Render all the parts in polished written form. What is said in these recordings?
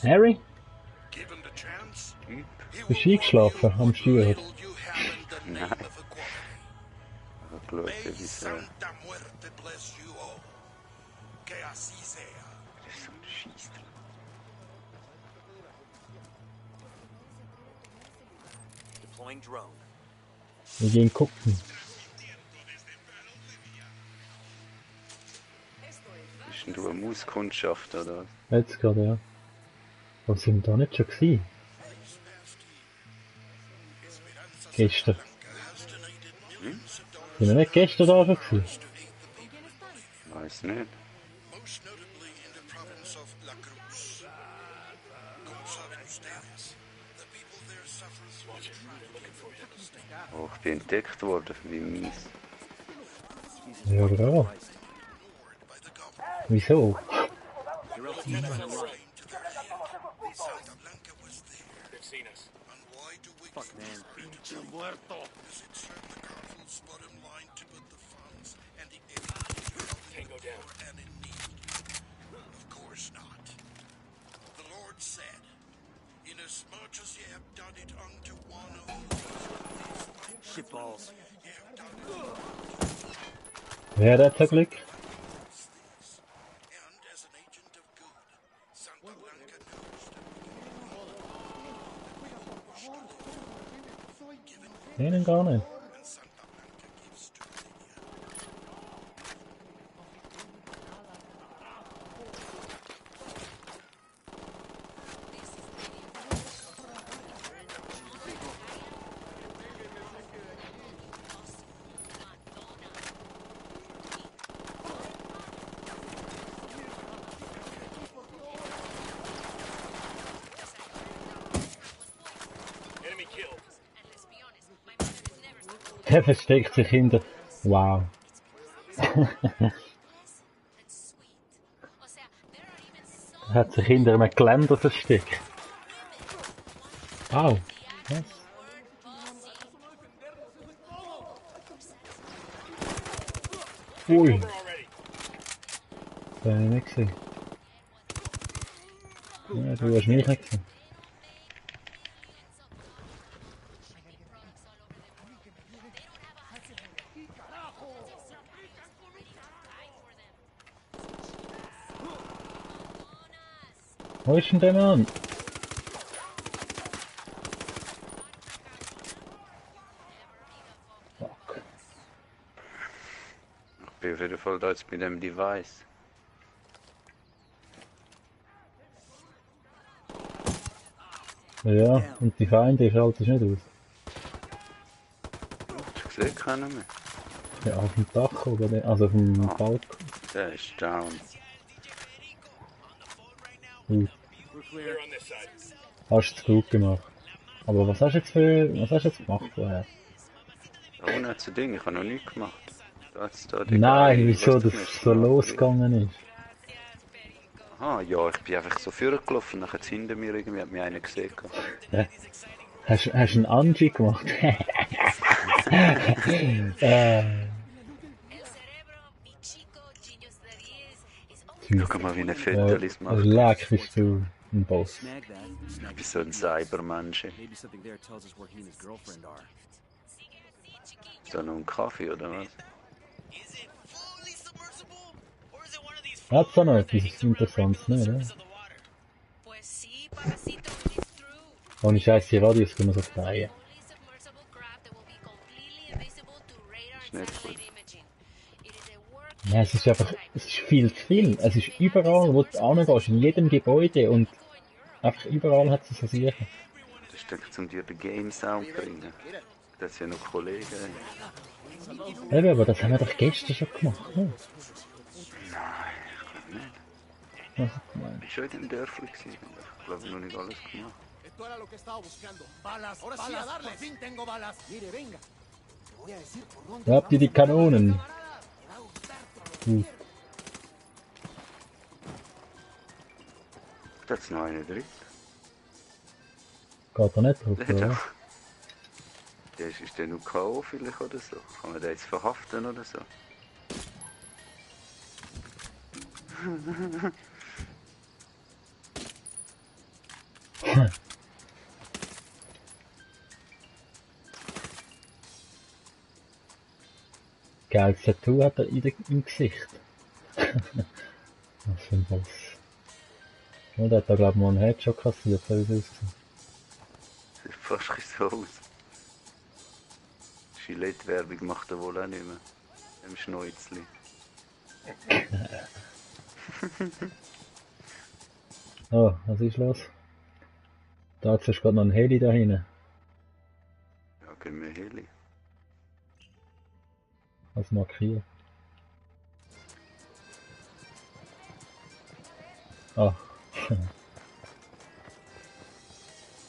Harry? Hm? Bist du eingeschlafen am Steuer? Nein. Aber geschaut, wie es das ist so ein Scheissdreck. Deploying drone. Wir gehen gucken. Bist denn du eine Mauskundschaft oder was? Jetzt gerade, ja. Aber sind wir da nicht schon gewesen? Gestern. Hm? Sind wir nicht gestern da schon gewesen? Weiß nicht. Oh, ich bin entdeckt worden, wie mies. Ja, aber auch. Wieso? Fuck, man. Tango down. Of course not. The Lord said, inasmuch as ye have done it unto one of these Shit balls. Wer hat so Glück? and as an agent of good, Santa Blanca knows that Denen gar nicht. when Santa Blanca gives to Lydia. Enemy killed. Der versteckt sich hinter... Wow. Er hat sich hinter einem Geländer versteckt. Au. Was? Ui. Over already. Das habe ich nicht gesehen. Ja, du hast mich nicht gesehen. Wo ist denn der Mann? Fuck. Ich bin auf jeden Fall da jetzt mit dem Device. Ja, und die Feinde schaltest nicht aus. Ich sehe keinen mehr. Ja, auf dem Dach oder nicht? Also auf dem Balkon. Der ist down. Gut. We're clear. Clear on this side. Hast du gut gemacht. Aber was hast du jetzt gemacht vorher? Da unten hat es ein Ding, ich habe noch nichts gemacht. Da hat's da die Nein, Geile, wieso was du das nicht so gemacht losgegangen ist. Aha, ja, ich bin einfach so vorgelaufen, nachher hinter mir irgendwie hat mich einer gesehen. Hast du einen Angie gemacht? Schau mal, wie ein Fettelis macht. Leck, bist du ein Boss. Snag that. Snag Ich bin so ein Cybermensch. Maybe something there tells us where he and his girlfriend are. Ist da noch ein Kaffee oder was? Is it fully submersible? Or is it one of these Hat's da noch etwas Interessantes, ne, oder? surface of the water? Pues sí, papacito, it's true. Ohne Scheiß, die Radios können wir so freien. Fully submersible craft that will be completely invisible to radar Ist and nicht satellite gut. imaging. It is a work Ja, es ist einfach, es ist viel zu viel. Es ist überall, wo du hingehst, in jedem Gebäude und einfach überall hat es so sicher. Das ist doch zum dir den Game Sound bringen. Das sind ja noch Kollegen. Eben, aber das haben wir doch gestern schon gemacht, ne? Nein, ich glaube nicht. Was hast du gemeint? Ich war schon in dem Dörfli gewesen. Ich glaube noch nicht alles gemacht. Esto era lo que estaba buscando. Balas, ahora sí, a darle. Por fin tengo balas. Mire, venga. Te voy a decir por dónde. Habt ihr die Kanonen? Gut. Da ist noch einer drin. Geht da nicht drauf, oder? Der ist der nur K.O. vielleicht oder so? Kann man den jetzt verhaften oder so? Geiles Tattoo hat er im Gesicht. Was für ein Boss. Ja, der hat da glaub ich mal einen Headshot kassiert, so wie es aussieht. Sieht fast ein bisschen so aus. Gillette-Werbung macht er wohl auch nicht mehr. Im Schnäuzli. Oh, was ist los? Da ist gerade noch ein Heli da hinten. Ja, gehen wir Heli. Als markiert. Ah.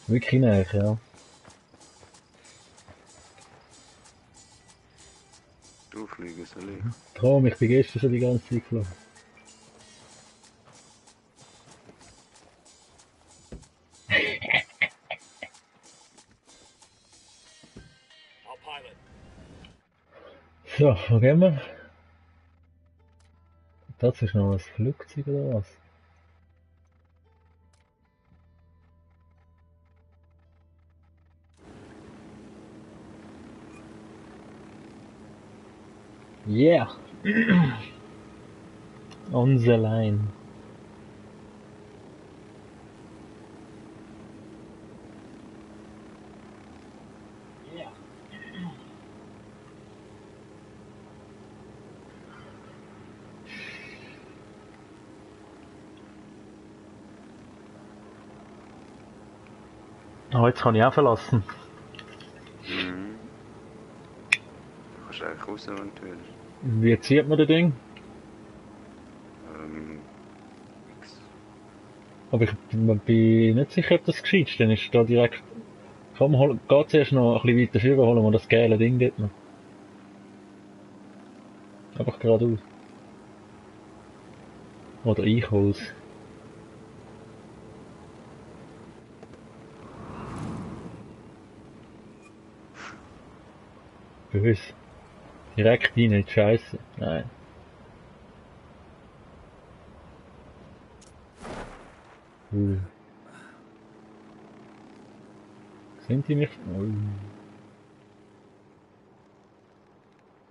Wirklich näher, ja. Du fliegen soll ich. Traum, ich bin gestern schon die ganze Zeit geflogen. I'll pilot. So, wo gehen wir? Das ist noch ein Flugzeug oder was? Yeah! On the line. Yeah. Oh, jetzt kann ich auch verlassen. Mhm. Du kannst eigentlich raus, wenn du willst. Wie zieht man das Ding? X. Aber ich bin nicht sicher, ob das gescheit ist. Dann ist da direkt... Komm, geh zuerst noch ein bisschen weiter führen, holen wir das geile Ding dort noch. Einfach geradeaus. Oder ich hol's. Böse. Direkt rein, nicht scheiße. Nein. Cool. Sind die mich? Ui.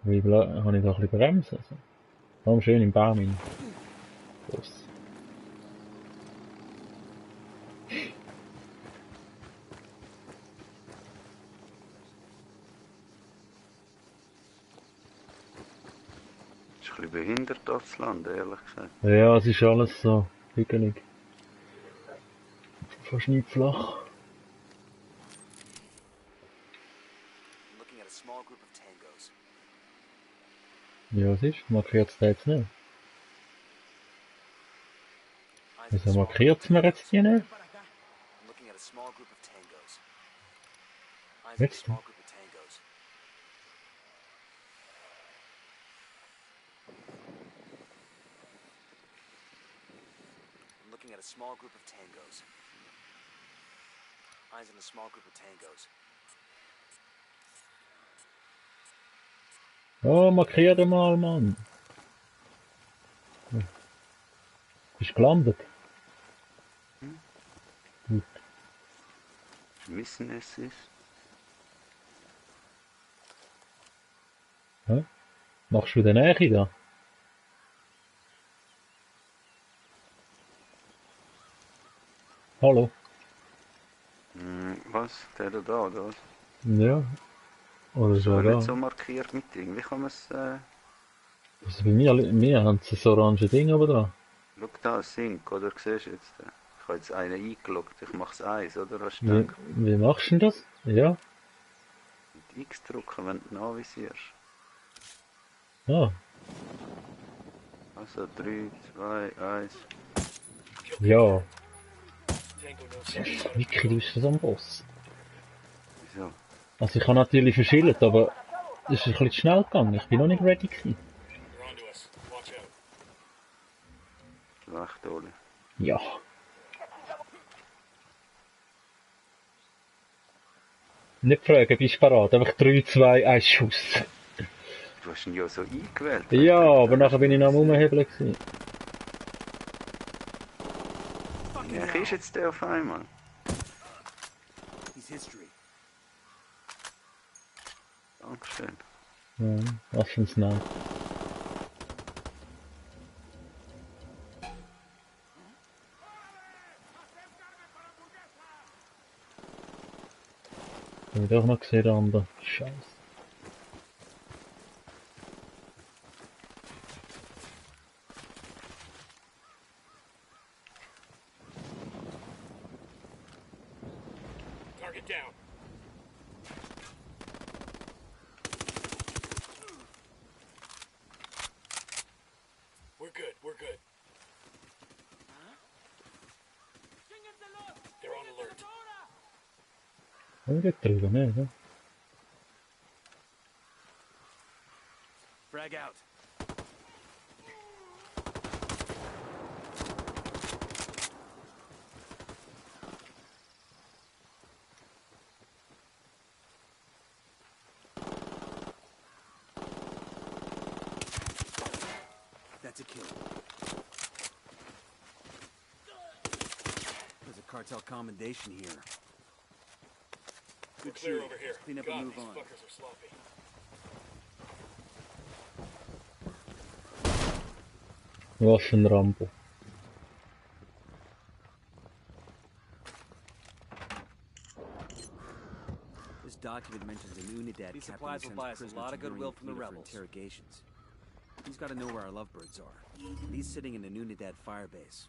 Wie habe ich da ein bisschen bremst? Also. Komm schön im Baum rein. Los. Ist ein bisschen behindert das Land, ehrlich gesagt. Ja, es ist alles so hügelig. Fast nicht flach. I'm looking at a small group of tangos. Ja, was ist? Markiert es da jetzt nicht? Eyes on a Wieso small- markiert es mir jetzt die nicht? I'm looking at a small group of tangos. Eyes on a Jetzt? small group of tangos. I'm looking at a small group of tangos. Eyes on a small group of tangos. Oh, markier den mal, Mann. Bist gelandet? Gut. Wissen es ist. Hä? Machst du den Nähe da? Hallo? Was? Der da, oder was? Ja. Oder Ist so aber da. nicht so markiert mit Ding. Wie kann man es... Also bei mir haben sie so orange Ding oben dran. Schau da, Sync, oder? Siehst du jetzt? Ich habe jetzt einen eingeloggt. Ich mache es 1, oder? Hast du Wie, gedacht? wie machst du denn das? Ja. Mit X drücken, wenn du anvisierst. Ah. Also 3, 2, 1. Ja. Tango knows Wie kriegst du das am Boss? Wieso? Also ich habe natürlich verschillt, aber es ist ein bisschen schnell gegangen. Ich bin noch nicht ready gewesen. They're onto us. Watch out. Schlecht, Oli. Ja. Nicht fragen, bist du parat? Einfach 3, 2, 1 Schuss. Du hast ihn ja so eingewählt. Ja, aber nachher bin ich noch am Umhebeln gewesen. Ja, ist jetzt der auf einmal? city's history. Dankeschön. Ja, was für ein Snipe. Hab ich doch noch gesehen, der andere. Scheiße. Target down. We're good, we're good. They're on alert. Hab ich dort drüber, ne? Ja? Frag out. That's a kill. There's a cartel commendation here. We're Good clear shooting. over here. Let's clean up God, and move these on. fuckers are sloppy. Was für ein Rambo. This document mentions an Unidad These captain supplies who will sends buy us a prisoners lot to of goodwill Urian from the Peter for rebels. interrogations. He's got to know where our lovebirds are. And he's sitting in an Unidad firebase.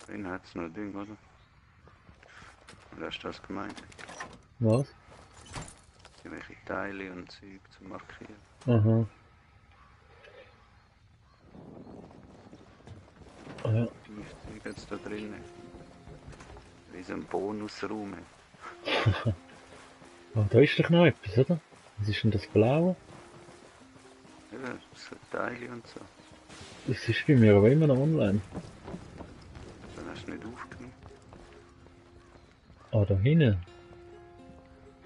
Den hat's noch ein Ding, oder? Oder hast du das gemeint? Was? Irgendwelche Teile und Zeug zu markieren. Aha. Ah ja. 50 jetzt da drinnen. Wie so ein Bonusraum. Oh, da ist doch noch etwas, oder? Was ist denn das Blaue? Ja, so Teile und so. Das ist bei mir aber immer noch online. Dann hast du nicht aufgenommen. Ah, da hinten.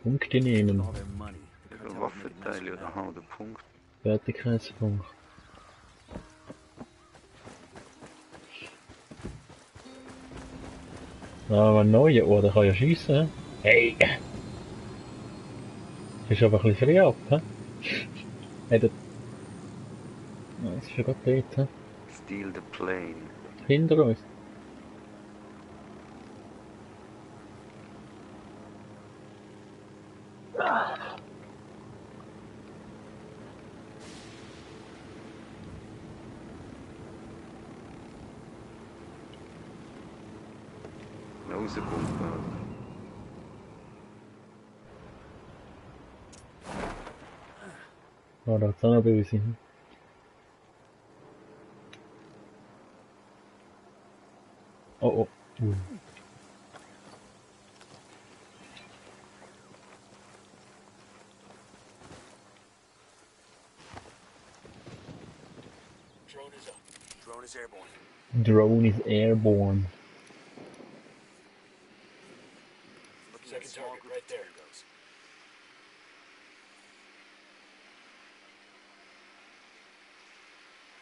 Punkte nehmen. All their money. The Ja, cartel would make a nice Waffenteile oder medal. aha, der Punkt. Fertigkeitspunkt. Ah, ein neuer. Oh, der kann ja schiessen. Hey! Ist aber ein bisschen früh ab, hä? Hey, der... Ja, das ist ja gerade dort, hä? Steal the plane. Hinter uns. Rausgepumpt. Ah, da hat's auch noch böse. Oh, oh. Drone is up. Drone is airborne. Drone is airborne. Looking at a Second small target group right of there. tangos.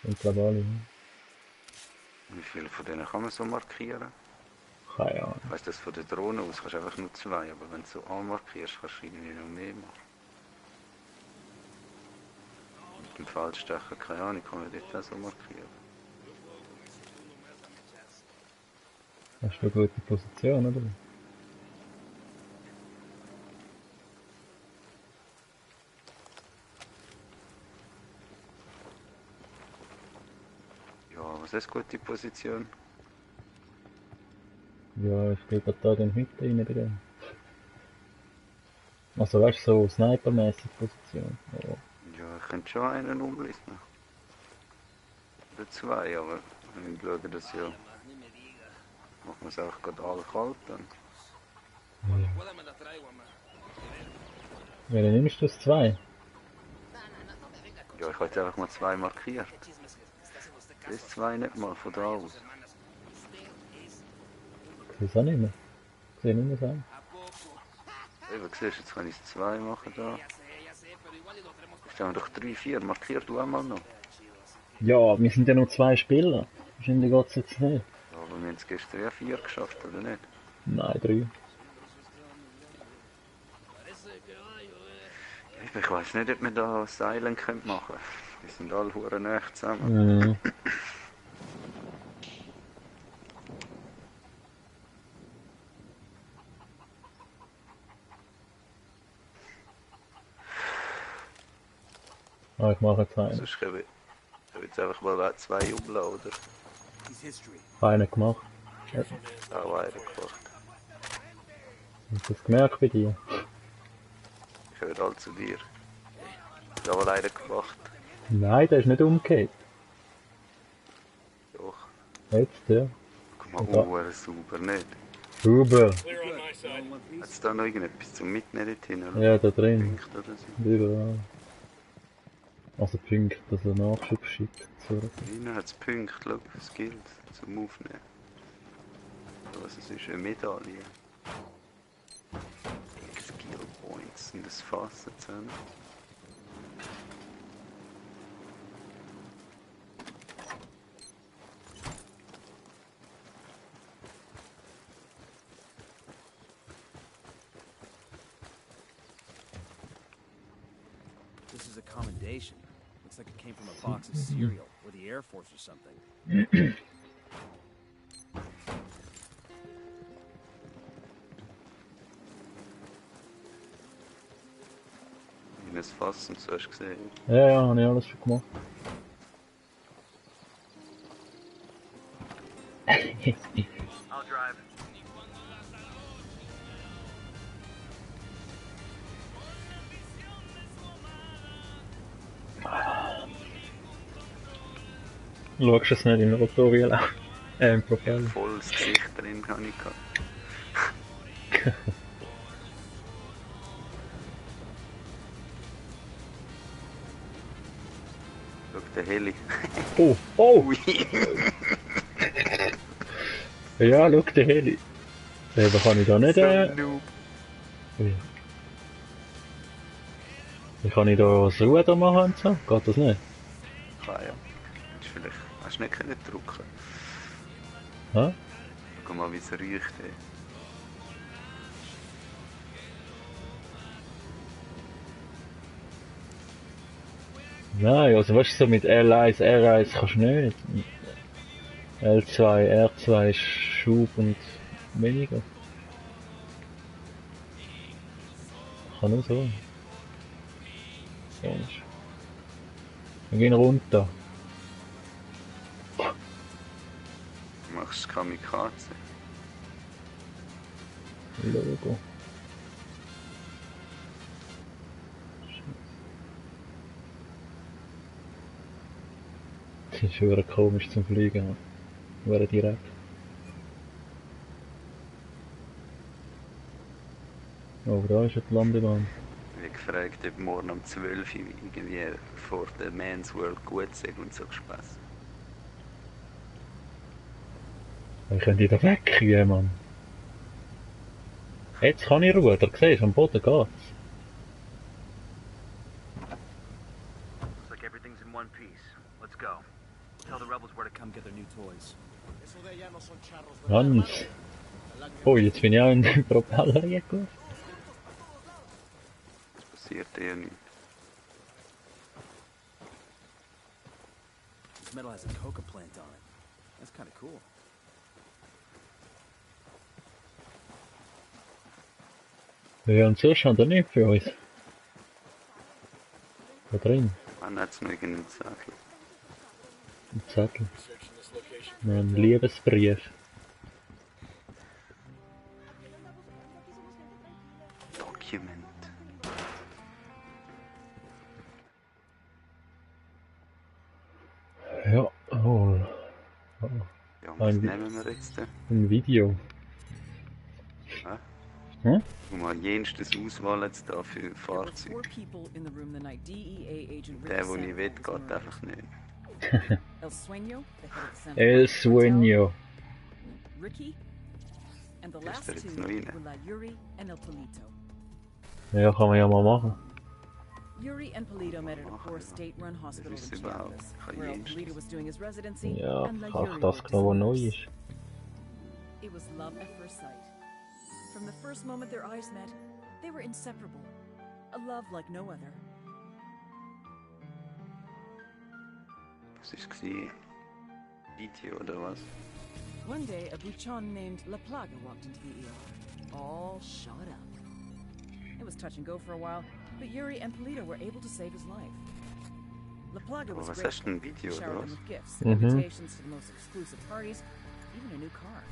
Und glaube alle. Wie viele von denen kann man so markieren? Keine Ahnung. Weißt du, das von der Drohne aus kannst du einfach nur 2, aber wenn du so anmarkierst, kannst du irgendwie noch mehr machen. Mit dem Falschstecher, keine Ahnung, kann man dort auch so markieren. Hast du eine gute Position, oder? Ja, was ist eine gute Position? Ja, ich bin gerade da in die Mitte rein bei dem. Also weißt du, so snipermäßig Position. Ja. Ja, ich könnte schon einen umlisten. Oder 2, aber wenn ich schaue, dass ja... Machen wir es einfach gerade alle kalt dann. Ja, dann nimmst du das 2. Ja, ich habe jetzt einfach mal 2 markiert. Das ist 2 nicht mal von da aus. Das ist auch nicht mehr. Ich sehe nicht mehr sagen. Eben, siehst du, jetzt kann ich es 2 machen da. Jetzt haben wir doch 3, 4. Markier du einmal noch. Ja, wir sind ja nur 2 Spieler. Wahrscheinlich geht es jetzt nicht. Ja, aber wir haben es gestern ja 4 geschafft, oder nicht? Nein, 3. Ich weiß nicht, ob man da das Island machen könnte. Die sind alle hure nah zusammen. Mhm. Ah, ich mache jetzt einen. Sonst können wir jetzt einfach mal 2 umladen. He's history. Einen gemacht. Auch einen gemacht. Hast du das gemerkt bei dir? Ich höre all zu dir. Ich habe mal einen gemacht. Nein, der ist nicht umgekehrt. Doch. Jetzt, ja. Guck mal, Ja. sauber, nicht? Super. Hat es da noch irgendetwas zum Mitnehmen hin? Oder? Ja, da drin. Punkt oder so? Überall. Also Punkt, dass er Nachschub schickt. So. Innen hat es Punkte, schau, Skills zum Aufnehmen. Also es ist eine Medaille. Skill Points und das Fassen zusammen. This is a commendation. Looks like it came from a box of cereal, or the Air Force or something. In das Fassen, so hast du gesehen. Ja, ja, habe ich alles schon gemacht. I'll drive. Schaust du es nicht im Rotoriel an? Im Propeller. Volles Gesicht drin habe ich gehabt. Schau, der Heli. Oh, oh! Ui. Ja, schau, der Heli. Eben kann ich da nicht, So ein Noob. Ui. Wie kann ich da das Ruder machen und so? Geht das nicht? Ah ja. Vielleicht hast du nicht können drücken. Hä? Schau mal, wie es riecht. Ey. Nein, also weißt du, so mit L1, R1 kannst du nicht. L2, R2 ist Schub und weniger. Kann nur so. Sonst. Wir gehen runter. Du machst Kamikaze. Logo. Das ist schon komisch zum Fliegen. Wäre direkt. Oh, da ist ja die Landebahn. Ich habe gefragt, ob morgen um 12 Uhr irgendwie vor der Man's World gut sei und so Spaß. Ich könnte da wegkriegen, Mann. Jetzt kann ich Ruder, siehst du, am Boden geht's. Looks like everything's in one piece. Let's go. Tell the rebels where to come get their new toys. Eso de allá no son charros, ¿verdad, Hans. hermano? Oh, jetzt bin ich auch in den Propeller reingekommen. Das passiert eher nicht. This metal has a coca plant on it. That's kind of cool. Ja, und sonst haben wir nicht für uns. Da drin, Wann hat es noch irgendeinen Zettel? ein Zettel. Ein Liebesbrief. Document. Ja, oh. Ja, was Ein Vi- nehmen wir jetzt denn? Ein Video. Hä? Hm? Guck mal, jenstes Auswahl jetzt da für There were Fahrzeuge. 4 people in the room the night DEA agent Der, Rick wo ich Sandoval will, was geht murdered. einfach nicht. El Sueño, the head of the San El Juan Sueño. Cartel, Ricky, and the Ist last der jetzt two noch rein? were La Yuri and El Polito. Ja, kann man ja mal machen. Yuri and Polito met at a poor state-run hospital ist in überhaupt Chiapas, kein where El Jenst. Polito was doing his residency Ja, and La ach, Yuri das worked as genau, a was neu nurse. ist. It was love at first sight. From the first moment their eyes met, they were inseparable, A love like no other. Was ist gewesen? Video oder was? One day, a Buchon named La Plaga walked into the ER, all shot up. It was touch and go for a while, but Yuri and Polito were able to save his life. La Plaga was Was grateful, hast du ein Video oder showered was? him with gifts, invitations to the most exclusive parties, even a new car.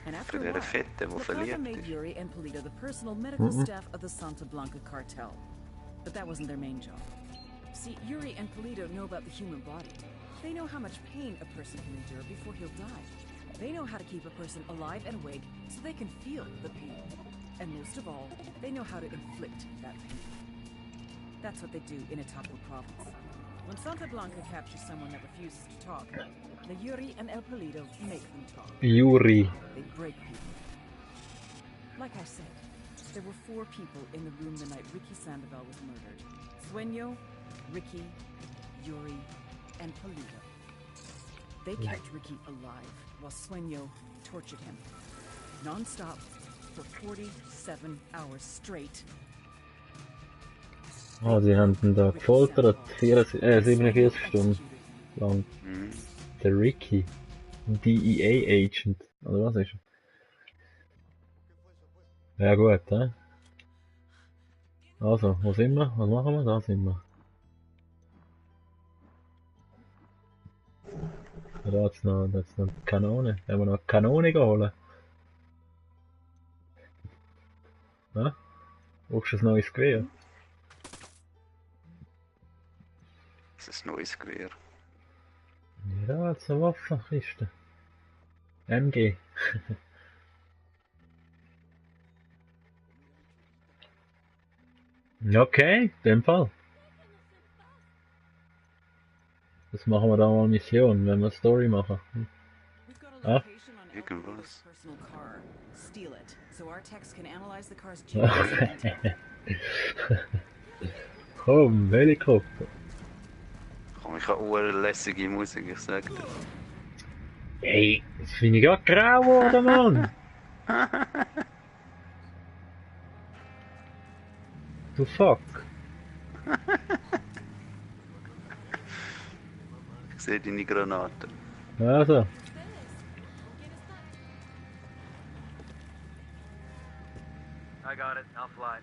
And after Für a der while, Fette, der La Plaga verliert made ist. Yuri and Polito the personal medical staff of the Santa Blanca cartel. But that wasn't their main job. See, Yuri and Polito know about the human body. They know how much pain a person can endure before he'll die. They know how to keep a person alive and awake so they can feel the pain. And most of all, they know how to inflict that pain. That's what they do in Itapua province. When Santa Blanca captures someone that refuses to talk, the Yuri and El Polito make them talk. Yuri. They break people. Like I said, there were 4 people in the room the night Ricky Sandoval was murdered. Sueño, Ricky, Yuri, and Polito. They kept Ricky alive while Sueño tortured him. Non-stop for 47 hours straight. Ah, sie haben ihn da gefoltert, 47 Stunden lang. Mhm. Der Ricky. DEA Agent. Oder was ist er? Ja gut, hä? Also, wo sind wir? Was machen wir? Da sind wir. Da hat's noch die Kanone. Haben wir noch eine Kanone geholt? Ja? Brauchst du ein neues Gewehr? Das ist ein neues Gewehr. Ja, da hat's eine Waffenkiste. MG. Okay, in dem Fall. Das machen wir da mal Mission, wenn wir Story machen. We've got a Ah. location on El Irgendwas. Polito's personal car. Steal it, so our techs can analyze the car's GPS intel. Komm, Helikopter. Komm, ich habe urlässige Musik, ich sag dir. Hey, jetzt bin ich grad grau geworden, Mann. Du fuck. Ich sehe deine Granaten. Also. I got it. I'll fly.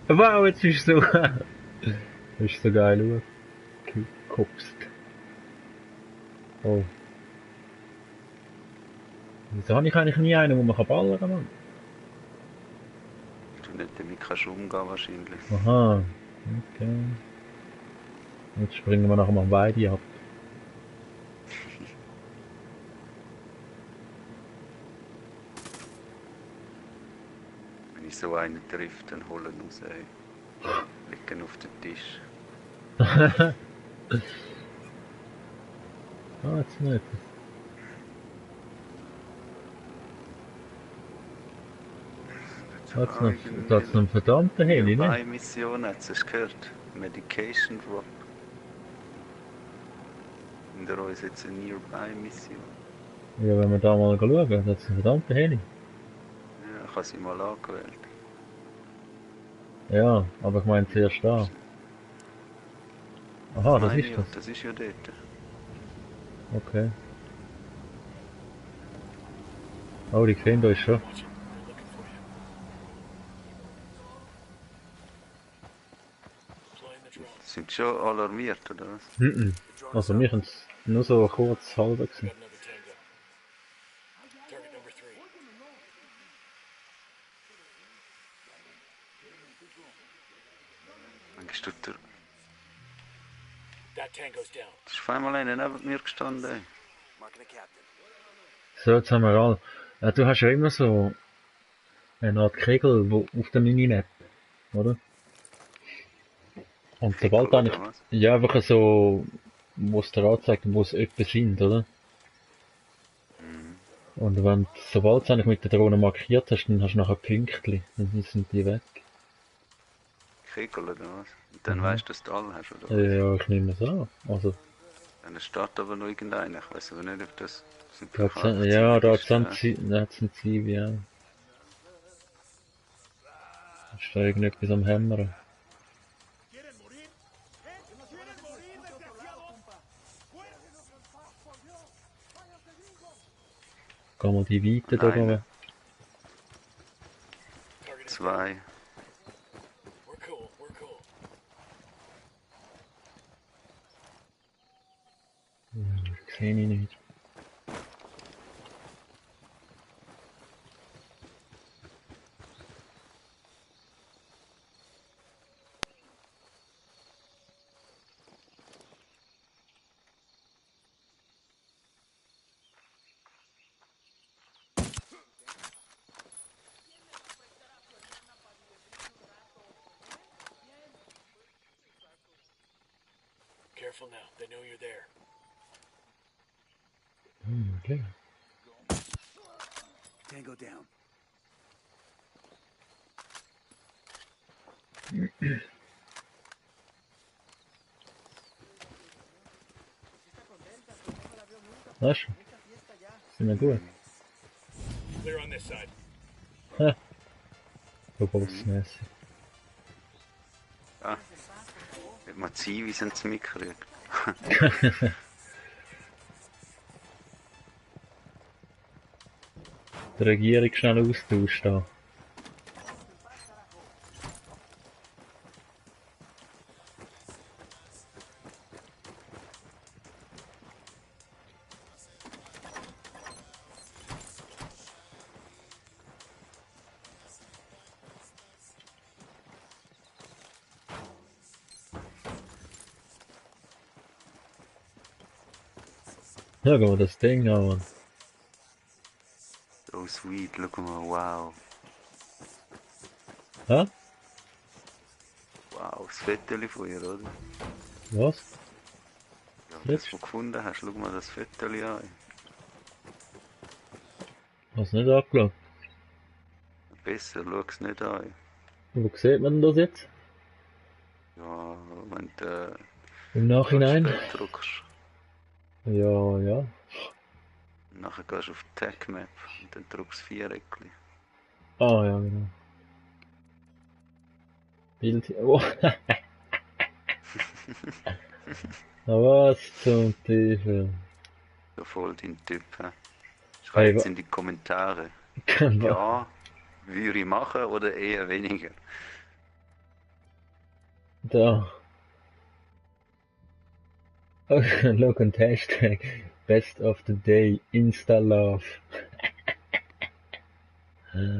Wow, jetzt bist du so. Das ist so geil, schau. Gekopst. Oh. Wieso habe ich eigentlich nie einen, wo man ballern kann, Mann? Du nicht damit kannst umgehen wahrscheinlich. Aha. Okay. Jetzt springen wir nachher mal beide ab. Wenn ich so einen treffe, dann holen wir raus. Ey. Legen auf den Tisch. Ah, jetzt nicht. Hat's noch einen verdammten Heli, ne? Eine Mission hat es gehört. Medication Drop. In der uns jetzt eine Nearby-Mission. Ja, wenn wir da mal schauen, das ist ein verdammter Heli. Ja, ich habe sie mal angewählt. Ja, aber ich meine zuerst da. Aha, das Meine ist ja, das. Das ist ja dort. Okay. Oh, die sehen da schon. Sind schon alarmiert, oder was? Mhm. Also wir haben es nur so kurz halber gesehen. Target number 3. Dann gehst du durch. That tango's down. Es ist auf einmal einer neben mir gestanden. Ey. Marking a captain. So, jetzt haben wir alle. Ja, du hast ja immer so eine Art Kegel wo auf der Minimap, oder? Und sobald Kegel, dann oder was? ja einfach so, wo es dir anzeigt, wo es etwa sind, oder? Und wenn sobald du eigentlich mit der Drohne markiert hast, dann hast du nachher Pünktchen, dann sind die weg. Kegel, oder was? Und dann weißt du, dass du alle hast, oder was? Ja, ich nehme es an. Also, Dann steht aber noch irgendeiner. Ich weiß aber nicht, ob das... sind Da hat's, Privatziele ja, da hat's ist, ein Ziel, ja. Da ist da irgendetwas am Hämmern. ¿Quieren morir? ¿Eh? ¿Quieren morir, desgraciados? ¡Cuérdenos en paz, por Dios! ¡Váyanse, gringos! Gehen wir die Weite da Alleine. oben. Zwei. We're cool. Sehe ich nicht. Careful now. They know you're there. Okay. Tango down. Weißt du? Sind wir gut? Clear on this side. Verbotsmäßig. Ah. Hat man Zivis ins Mikro. Die Regierung schnell austauscht da. Ja, gehen wir das Ding an, Mann. So sweet, look mal, wow. Hä? Wow, das Foto von ihr, oder? Was? Ja, das, was du gefunden hast, schau mal das Foto an. Hast du nicht angeschaut? Besser, schau es nicht an. Wo sieht man denn das jetzt? Ja, wenn du Im Nachhinein? Touchpad drückst, Ja, ja. nachher gehst du auf die Tag Map und dann drückst du 4 Eckchen. Ah, ja, genau. Bild. Oh. Was zum Teufel? So voll dein Typ, hä? Hey, Schreib's in die Kommentare. Ja. Ja, würde ich machen oder eher weniger? Da. Oh, look und Hashtag Best of the Day Insta Love.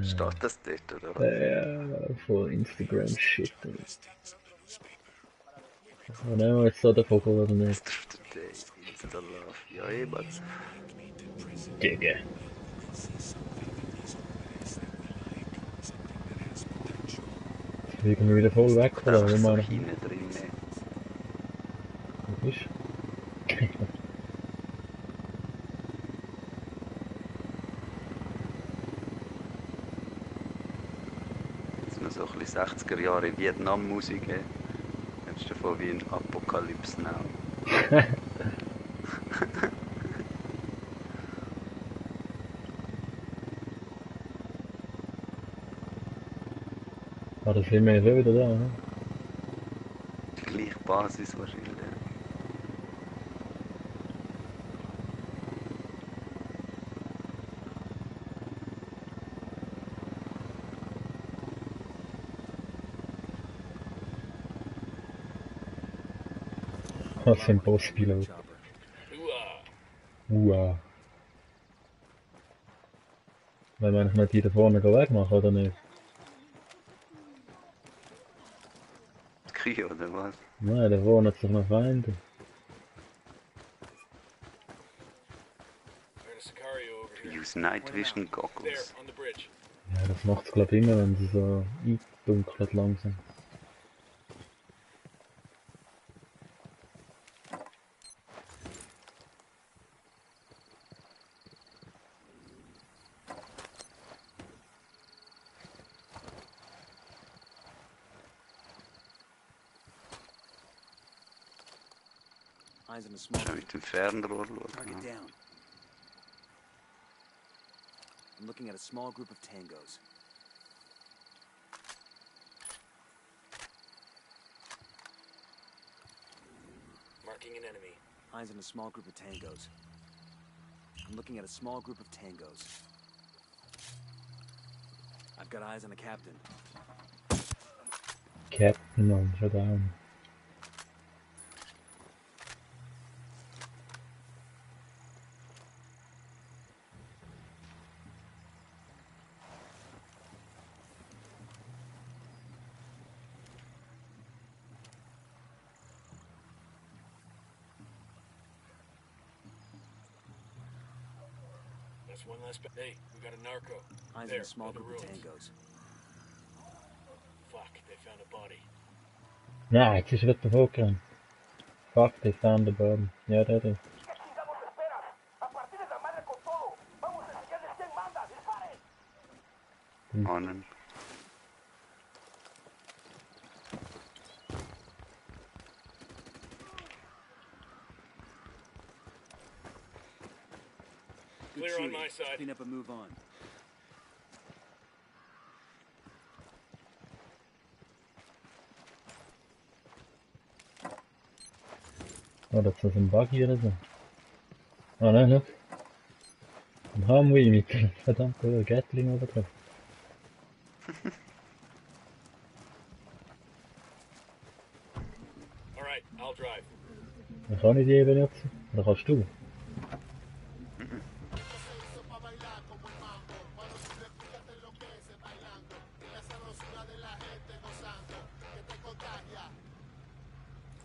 Steht das dort, oder was? Ja, voll Instagram Shit. Aber nehmen wir jetzt so davon oder nicht? Best of the day, Insta Love. Ja, eben. Digga. Fliegen wir wieder voll weg, oder? Einfach Wie so meine hinten drin. Wo bist du? Jetzt noch so ein bisschen 60er Jahre Vietnam-Musik. Jetzt ist davon wie ein Apocalypse Now. Ah, das sind wir jetzt auch wieder da, ne? Die gleiche Basis wahrscheinlich. Was für ein Bosspilot. Uah. Wenn wir nicht die da vorne wegmachen, oder nicht? Krieg oder was? Nein, da vorne hat sich noch Feinde. There's a Sicario over here. Use Night Vision There, Goggles. on the bridge. Ja, das macht's glaub immer, wenn sie so eindunkelt langsam. Eyes on a small Schon mit dem Fernrohr Mark it schauen. down. I'm looking at a small group of tangos. Marking an enemy. Eyes on a small group of tangos. I'm looking at a small group of tangos. I've got eyes on a captain. Captain, Mann, schau down. That's one less. Hey, we got a narco. Eyes There, on a small on the group of roads. tangos. Fuck, they found a body. Nein, jetzt ist er wieder davongerannt. Fuck, they found the body. Ja, der. ¿Qué chingados esperas? ¡A partir de la madre con todo! ¡Vamos a enseñarles quién manda! ¡Disparen! Ahnen. Good Clear on shooting. my side. Clean up and move on. Oh, das ist ein Buggy oder so. Ah, nein, nicht. Ein Humvee mit einem verdammten Gatling oben drauf. Alright, I'll drive. Dann kann ich die eben jetzt. Oder kannst du?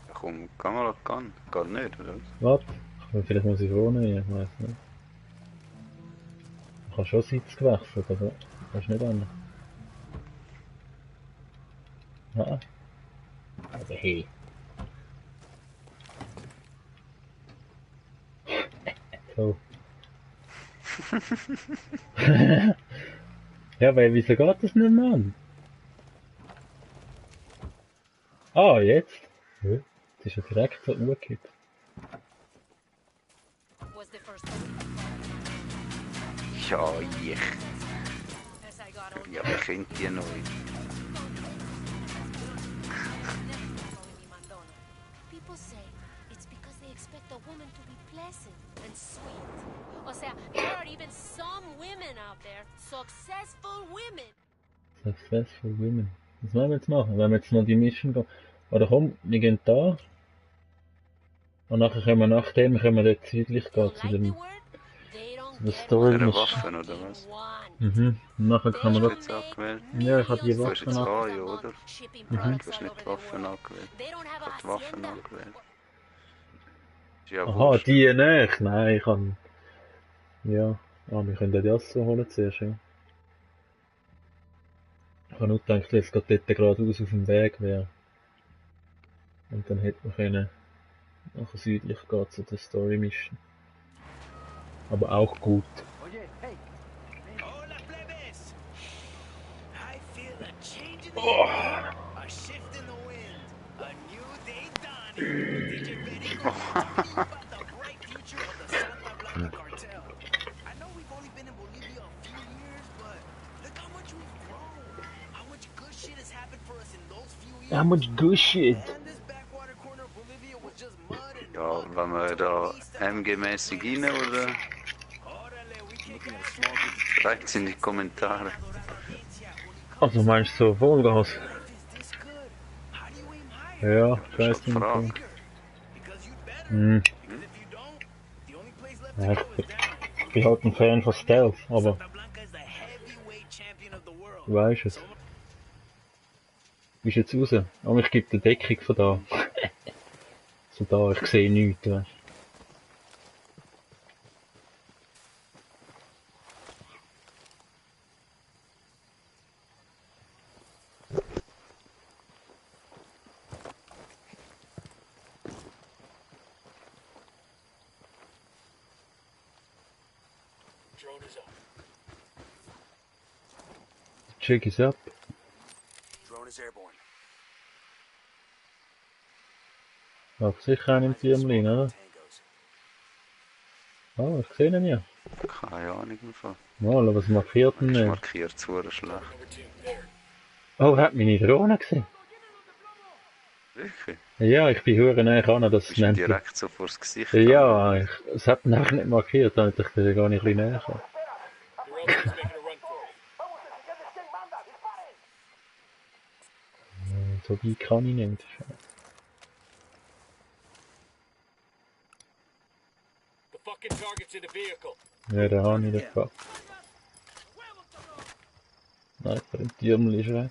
Ja, komm, Kamera kann. Geht nicht, oder? Warte. Vielleicht muss ich vorne, ich weiß nicht. Du kannst schon Sitz gewechselt, aber kannst nicht an. Ah. Also hey. So. Ja, weil wieso geht das nicht mehr an? Ah, jetzt? Ja, jetzt ist er direkt so umgekippt. Was the first Ja, ich. as I got older. Ja, wer kennt die neu? People say it's because they expect a woman to be pleasant and sweet. O sea, there are even some women out there, successful women. Successful Women. Was wollen wir jetzt machen? Wenn wir jetzt noch die Mission gehen? Oder komm, wir gehen da. Und nachher können wir nachdem können wir dort südlich gehen zu Like the dem. word? They don't The get story what Eine mission. Waffe, they oder was? want. Mhm. Und nachher kann man Hast du dort. jetzt angewählt? Ja, ich habe die Du hast Waffe jetzt nach. A, ja, oder? Shipping Du products hast all nicht over die the Waffen world. angewählt. They don't Ich have a habe die Waffen hacienda. angewählt. Ist ja Aha, wurscht. die nicht. Nein, ich kann. Ja. Ah, wir können den Yasso holen zuerst, ja. Ich habe nur gedacht, dass es gerade dort geradeaus auf dem Weg wäre. Und dann hätte man können nachher südlich gehen zu der Story Mission. Aber auch gut. Hola, plebes! I feel a change in the air, a shift in the wind, a new day dawning. DJ Perico talking to you about the bright future of the Santa Blanca cartel. I know we've only been in Bolivia a few years, but look how much we've grown. How much good shit has happened for us in those few years. How much good shit! And this backwater corner of Bolivia was just mud and Ja, muck wenn wir until da we stepped up MG-mäßig rein, oder? Órale, we I'm kick looking at a ass, small group of Schreibt's in die Kommentare. Also meinst du so Vollgas? Life is this good. How do you aim higher? Ja, Das ist halt scheiße. die Frage. Bigger. Because you'd better. Hm. Because if you don't, the only place left to Ja, go is down. ich bin halt ein Fan von Stealth, aber Santa Blanca is the heavyweight champion of the world. du weißt es. Bist jetzt raus? Aber ich gebe dir Deckung von da. So da, ich sehe nichts, weißt. Drone is up. Check is up. Drone is airborne. Aber sicher auch im Türmchen, oder? Oh, ich sehe ihn ja. Keine Ahnung im Fall. Mal, was markiert denn Ist nicht? markiert zu schlecht. Number 2, there. Oh, hat meine Drohne gesehen? Wirklich? Ja, ich bin hure näher ran, das Bist du nennt sich. direkt so vors Gesicht? Ja, es hat mich nicht markiert, dann hätte ich da gar nicht ein bisschen näher kommen. The relativ's making a run for it. So weit kann ich nicht. The fucking target's in the vehicle. Ja, da habe ich den gehabt. Nein, der Türmchen ist weg.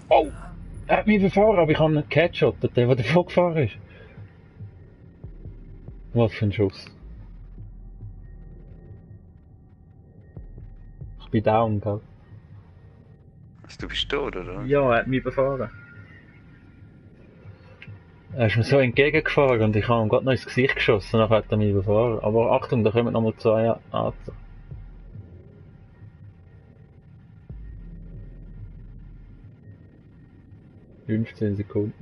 Oh! Er hat mich überfahren, aber ich habe ihn gehadshottet, der davon gefahren ist. Was für ein Schuss. Ich bin down, gell? Also, du bist tot, oder? Ja, er hat mich überfahren. Er ist mir so entgegengefahren und ich habe ihm gerade noch ins Gesicht geschossen, dann hat er mich überfahren. Aber Achtung, da kommen nochmal 2 Arten. ...15 Sekunden.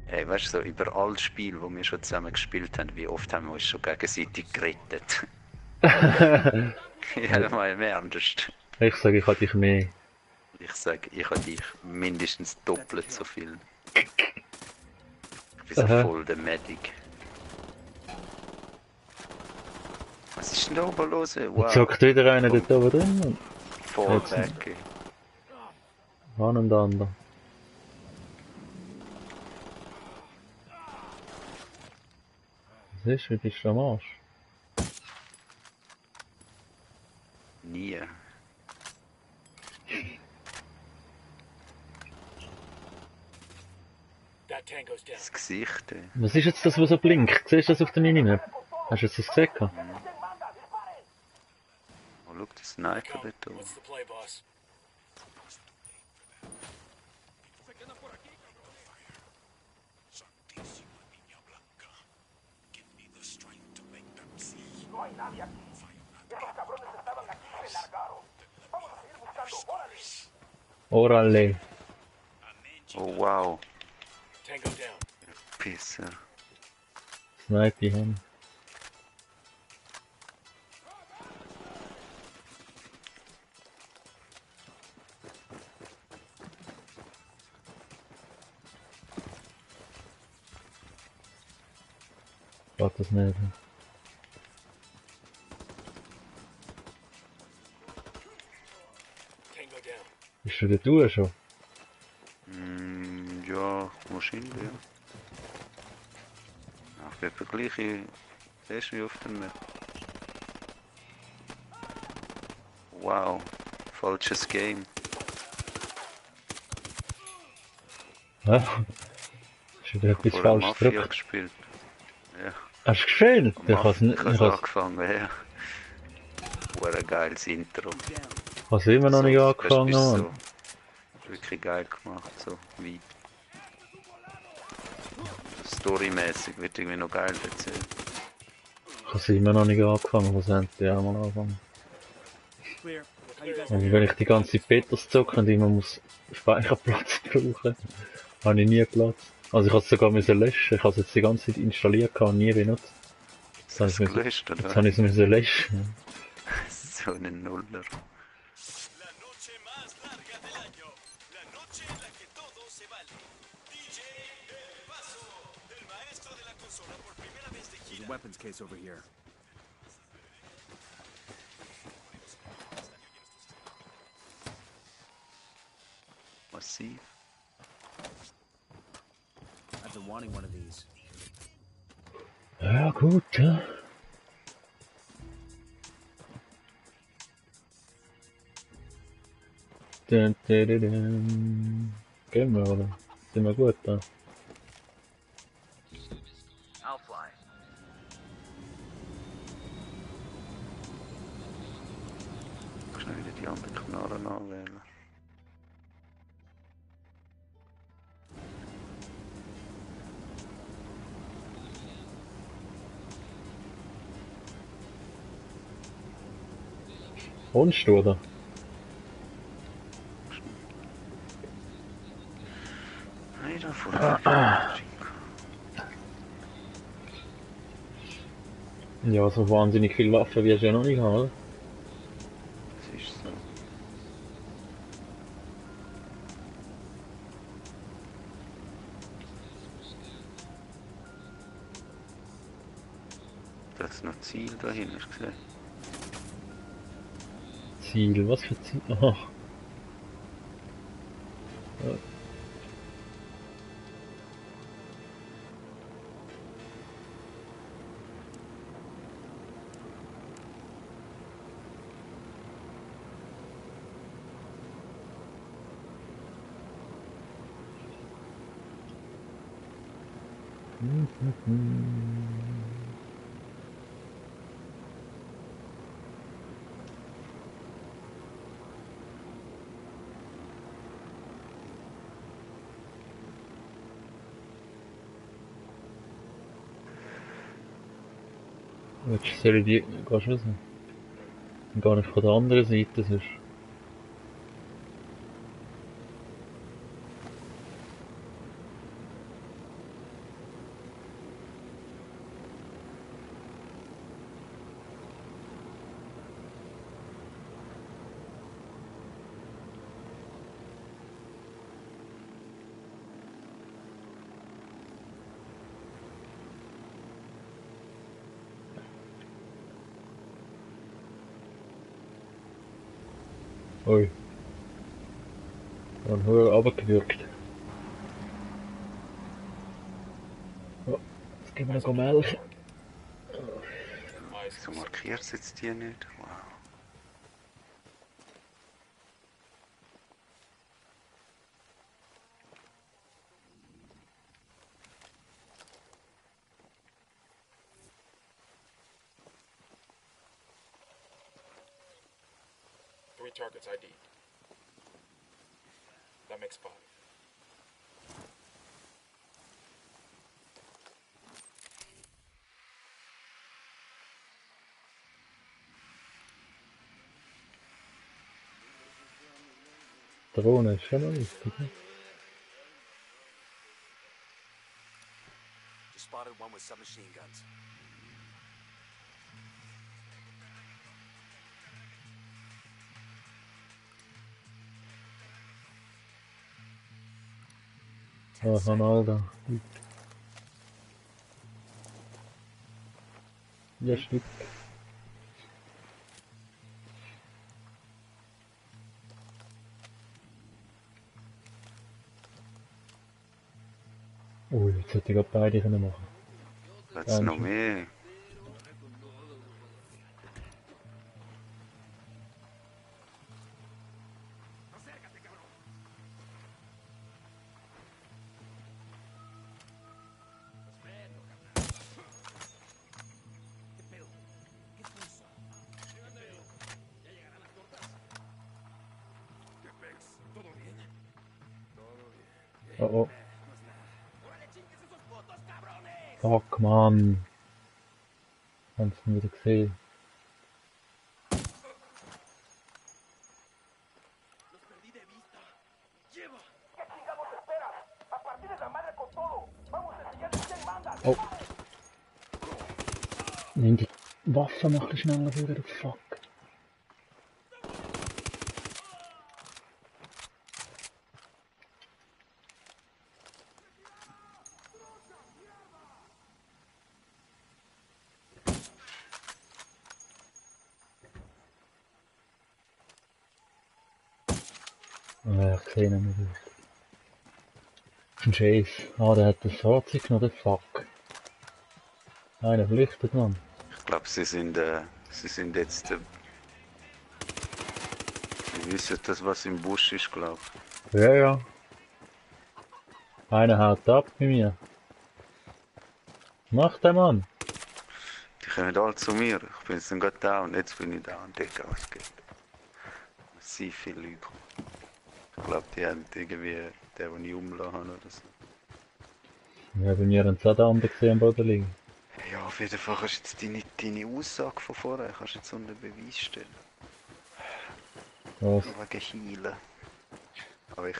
Hey, weißt du, so über all Spiele, die wir schon zusammen gespielt haben, wie oft haben wir uns schon gegenseitig gerettet? Ja, mal im Ernst. Ich sage, ich habe dich mehr. Ich sage, ich habe dich mindestens doppelt so viel. Ich bin so Aha. voll der Medic. Was ist denn da oben los? Jetzt Wow, zockt wieder einer dort oben drin und voll jetzt- weg. an und an. Was ist, wie bist du am Arsch? Nie. That tango's down. Das Gesicht, ey. Was ist jetzt das, was so blinkt? Siehst du das auf der Minimap? Hast du jetzt das gesehen? Oh, schau, der Sniper dort oben. What's the play, boss? Santísima Niña Blanca, give me the strength to make them see. Orale. Oh wow, Tango down. Pisser. Snipe haben. Geht das nicht? Tango down. Bist du dort durch schon? Ja, wahrscheinlich, ja. Ich bin etwa gleich fest wie auf dem Map. Wow, falsches Game. Hä? Hast du wieder etwas Vorher falsch Mafia gedrückt? gespielt. Ja, Hast du gespielt? Ich habe ich es angefangen, ja. War ein geiles Intro. immer noch nicht So, angefangen, das Mann. ist wirklich geil gemacht, so weit. Storymäßig wird irgendwie noch geil erzählt. Ich habe es immer noch nicht angefangen, was haben die auch mal angefangen? Clear. How you guys Also wenn ich die ganze Zeit Peters zocke und immer muss Speicherplatz brauchen, habe ich nie Platz. Also ich habe es sogar müssen löschen. Ich habe es jetzt die ganze Zeit installiert und nie benutzt. Hast du es müssen- gelöscht, Jetzt oder? habe ich es müssen löschen. So ein Nuller. La noche más larga del año. La noche en la que todo se vale. DJ El Paso, el maestro de la consola por primera vez de There's a gira. weapons case over here. Massiv. I've been wanting one of these. Ja gut, ja. Dun, dun, dun, dun. Gehen wir, oder? Sind wir gut da? I'll fly. Schnell wieder die anderen Knarren anwählen. Kommst du, oder? Nein, da vorne. Ja, so wahnsinnig viele Waffen wirst du ja noch nicht haben, oder? Das ist so. Da ist noch Ziel dahin, hast du gesehen? Ziel, was für Ziel? Aha. Ja. Soll ich die, gehst du raus? Gar nicht von der anderen Seite, sonst. Ui. Dann höher runtergewürgt. Ja, jetzt gehen wir noch melken. So markiert es jetzt die nicht. Wow. Three targets ID'd. That makes 5. Drohne ist schon noch wichtig, ne? Just spotted one with submachine guns. Ah, Ronaldo. Ja, Stück. Oh, jetzt hätte ich gerade beide können machen. Hat's noch mehr? Oh oh. Fuck, Mann. Hab's ihn wieder gesehen. Oh. Nimm die Waffe noch ein bisschen schneller wieder, du Fuck. Ja, ich sehe ihn nicht mehr. Ein Chase. Ah, der hat das Fahrzeug genommen, der Fuck. Einer flüchtet, Mann. Ich glaube, sie sind jetzt. Sie wissen das, was im Busch ist, glaube ich. Ja, ja. Einer haut ab bei mir. Mach der Mann. Die kommen alle zu mir. Ich bin jetzt dann gerade da und jetzt bin ich da und denke, was geht. Massiv viele Leute kommen. Ich glaube, die haben irgendwie den ich umgelassen habe oder so. Ja, bei mir haben sie auch den anderen gesehen am Boden liegen. Ja, auf jeden Fall kannst du jetzt deine Aussage von vorher kannst du jetzt unter Beweis stellen. Was? Nur wegen Healen. Aber ich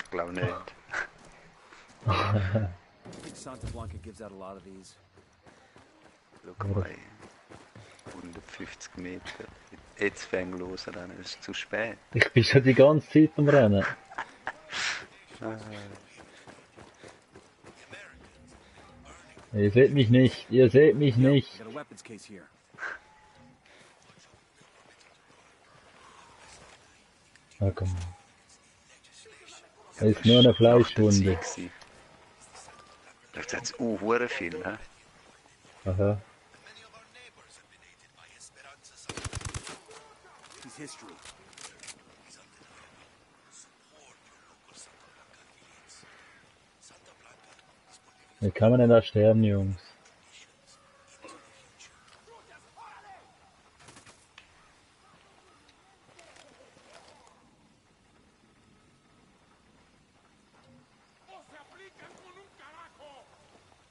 glaube nicht. I think Santa Blanca gives out a lot of these. Schau mal. 150 Meter. Jetzt fängt los an, es ist zu spät. Ich bin schon die ganze Zeit am Rennen. Ihr seht mich nicht, ihr seht mich Yo, nicht. got a weapons case here. Ah, komm. Das ist nur eine Fleischwunde. Da hat es hure viel, hä? Aha. He's history. Wie kann man denn da sterben, Jungs?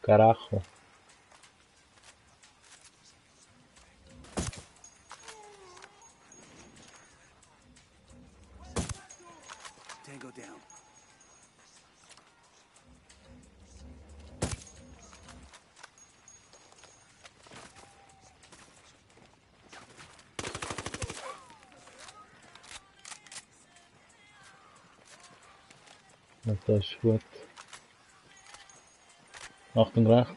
Carajo. Tango down. Das ist gut. Achtung rechts.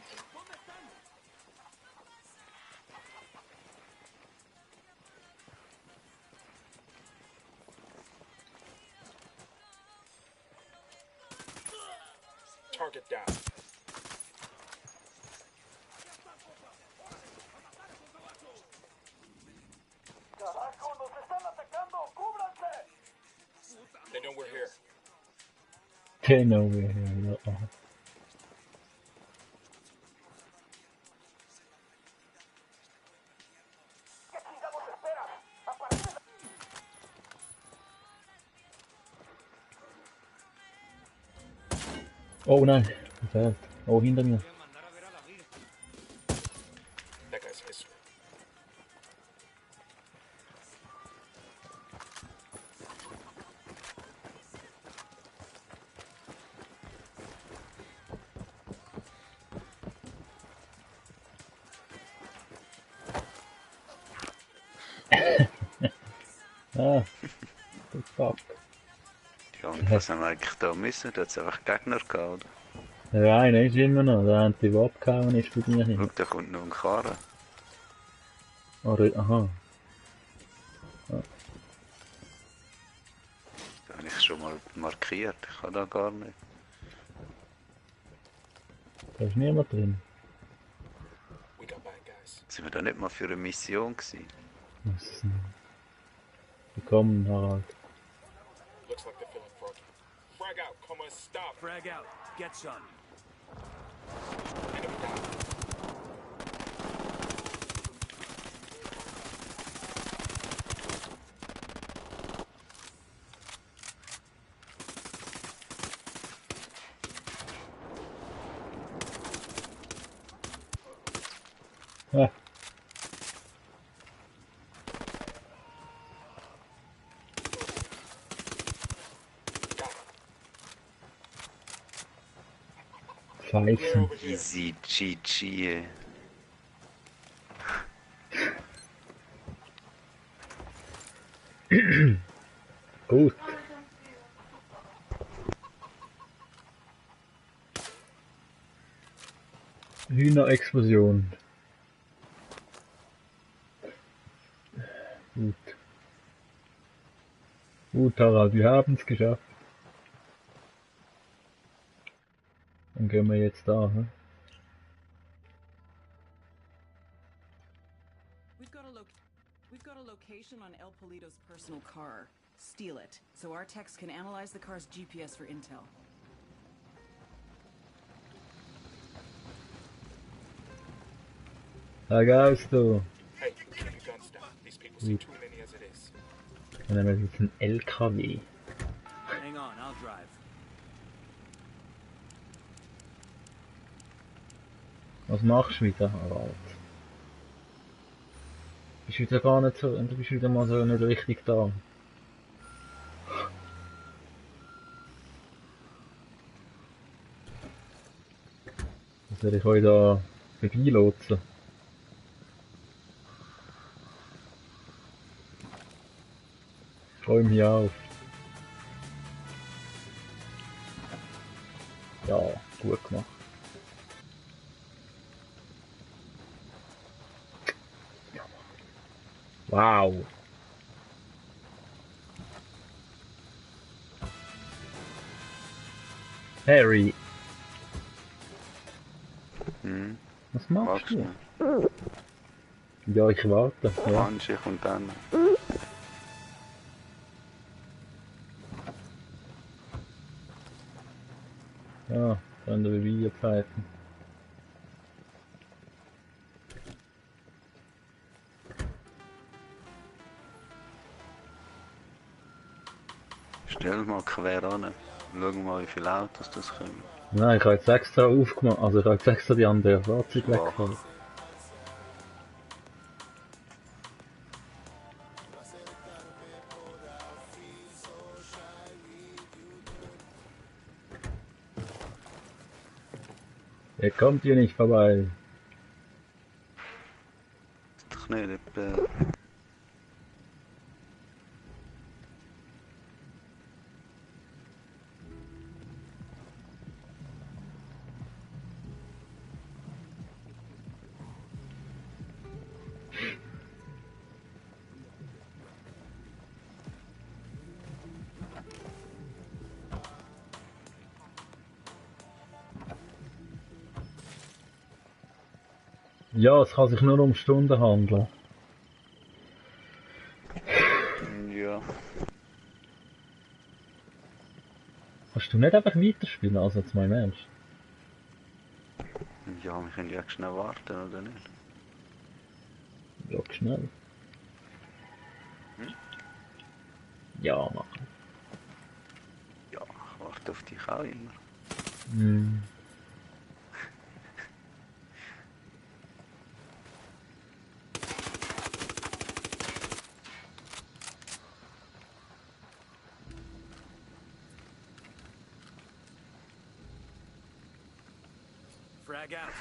Target down. They know we're here. They know we're here. Ja. Oh nein, gefällt. Oh, hinter mir. That guy's history. Ah, the fuck. Ja, und was haben wir eigentlich da müssen? Da hat es einfach Gegner gehabt, oder? Ja, einer ist immer noch. Der Anti, der abgehauen ist bei mir Schau, hin. da kommt noch ein Karren. Aha. Da habe ich schon mal markiert. Ich habe da gar nicht. Da ist niemand drin. We got bad guys. Sind wir da nicht mal für eine Mission gewesen? Was ist denn? Willkommen, Harald. Looks like they're feeling froggy. Frag out, come on, stop. Frag out. Get some. Enemy down. Ah. Pfeifen. Over here. Easy GG. Gut. Hühnerexplosion. Gut. Gut, Harald, wir haben es geschafft. Dann gehen wir jetzt da, hm? We've got a location on El Polito's personal car. Steal it, so our techs can analyze the car's GPS for intel. Agausto. Hey, keep your guns down. These people see too many as it is. Dann haben wir jetzt einen LKW. Hang on, I'll drive. Was machst du wieder, Harald? Bist wieder gar nicht so, du bist wieder mal so nicht richtig da. Soll ich euch da vorbeilotsen? Ich freue mich auf. Ja, gut gemacht. Wow. Harry, Hm, was machst warte du? schnell. Ja, ich warte. Ja. Manche kommt dann. Ja, können wir Videozeiten. Stell mal quer an. Schauen mal, wie viele Autos das können. Nein, ich habe jetzt extra aufgemacht, also ich habe jetzt extra die anderen Fahrzeuge Schwach. weggeholt. Er kommt hier nicht vorbei. Ist doch nicht etwa... Ja, es kann sich nur um Stunden handeln. Ja. Kannst du nicht einfach weiterspielen, also jetzt mal im Ernst? Ja, wir können ja schnell warten, oder nicht? Ja, schnell. Hm? Ja, machen. Ja, ich warte auf dich auch immer. Hm. Frag out.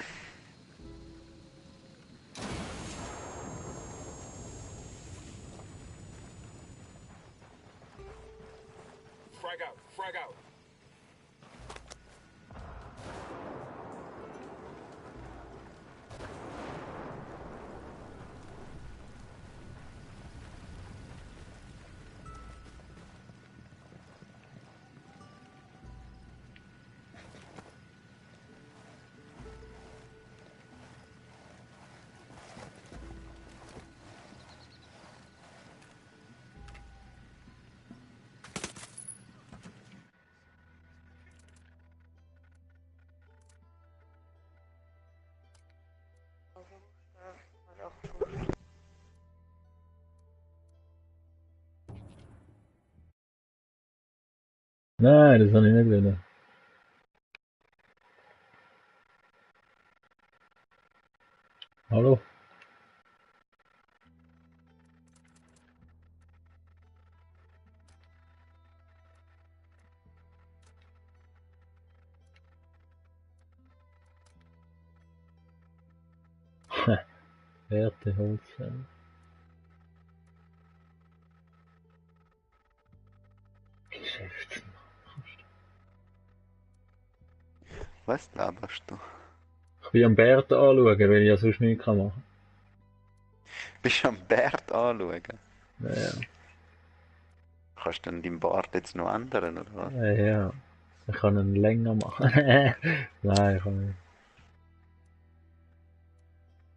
Frag out, frag out. Nein, das habe ich nicht wollen. Hallo? Werte Holzfäller. Geschäftsmann. Was laberst du? Ich bin am Bert anschauen, weil ich ja sonst nichts machen kann. Bist du am Bart anschauen? Ja, Kannst du denn deinen Bart jetzt noch ändern, oder was? ja. Ich kann ihn länger machen. Nein, ich kann nicht.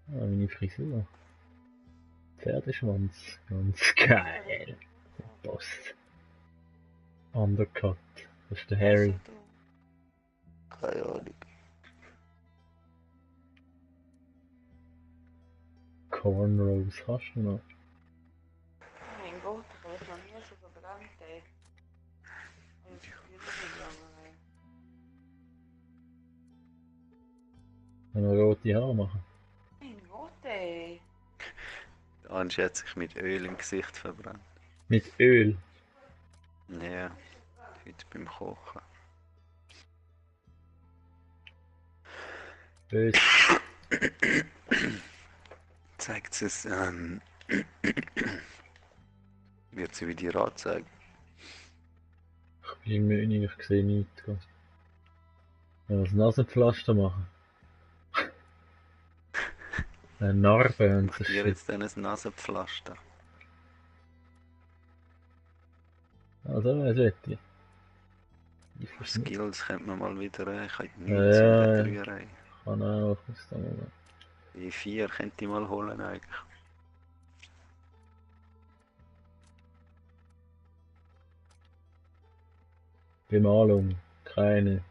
Ah, meine Frisur. Pferdeschwanz. Ganz geil. Post. Undercut. Das ist der Harry. Keine Ahnung. Cornrows hast du noch? Mein Gott, ich habe noch nie so verbrannt, ey. Und ich bin gegangen, ey. Wenn wir rote Haare machen. Mein Gott, ey. Der Angie hat sich mit Öl im Gesicht verbrannt. Mit Öl. Ja, heute beim Kochen. Böse. Zeigt es, wird sie wie dir anzeigen. Ich bin müde, ich sehe nichts. Ja, das Nasenpflaster machen. Eine Narbe und Mach so dir Shit. jetzt dann ein Nasenpflaster. Also, was will ich? Skills könnte man mal wieder, ich habe Ja, nichts in der ja. Dreierei. Kann auch, ich muss da mal. Die 4 könnte ich mal holen eigentlich. Bemalung, keine.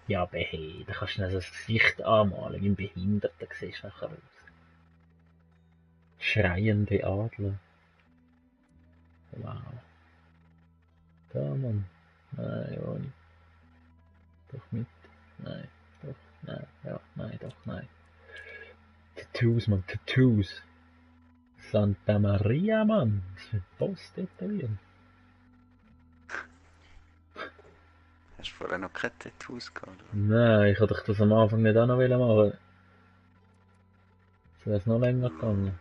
Ja, aber hey, da kannst du also das Gesicht anmalen, wie ein Behinderter siehst du nachher aus. Schreiende Adler. Wow. Da, Mann. Nein, ja nicht. Doch mit. Nein, doch, nein, ja, nein, doch, nein. Tattoos, Mann, Tattoos. Santa Maria, Mann. Das ist ein Boss tätowieren. Hast du vorher noch keine Tattoos gehabt? Oder? Nein, ich wollte das am Anfang nicht auch noch machen. Das wäre es noch länger gegangen.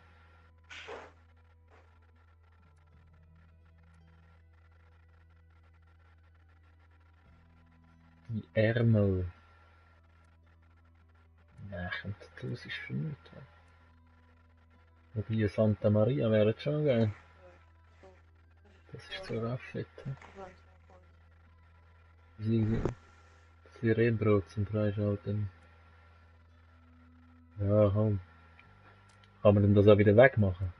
Die Ärmel. Nein, komm, Tattoos ist für nichts. Wobei Santa Maria wäre jetzt schon geil. Das ist so raffet. Sie Rehbrot zum Freischalten. Ja, komm. Kann man denn das auch wieder wegmachen?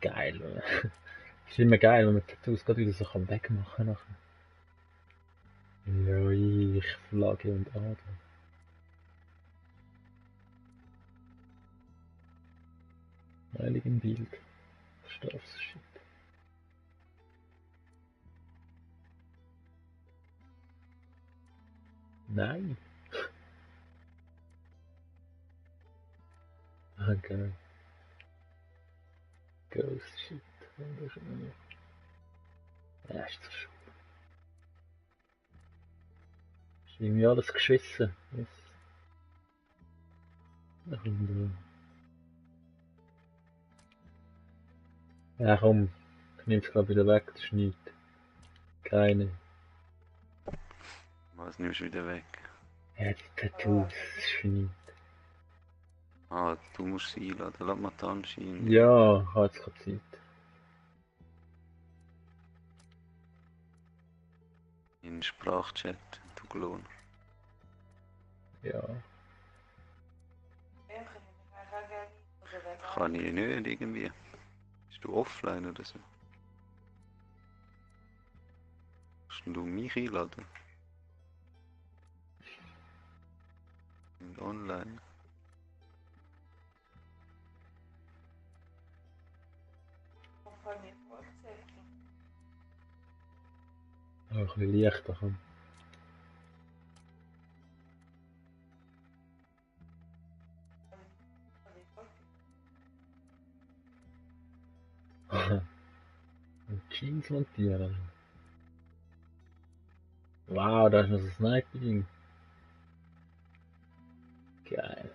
Geil, oder? Ist immer geil, wenn man Tattoos gerade wieder so wegmachen kann. Nachher. Ja, ich Flagge und Adler. Heilig im Bild. Verstehst du Shit. Nein. Ah, geil. Ghost Shit. Ja, ist das schon. Ist irgendwie alles geschissen. Yes. Und, ja komm, ich nehm's grad wieder weg, das ist nichts. Keine. Was nimmst du wieder weg? Ja, die Tattoos, das ist für nichts. Ah, du musst sie einladen, lass mal die anschauen. Ja, ich habe jetzt keine Zeit. In Sprachchat, du Klon. Ja. Kann ich nicht irgendwie. Bist du offline oder so? Kannst du mich einladen? Und online. Auch ein bisschen leichter komm. Und Jeans montieren. Wow, da ist noch so ein Sniping. Geil.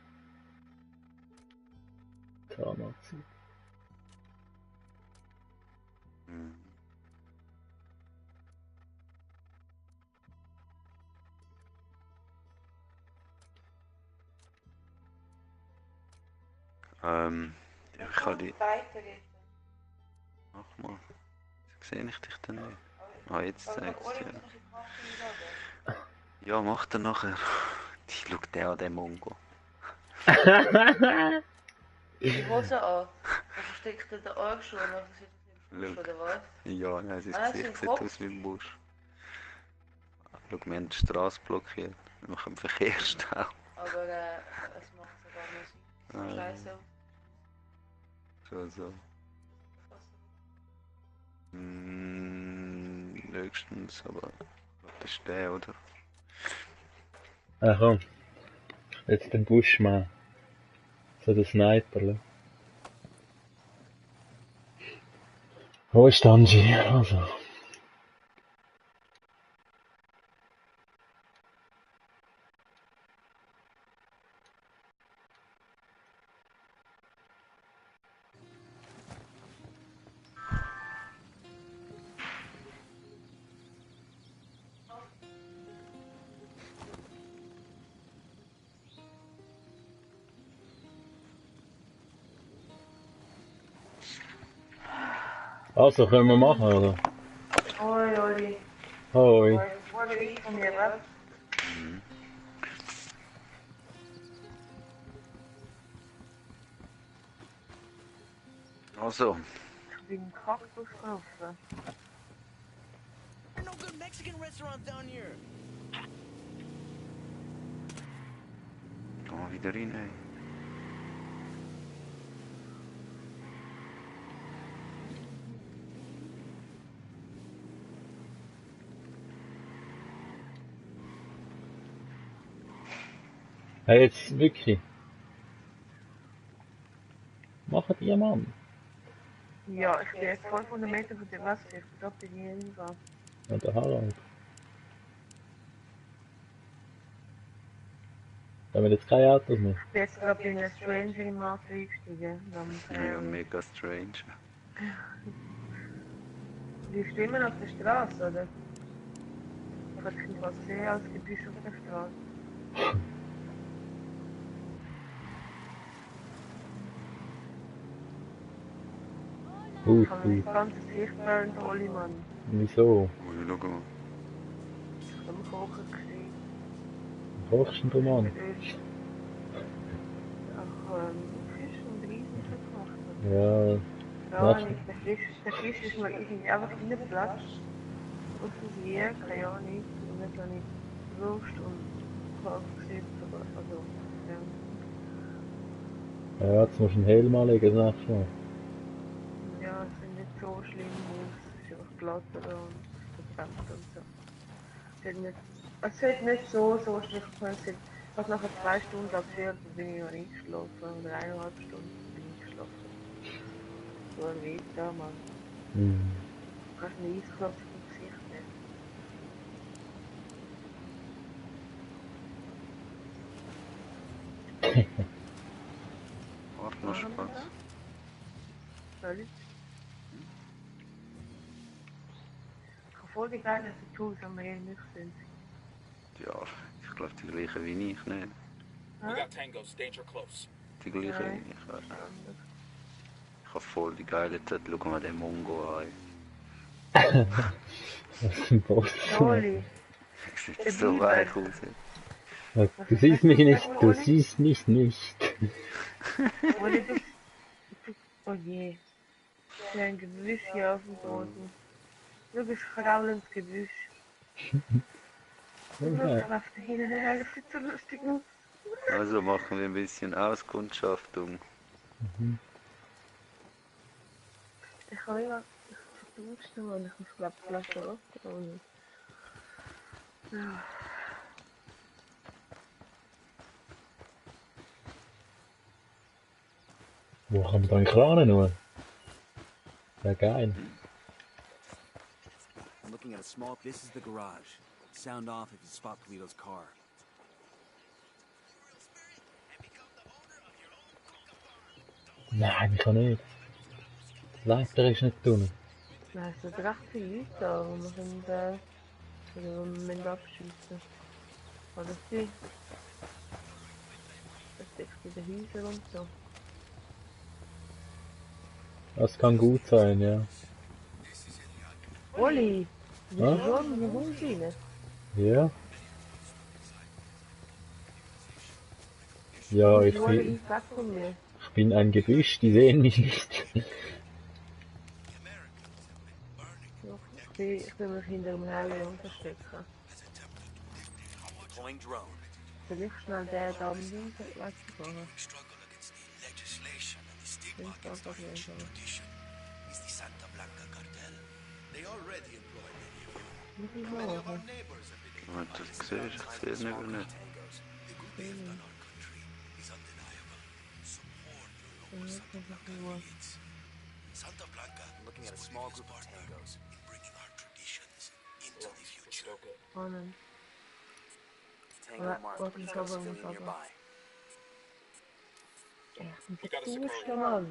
Tamazi. Hm. Ich kann die. Mach mal. Sehe ich dich denn nicht? Ah, jetzt zeigt es dir. Ja, mach dann nachher. Ich schau den an, den Mongo. Die Hose an. Also steckt dir der Arsch an, also sieht das nicht Schau. oder was? Ja, nein, sein Ah, Gesicht sein sieht Kopf. aus wie ein Busch. Schau, wir haben die Straße blockiert. Wir machen Verkehrsstau. Aber es macht sogar Musik. So Ah. scheiße. Schon so. Höchstens, aber das ist der, oder? Ah komm. Jetzt den Buschmann. So der Sniper. Wo ist Angie? Also. Also, können wir machen, oder? Hoi, Oli. Hoi. Wurde ich von mir was? Also, Ich bin Kaktus gelaufen. There's no good Mexican restaurant down here. gehen wir wieder rein. Hey. Hey, jetzt wirklich. Macht ihr, Mann. Ja, ich bin jetzt 500 Meter von der Wasser. Ich darf da nie hingehen. Ja, der Harald. Da haben wir jetzt keine Autos mehr. Ich bin jetzt gerade in eine Stranger im Auto eingestiegen. Ja, mega strange. Die stimmen auf der Straße, oder? Ich habe mich was gesehen als Gebüsch auf der Straße. Ich habe mein ganzes Gesicht burnt, Oli, Mann. Wieso? Oh, ja, schau mal. Ich habe mich kochen gesehen. Kochst du denn, Mann? Ach, Fisch und Riesen verkocht. Ja. Ja, der Fisch ist mir irgendwie einfach reingeplatscht. Aus dem Bier, keine Ahnung. Und dann habe ich Wurst und Koch gesehen. Also, ja. Ja, jetzt musst du einen Helm anlegen, das nächste Mal. Ja, es sind nicht so schlimm aus. Es ist einfach glatt und verbrannt und so. Es hat nicht so schlimm sein. Ich habe nachher 2 Stunden abgehört, dann bin ich noch eingeschlafen. Oder 1,5 Stunden bin ich eingeschlafen. So ein Weg da, Mann. Mhm. Du kannst einen Eisklopf im Gesicht nehmen. Macht noch Spaß. Soll ich? Ich habe voll die geile Tattoos, wenn wir ähnlich sind. Ja, ich glaube die gleiche wie ich, nicht? We got tangos. Danger close. Die gleiche Nein, wie ich. das ist anders. Ich habe voll die geile Tattoo. Schau mal den Mongo an. Was ist ein Boss? Oli, Sieht so weich aus. Du siehst mich nicht, du siehst mich nicht. Oli, oh je. Ich sehe ein Gebüsch hier auf dem Boden. Du bist kraulendes Gebüsch. Oh Und nein. das auf der Hinten, das sieht so lustig aus. Also machen wir ein bisschen Auskundschaftung. Mhm. Ich kann nicht verduschen, weil ich muss, glaube ich, Flasche Wasser holen. Wo kann man da einen Kran nur? Ja, geil. I'm looking at a small... This is the garage. Sound off if you spot Polito's car. Nein, ich kann nicht. Leiter ist nicht drin. Nein, es sind recht viele Leute da, die wir können, oder wir abschiessen. Oder sie. Das ist bei den Häusern und so. Das kann gut sein, ja. Oli! Du bist Ja? schon in den Hund rein. Ja. Ja, Ich weg von mir. ich bin ein Gebüsch, die sehen mich nicht. Ich will mich hinter dem Helium verstecken. Deploying drone. Vielleicht schnell der da am Linken weggegangen. Ich weiß auch nicht. Is the Santa Blanca cartel. They already employ many of you. Muss ich Many of our machen. neighbors have been Und du siehst, ich sehe es nicht mehr nicht. The good we have done our country is undeniable. Support your local Santa Blanca elites. Santa Blanca Looking is at a my small biggest group of partner tangos. in bringing our traditions into the future. Spannend. Tango marked. What We've is got a over civilian with nearby. We got a Du Sicario. schon mal.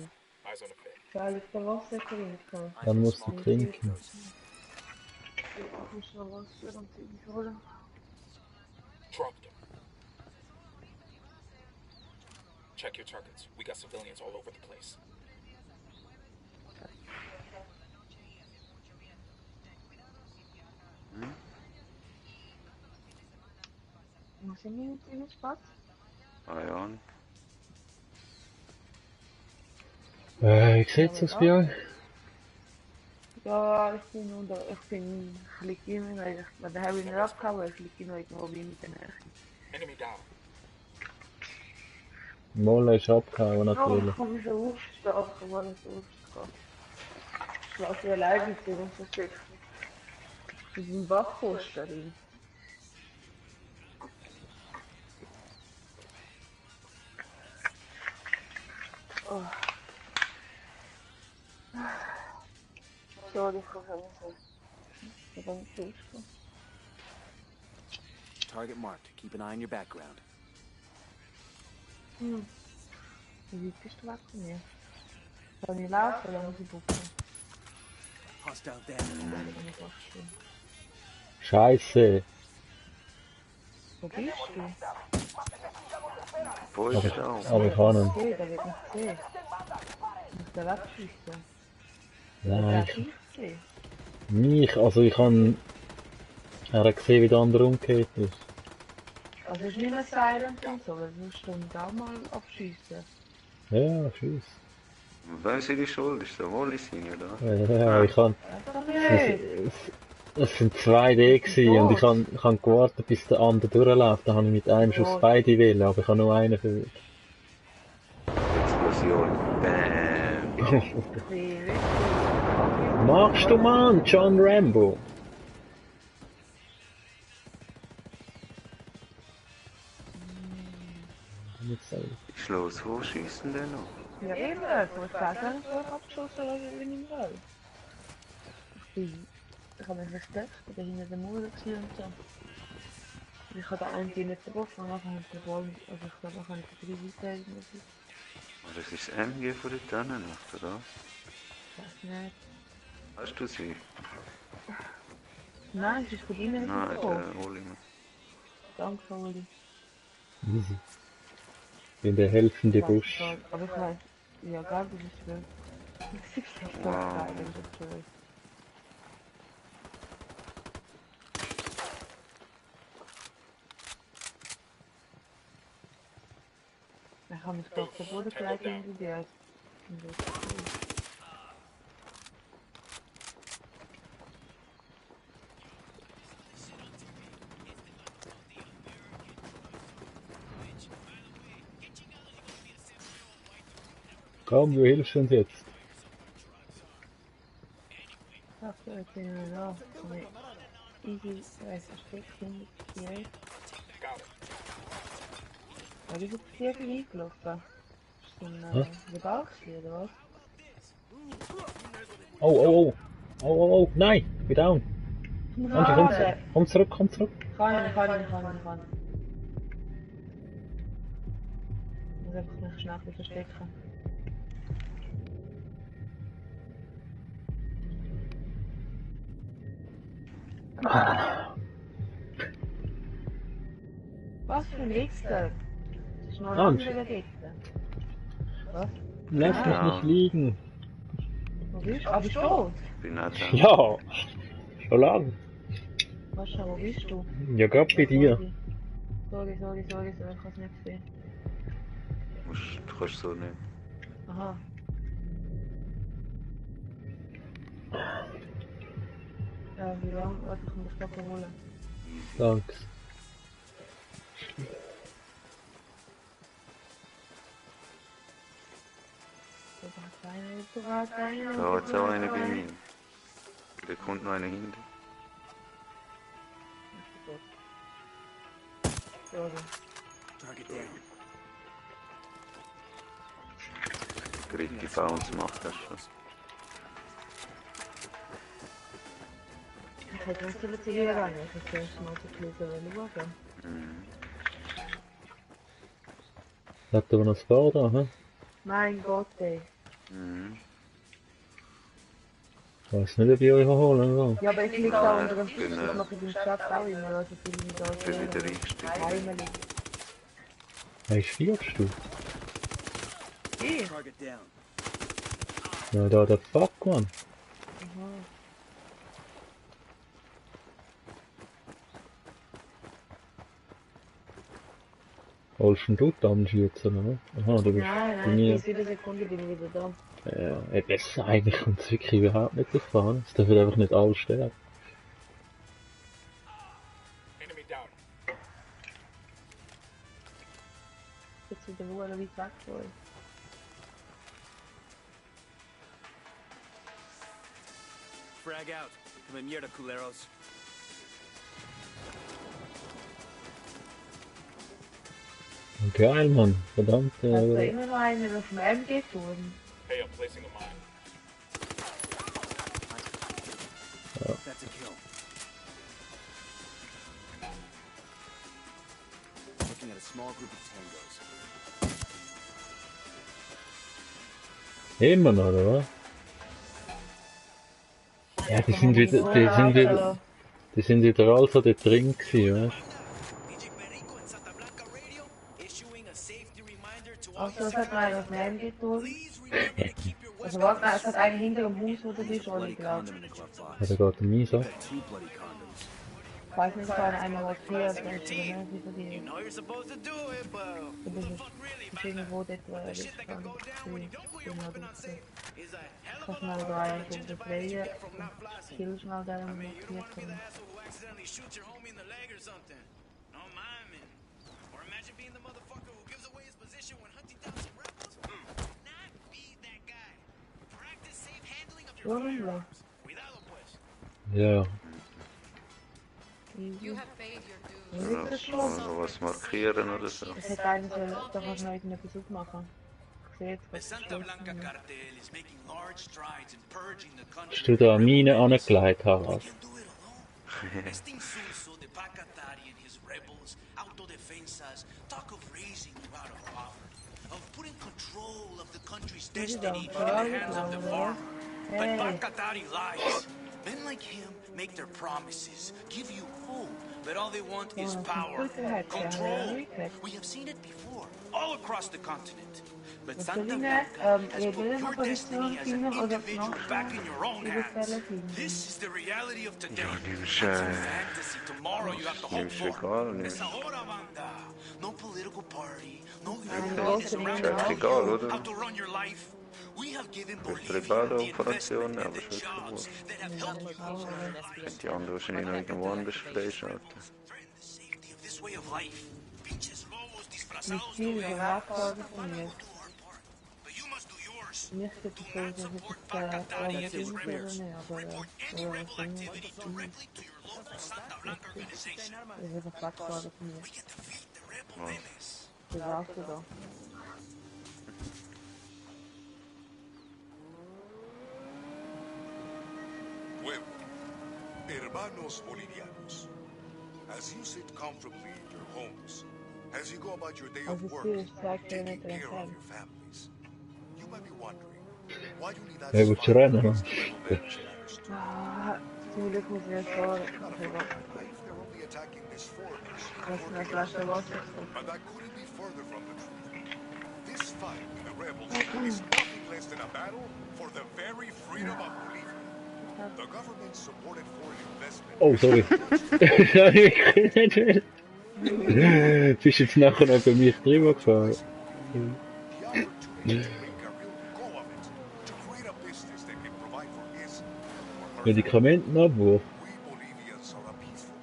Eyes on the pit. Geil, ich kann Wasser trinken. Dann musst du trinken. Ich muss noch Wasser und Zeug holen. Dropped him. Check your targets. We got civilians all over the place. Wo sind wir mit dem Spatz? Ah ja. Wie sieht's aus bei euch? Ja, ich liege immer, weil der habe ich nicht abgehauen, ich liege noch irgendwo wie mit der Nähe. Enemy down. Molle ist abgehauen Oh, natürlich. ich komme schon aufstehen, ich kann nicht aufstehen. Ich lasse alleine mit dem Versteck. Mit dem Wachposten. Oh. Sorry, ich kann nicht so. Ich kann nicht aufstehen. Target marked. Keep an eye on your background. Wie weit bist du weg von mir? Kann ich laufen oder muss ich bucken? Hostile down. Scheiße. Wo bist du? Wo ist der auch? Aber ich kann ihn. Okay, der wird nicht sehen. Ich muss den wegschiessen. Nein, Der nicht sehen. also ich kann... Er hat gesehen, wie der andere umgekehrt ist. Also es ist nicht mehr silent und so, weil sonst musst du da mal abschiessen. Ja, tschüss. Wer ist die Schuld? Ist der Wolli sein, oder? Ja, ich kann... Das nicht! Es sind 2D gewesen und ich kann gewartet, bis der andere durchläuft. Dann habe ich mit einem Schuss beide wählen, aber ich habe nur einen verwirrt. Explosion. Bam. Machst du, Mann, John Rambo? Ist los, wo schießen denn noch? Ja eben, ich muss sagen, ich habe abgeschossen, was ich nicht will. Ich habe mich versteckt, ich bin hinter der Mauer und so. Ich habe den einen nicht getroffen und nachher habe ich den Ball, also ich glaube, nachher habe ich den 3 Seiten müssen. Das ist das MG von der Tannennacht, oder? Ich weiß nicht. Hast du sie? Nein, es ist von ihnen Nein, gekommen. der hol ich mir. Danke, Oli. Easy. In der helfende Busch. Aber ich weiß, ja, gar das ist schön. Das ist so Wow. geil, das ist schön. Ich habe mich doch der Boden gleich hinter dir. Komm, du hilfst uns jetzt. Ach, ich bin nur da. Easy, versteckt hinter dir. Ja, wie ist jetzt hier eingelaufen? Ist das ein Legal oder was? Oh, nein, ich bin down. Komm zurück. Kann ich. Ich muss einfach noch schnell verstecken. Was für ein Wichser? Das ist noch ein anderer Wichser. Was? Lass mich nicht liegen. Wo bist du? Ah, bist du tot? Bin nicht da. Ja, schon lang. Was schon, wo bist du? Ja, grad bei dir. Sorry, ich kann es nicht sehen. Du kannst so nehmen. Aha. Ja, wie lange? Warte, ich muss das holen. Danke. Da hat es auch eine bei mir. Da kommt noch eine hinten. Sorry. Target down. Dritte Bounce macht das schon. Ich hätte uns zu hier rein, ich hätte zuerst mal so ein bisschen schauen. Hat aber noch das Bar da, hä? Mein Gott, ey. Ich weiß nicht, ob ich euch holen will. Ja, aber ich liege da unter dem Ich Tisch, bin, das mache ich im Chat auch immer, also viele mich da bin wieder eingestiegen. heimelig. Hey, stirbst du? Ich? Target down. Ja, da der Fuck, Mann. Holst du dann schießen, oder? Aha, du bist Nein, bis 7 Sekunden bin ich wieder da. ja, das eigentlich kommt es wirklich überhaupt nicht drauf an. Es dürfen einfach nicht alle sterben. Enemy down. Jetzt wieder wo weit weg von euch. Frag out. Come in mierda, culeros. Geil, Mann. Verdammt. Hast du immer noch einen auf dem MG tun? Hey, I'm placing a mine. That's a kill. Looking at a small group of tangos. Immer noch, oder was? Ja, die sind wieder alle so dort drin gewesen, weißt Also, es hat einer auf dem MG tun. Also, warte, es hat einen hinter dem Haus, wo du bist, oder ich glaube. du? Ja, da geht der Mies ab. Two bloody condoms. Ich weiß nicht, ob einer was hier ist, wenn es wieder mehr über die. know you're supposed to do it, but Du bist irgendwo dort, wo er ist. shit that could go down when you don't put your weapon on safe is a hell Ich of kann a lot schnell da eigentlich to befreien. from not flossing. Kill schnell den I mean, you don't want to be markiert. the asshole who accidentally shoots your homie in the leg or something. No miming. Or imagine being the motherfucker who gives away his position when hunting down some rebels. Not be that guy. Practice safe handling of your firearms. Cuidado, pues. Ja. You have paid your dues. Wie ist das schon? Oder was markieren oder so. Es hätte einen doch noch irgendetwas aufmachen. Ich sehe jetzt, The was Santa Blanca cartel is making large strides in purging the country. Hast du da eine Mine angelegt, Harald? Can do it alone. Extinsuso de Pacatari and his rebels, autodefensas, talk of raising you out of poverty, of putting control of the country's destiny in the hands of the farmer. But Pacatari lies. Men like him make their promises, give you hope, but all they want is power, control. We have seen it before, all across the continent. But Santa Blanca has put your destiny as an individual back in your own hands. This is the reality of today. nimmst, That's a fantasy. Tomorrow you have to hope nimmst for. egal, Es nimmst. ahora, banda. No political party, no Ist union halt egal, oder? how to run your life. We have given Tribale Bolivia the Operationen, investment aber and the ist halt jobs that have helped Die anderen wahrscheinlich noch irgendwo anders freischalten. threaten the safety of this way of life. Pinches lobos Mit disfrazados viel do Nachfrage von mir. our part. But you must do yours. Nicht so Do viel, not dass ich support jetzt Pacatari and his Film rebels. oder aber Report any rebel activity directly to your local Santa Blanca organization. das ist eine Nachfrage von mir. We can defeat the rebel menace. Das brauchst du da. Pueblo, hermanos bolivianos, as you sit comfortably in your homes, as you go about your day of Also work, viel zeigt er taking nicht care of recht. your families, you might be wondering, why you need that Ja, willst du rennen? rebel management understood. Ah, zum Glück muss ich jetzt fahren. If they're only attacking these foreigners, Das ist eine Flasche Wasser. but that couldn't be further from the truth. This fight with the rebels is nothing less than a battle for the very freedom of Bolivia. The government supported foreign investment. Oh, sorry. Bist jetzt nachher noch bei mir drüber gefahren? The opportunity to make a real go of it, to create a business that can provide for his or her Medikamentenabwurf. We Bolivians are a peaceful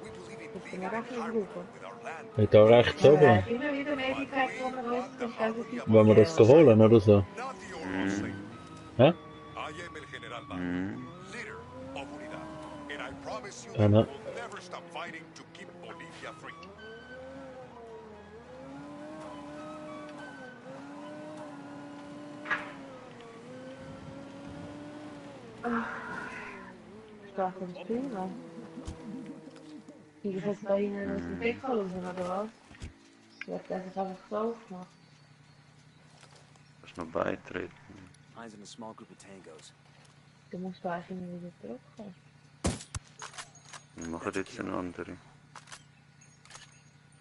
people. We believe in bin legal auch nicht empowerment gut. with our land. Ja, da rechts oben. Immer wieder Medikate, wo man rauskommt, also die Wollen wir das holen oder so? Not the oral slave. Hä? I am el General Banda, leader of Unidad, and I promise you that we Anna. will never stop fighting to keep Bolivia free. Stark ins Spiel, ne? Die ist jetzt da hinten aus dem Deckel raus, oder was? Wird das jetzt einfach so aufgemacht? Kannst noch beitreten. Eyes in a small group of tangos. Du musst da eigentlich immer wieder drücken. Wir machen jetzt eine andere.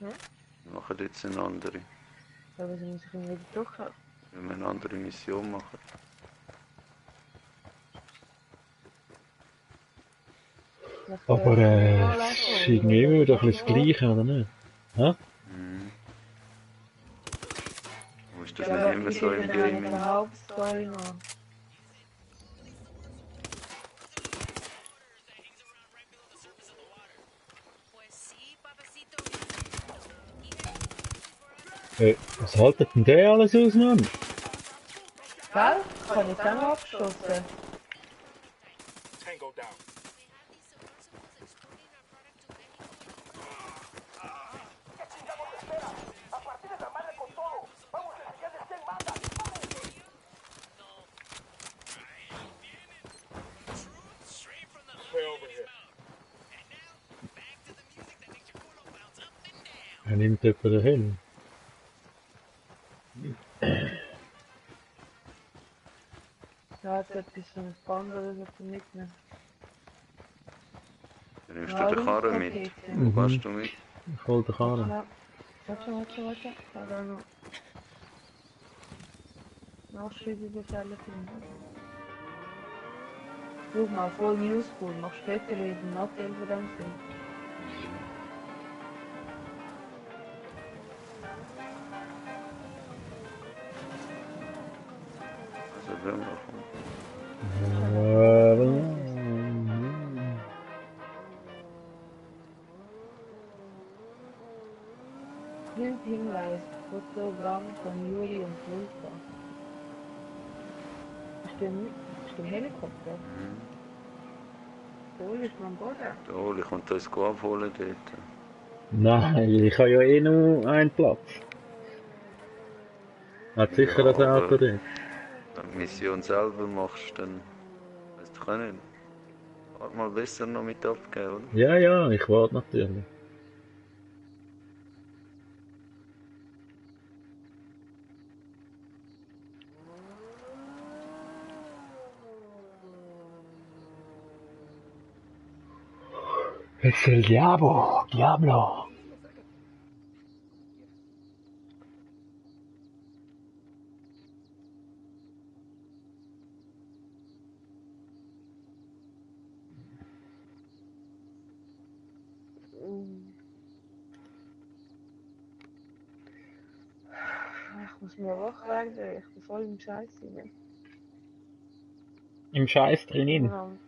Hm? Wir machen jetzt eine andere. Aber sie müssen immer wieder drücken. Wenn wir eine andere Mission machen. Aber es ist irgendwie immer wieder ein bisschen das Gleiche, oder nicht? Hä? Ist das Ja, nicht aber immer ich so bin im dann mit Gaming? der Hauptstory noch. Was haltet denn der alles auseinander? Gell? Kann ich dann abgeschossen? Tango down. Way over here. Er nimmt jemanden hin. Ja, jetzt etwas so ein Band oder so zum Mitnehmen. Dann nimmst du den Karren mit. Wo gehst du mit? Ich hol den Karren. Warte. Da war noch. Nachschreibende Fälle finden. Schau mal, voll Newspool. Noch später reden, Nachteil von dem Film. Also wenn wir kommen. Hinweis, Fotogramm von Juri und Vulka. Ist der Helikopter? So ist man Boden. Der Oli kommt uns abholen dort. Nein, ich habe ja eh nur einen Platz. Hat sicher das Ja, Auto dort. Wenn du die Mission selber machst, dann weißt du nicht. Warte mal besser noch mit abgeben, oder? Ja, ich warte natürlich. Es el Diablo. Ich muss mir wach werden, ich bin voll im Scheiß rein. Im Scheiß drinnen.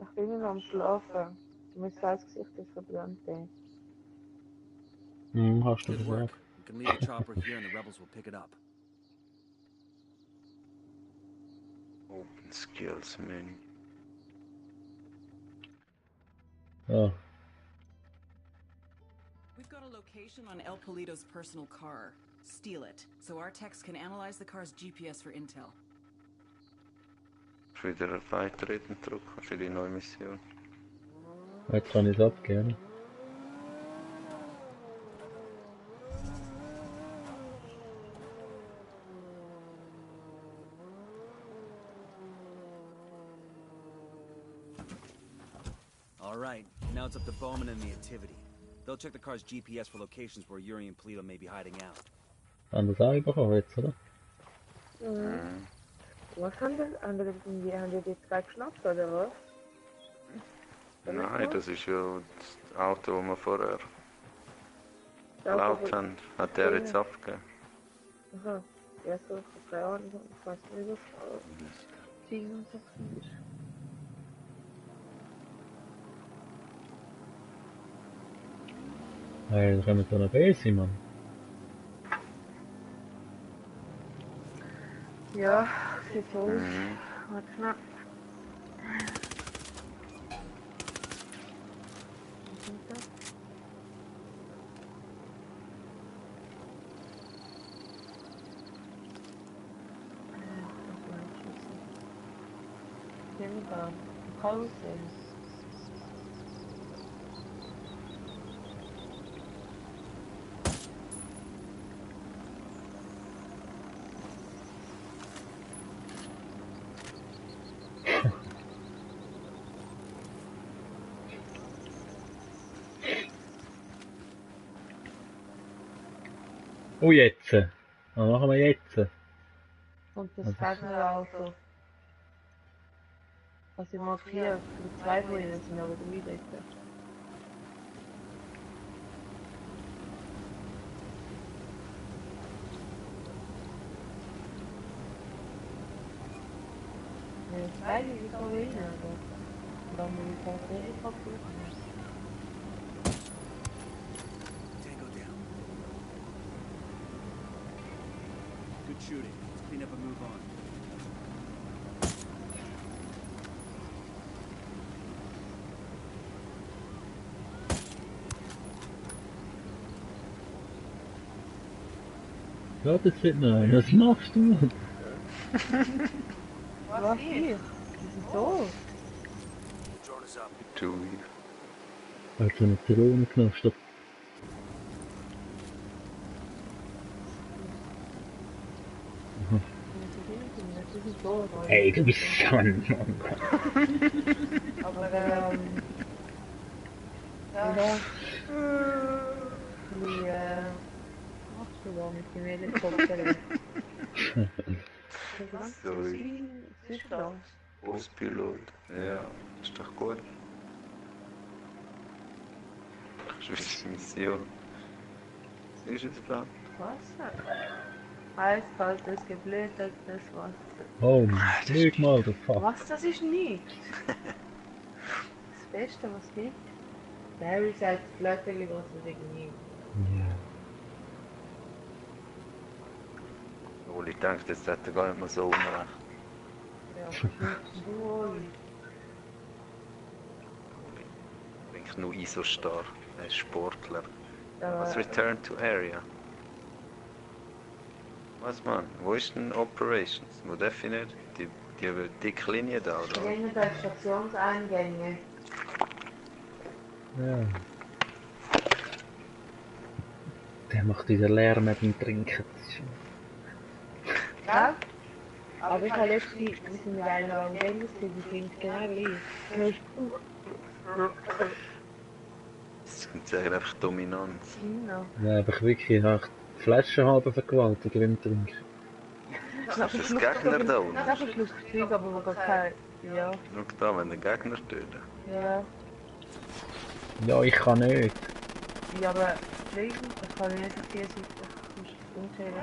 Ich bin noch am Schlafen. Mein Gesicht ist verbrannt. Hast du Good work. gesagt. You can leave the chopper here and the rebels will pick it up. Open Skills Menü. Ja. We've got a location on El Polito's personal car. Steal it, so our techs can analyze the car's GPS for intel. Wieder beitreten drücken für die neue Mission. Jetzt kann ich es abgeben. All right, now it's up to Bowman and the Activity. They'll check the car's GPS for locations where Yuri and Polito may be hiding out. Haben das auch bekommen jetzt, oder? Was haben die jetzt gerade geschnappt, oder was? Nein, das ist ja das Auto, das wir vorher geklaut haben. Hat der jetzt abgegeben. Aha. Ja, so, keine Ahnung, ich weiß nicht, was Ziegen und so ist. Hey, da kommen wir noch besser, Mann. Ja, sieht so aus. Warte schnell. Was ist das? Da. Karussell. Oh, jetzt. Was machen wir jetzt? Und das Federauto. Was ich markiere, die zwei von ihnen sind aber drei dort. Beide wie so rein, aber dann will ich auch nicht kaputt. Tango down. Good shooting. Let's clean up and move on. Ja, das wird nein. Was machst du? Was hier? Wieso? Drone is up. Chewie. Er hat so eine Zitrone genommen statt. Das ist so. Ey, du bist so ein Mann. Aber ja. Die machst du da mit dem Helikopter? Sorry. Was ist das? Auspilot. Ja, ist doch gut. Schwierige Mission. Was ist es da? Wasser. Eiskaltes, geblättertes Wasser. Oh, leg mal, du Fuck. Was? Das ist nichts. Das Beste, was es gibt. Barry sagt, Blätterli, was es irgendwie. Ja. Obwohl ich denke, das hätte gar nicht mal so unrecht. Ja, du, Denkt nur Isostar, er ist Sportler. ja. Was Return to Area? Was man? Wo ist denn Operations? Wo definiert? Die dicke Linie da, oder? Gänge der Stationseingänge. Ja. Der macht wieder Lärm beim Trinken. Ja? Aber ich habe letztens, wir sind mit einer am Gänge, die sind genau gleich. Das sind sagen einfach Dominanz. China. Ja, aber ich wirklich nach Flaschen halber vergewaltigen beim Trinken. Das ist Gegner da unten. Das ist lustig, aber man kann kein... Ja. Schau da, wenn der Gegner tötet. Ja. Ja, ich kann nicht. Ja, aber fliegen, das kann ich nicht auf dieser Seite. Das ist unzählig.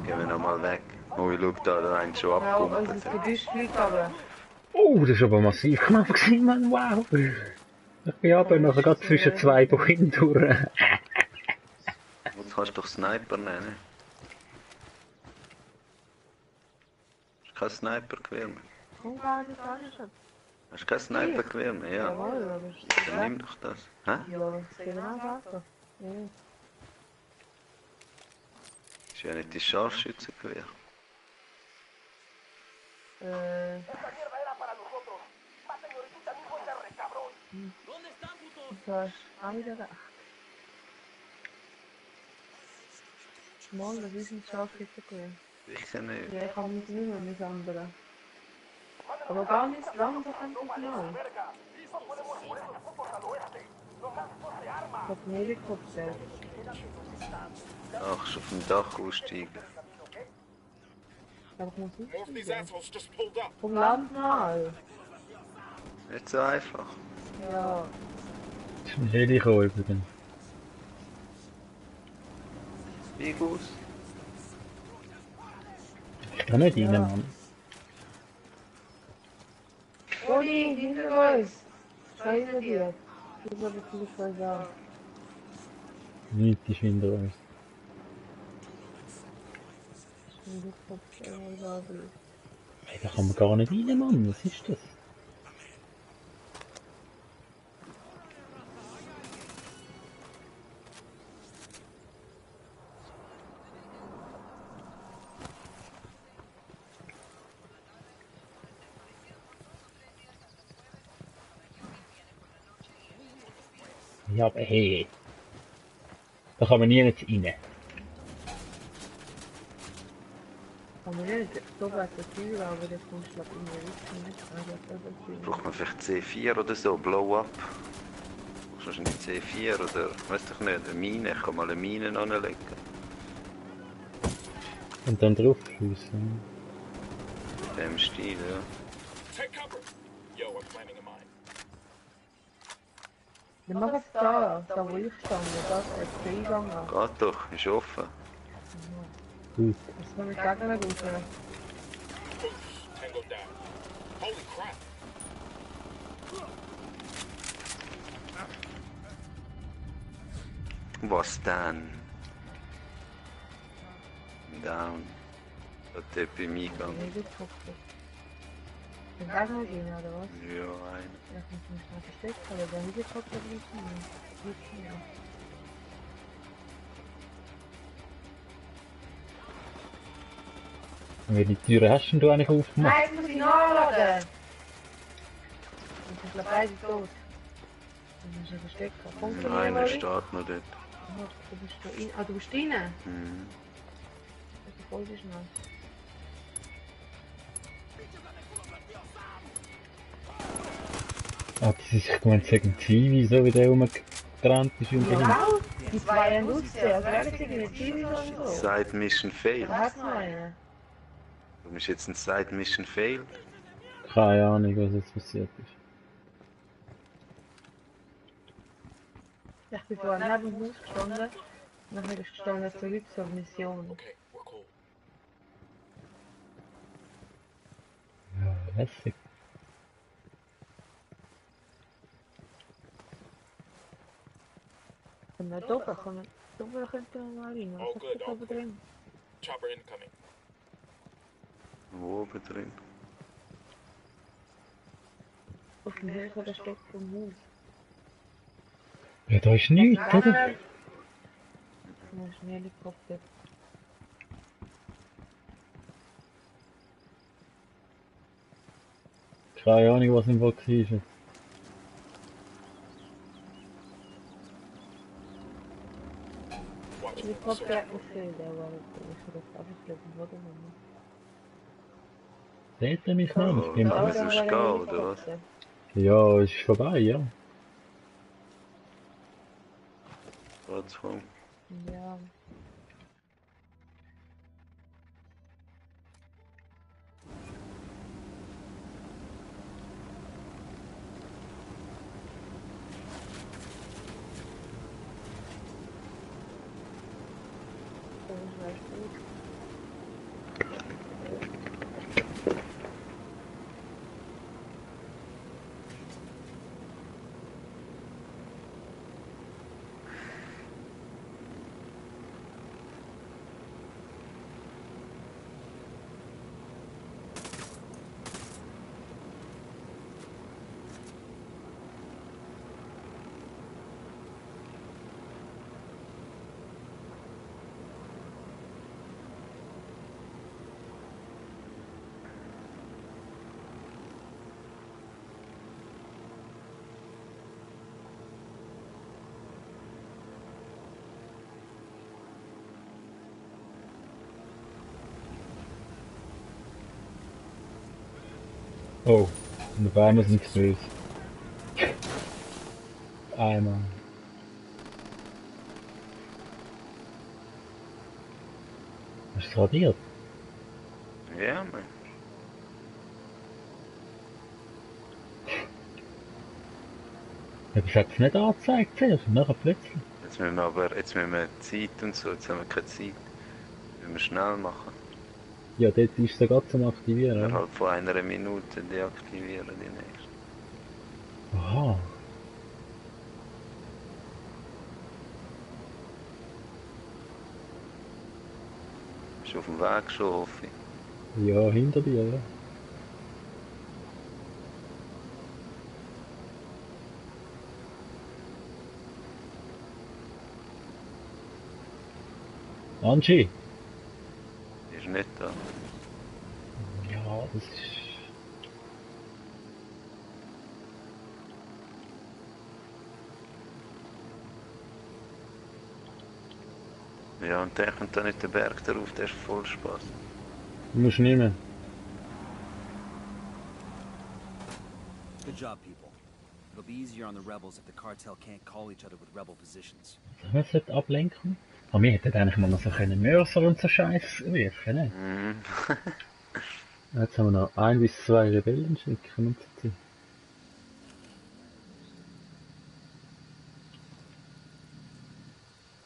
Gehen wir nochmal weg. Oh, ich schau da, da einen schon Ja, also abgekumpelt. das Gebüsch fliegt aber. Oh, das ist aber massiv knapp gewesen, Mann, wow. Ich bin aber nachher gerade zwischen zwei Bäumen durch. Jetzt kannst du doch Sniper nennen. Hast du kein Sniper-Gewehr mehr? Komm, gar nicht an. Hast du kein Sniper-Gewehr mehr? Ja. Jawohl, aber... Dann nimm doch das. Hä? Ja, das ist genau das. Ja. Ist ja nicht das Scharfschützengewehr. ¿Dónde están, putos? Du hast auch wieder recht. Mal, das ist ein Scharfschützengewehr. Sicher nicht. Ja, ich habe nicht mehr mit anderen. Aber gar nicht langsam einfach mal. Ich habe einen Helikopter. Ach, kannst auf dem Dach aussteigen. Aber ich muss More of these nicht. assholes just pulled up. Vom Land mal. Nicht so einfach. Ja. Das ist ein Heliko übrigens. Wie aus? Ich kann nicht rein, Mann. Uli, hinter uns! Schau hinter dir! Du sollst nicht was sagen. Nichts ist hinter uns. Hey, da kann man gar nicht rein, Mann. Was ist das? Ja, aber hey. Da kann man nie nicht rein. Kann man nicht so weit dafür, aber das kommt schon in die Richtung nicht. Also, das ist Braucht man vielleicht C4 oder so? Blow-up? Brauchst du nicht C4 oder, weiß ich nicht, eine Mine? Ich kann mal eine Mine anlegen. Und dann drauf schiessen. In dem Stil, ja. Take cover. Yo, I'm planting a mine. Wir machen es da wo ich stand, da ist der Eingang an. Geht doch, ist offen. Gut. Das kann ich Gegner raus. Tango down. Holy crap. Was dann? Down. Hat der bei mir gegangen? Helikopter. Den Weg noch gehen, oder was? Ja, einer. Vielleicht muss man schnell verstecken, aber der Helikopter bleibt nicht. Welche Türe hast denn du eigentlich aufgemacht? Nein, ich muss ihn nachladen! Und ich glaube, beide tot. Dann musst du verstecken. Kommst du Einer rein, steht noch dort. Du bist da rein. Ah, du bist rein? Mhm. Das ist voll schnell. Ah, das ist, ich meine, sagen Zivi, so wie der rumgerannt ist und dahin. Ja, die zwei haben ausgesehen, als wären sie in der Zivis und so. Side Mission failed. Da hat's noch einen. Du bist jetzt ein Side Mission failed? Keine Ahnung, was jetzt passiert ist. Ich bin vorher neben dem Haus gestanden. Nachher ist gestanden, zurück zur Mission. Okay, we're cool. Ja, lässig. Und da oben könnte man mal rein. Oh, Was good, ist da oben drin? Chopper incoming. Wo oben drin? Auf dem höheren Stock vom Haus. Ja, da ist nichts, oder? Da ist ein Helikopter. Keine Ahnung, was im Box ist. Jetzt. Watch Helikopter hat mich gefehlt, aber ich würde jetzt einfach auf den Boden nehmen. Seht ihr mich noch? Ich bin Da da. müssen wir gehen, oder was? Ja, ist vorbei, ja. What's home? Ja. Das ist echt gut. Oh, und auf einmal sind sie böse. Einmal. Hast du es radiert? Ja, man. Ja, das hat es nicht angezeigt zuerst, und nachher plötzlich. Jetzt müssen wir Zeit und so, jetzt haben wir keine Zeit. Müssen wir schnell machen. Ja, dort ist es sogar zum Aktivieren. Oder? Innerhalb von einer Minute deaktivieren die nächste. Aha. Bist du auf dem Weg schon, hoffe ich. Ja, hinter dir, ja. Angie? Die ist nicht da. Ja, das ist... Ja, und der kommt da nicht den Berg darauf, der ist voll Spaß. Du musst nicht mehr. Good job, people. It'll be easier on the rebels if the cartel can't call each other with rebel positions. Wir sollten ablenken. Aber wir hätten eigentlich mal noch so einen Mörser und so Scheiß werfen, ne? Mhm. Jetzt haben wir noch 1 bis 2 Rebellen schicken und so.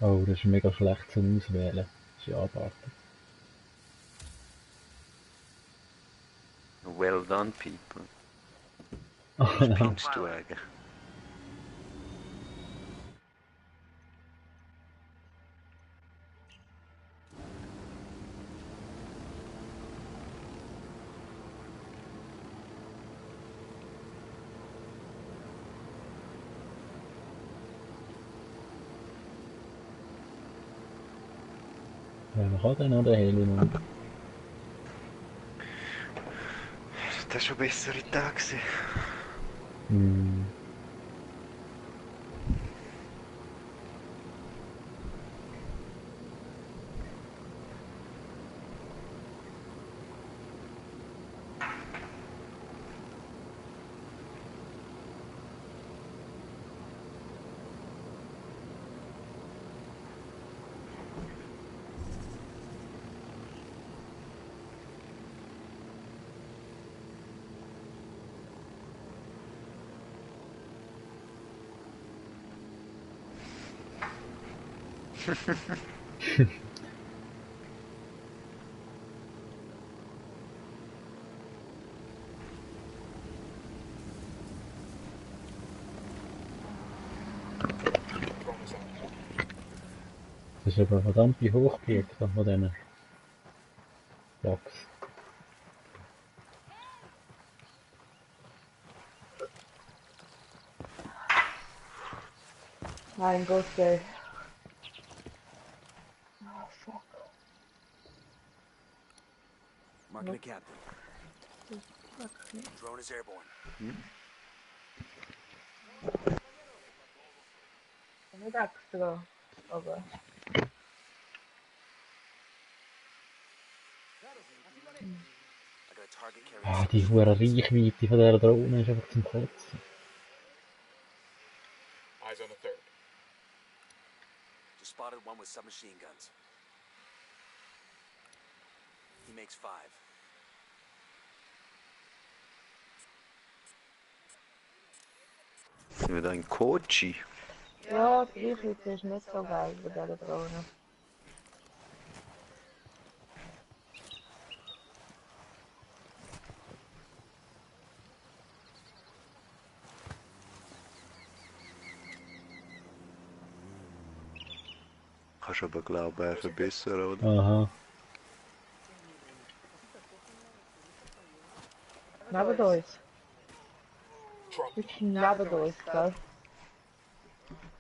Oh, das ist mega schlecht zum Auswählen. Das ist ja abartig. Well done, people. Oh, Was pimpst du eigentlich? Ja, man kann dann noch den Heli nehmen. Das war schon bessere Tage. Hm. Drone is out. Das ist aber verdammt wie hochgeht von diesen Box. Mein Gott, ey. Oh, fuck. Marking a captain. Drone is airborne. Nicht extra, aber... I got a target carrying Ah, die hohe Reichweite von dieser Drohne ist einfach zum Kotzen. Eyes on the third. Just spotted one with submachine guns. He makes 5. Sind wir da in Kochi? Ja, die Reichweite ist nicht so geil bei dieser Drohne. Kannst aber glauben, verbessern, oder? Aha. Neben uns. Drop. Wirklich neben uns, gell?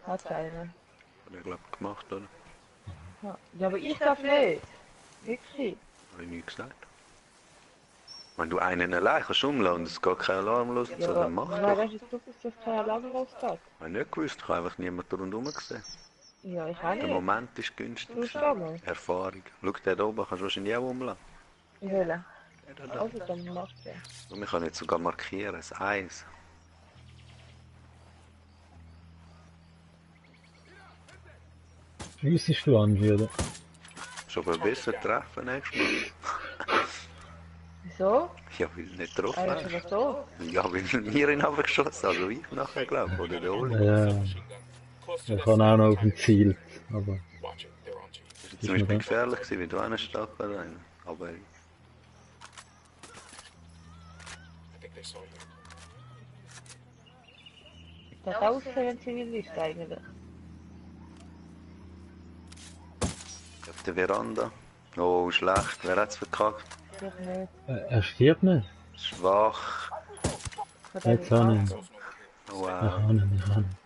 Hat keiner. Hat er, glaub ich, gemacht, oder? Ja, aber ich darf nicht. Wirklich. Habe ich nie gesagt. Wenn du einen allein kannst umladen und es geht kein Alarm los, Ja, so, aber dann mach nein, doch. weißt du, dass das kein Alarm losgeht? Ich habe nicht gewusst, ich habe einfach niemanden rundherum gesehen. Ja, ich auch Der nicht. Moment ist günstig. Du schon mal. Erfahrung. Schau, der da oben kannst du wahrscheinlich auch umladen. Ich will. Ja, da. Also, dann machst du. Und wir können jetzt sogar markieren, das Eis. Schiessest du an, oder? Schon mal besser treffen nächstes Mal. Wieso? Ja, weil du nicht getroffen Eigentlich hast. aber so. Ja, weil mir ihn aber geschossen, also ich nachher glaube ich, oder der Oli. Ja, Submachine gun. Close to ich that kann auch noch auf dem target. Ziel. Aber Watch it. They're on to you. Das war zum Beispiel gefährlich gewesen, weil du einen Stachel rein. Aber I think they saw you. Das hat ausgesehen, ein Zivilist eigentlich. auf der Veranda. Oh, schlecht. Wer hat's verkackt? Ich nicht. er stirbt nicht. Schwach. Jetzt habe ich ihn. Close over here. Ich Wow. habe ihn, ich habe ihn.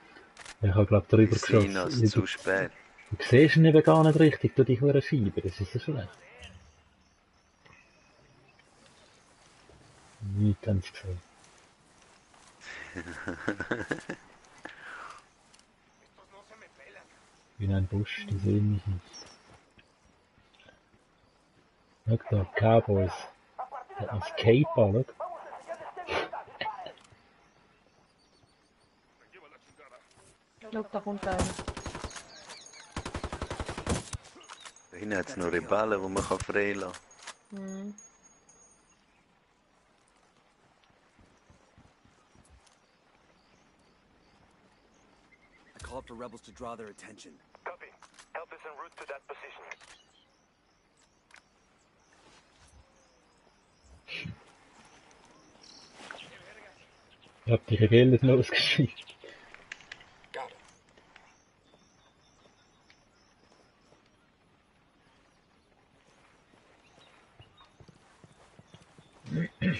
Ich habe glaube drüber Sinas, geschossen. zu spät. Du siehst ihn eben gar nicht richtig durch die hohe Scheibe, das ist so schlecht. Nichts haben sie gesehen. Wie in einem Busch, die sehen mich nicht. Schau da, Cowboys. Der hat ein Cape an, schau. Schau, da kommt einer. Da hinten hat es noch Rebellen, die man freilassen kann. Hm. I call up the rebels to draw their attention. Copy. Help is en route to that position. glaube, die Rebellen ist losgeschickt. Got it.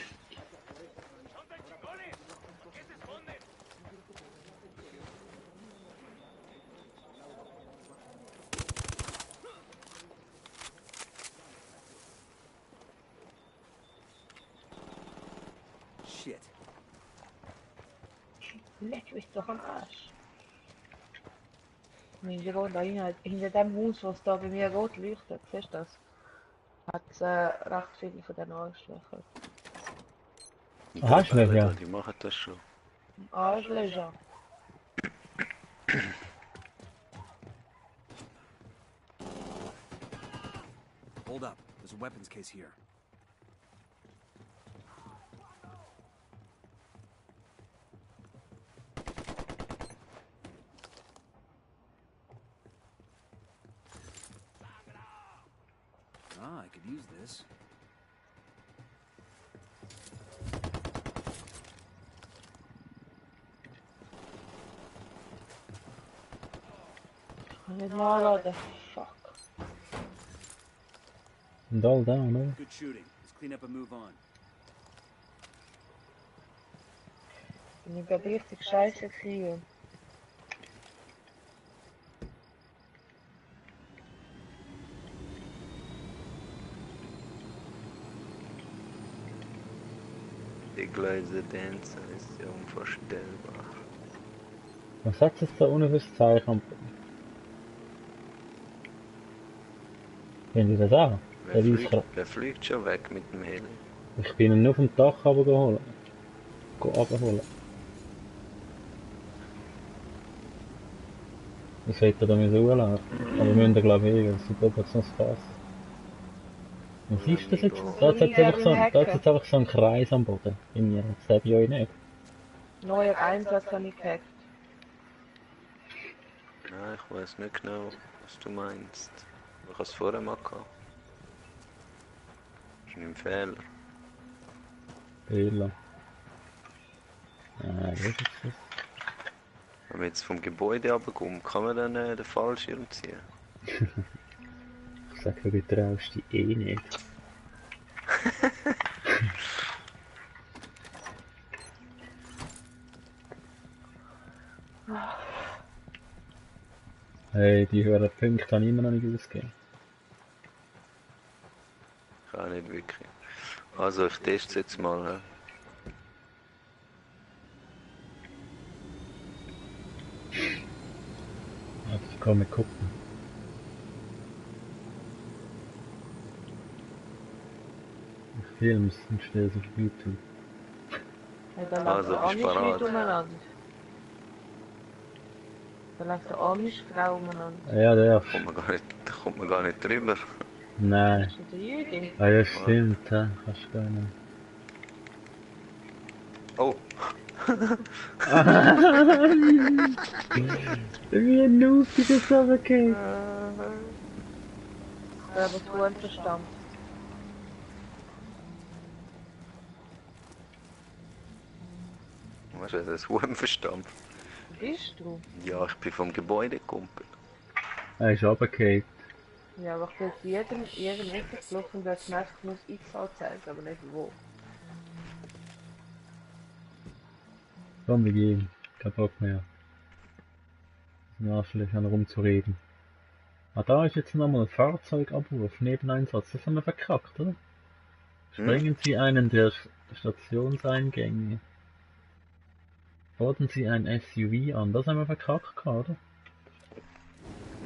Shit. Leck mich doch am Arsch. Hinter dem Haus, was da bei mir rot leuchtet, siehst du das? Hat es recht viele von den Arschlöchern. Arschlöcher? Die machen das schon. Arschlöcher. Hold up. There's a weapons case here. Ah, I could use this. Kann nicht nachladen. Fuck. Und all down, oder? Good shooting. Let's clean up and move on. Bin ich glaube richtig scheiße gewesen. Die Gleiser-Dancer ist ja unvorstellbar. Was sagt es da ohne fürs Zeichen? Wenn die das auch? Wer fliegt schon weg mit dem Heli? Ich bin ihn nur vom Dach runtergeholt. Abholen. Das hätte er da müssen hochlaufen. Aber wir müssen glaube ich super jetzt noch Spaß. Was ist das jetzt? Da ist jetzt einfach so ein Kreis am Boden. In mir, das sehe ich euch nicht. Neuer Einsatz habe ich gehackt. Nein, ich weiß nicht genau, was du meinst. Ich habe es vorher mal gehabt. Das ist ein Fehler. Fehler. Was ist das? Wenn man jetzt vom Gebäude runterkommt, kann man dann den Fallschirm ziehen? Ich sag, du traust dich eh nicht. Hey, die höheren Punkte habe ich immer noch nicht ausgegeben. Kann nicht wirklich. Also ich teste es jetzt mal. Ja. Also kann man gucken. Ich filme es und stelle es auf YouTube. Ja, da läuft Also, der bist du Amish bereit? nicht umeinander. Da läuft der Amish-Frau umeinander. Ja, der. Da kommt man gar nicht drüber. Nein. Das ist der Jüdin. Ah ja, stimmt, ja. Kannst du gar nicht. Oh! Wie ein Noob, wie das runtergeht. Der wird gut verstanden. Was ist das? Huhn verstanden? Bist du? Ja, ich bin vom Gebäude gekumpelt. Er ist runtergefallen. Ja, aber ich will jedem richtig gelaufen, dass man einfach nur das X anzeigen, aber nicht wo. Komm, wir gehen. Kein Bock mehr. Nachschlägern rumzureden. Ah, da ist jetzt nochmal ein Fahrzeugabruf, Nebeneinsatz. Das haben wir verkackt, oder? Sprengen Sie einen der Stationseingänge. Boten Sie ein SUV an. Das haben wir verkackt, oder?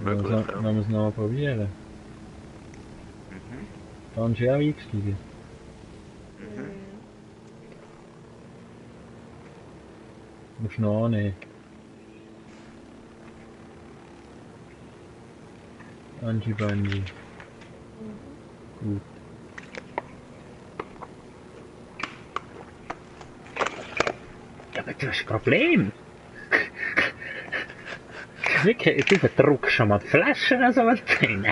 Möglich, ja. Dann müssen wir noch mal probieren. Dann ist er auch eingestiegen. Musst du noch annehmen. Angie Bungie. Gut. Ja, aber du hast ein Problem. Wirklich, du verdruckst schon mal die Flaschen an so einem Ding.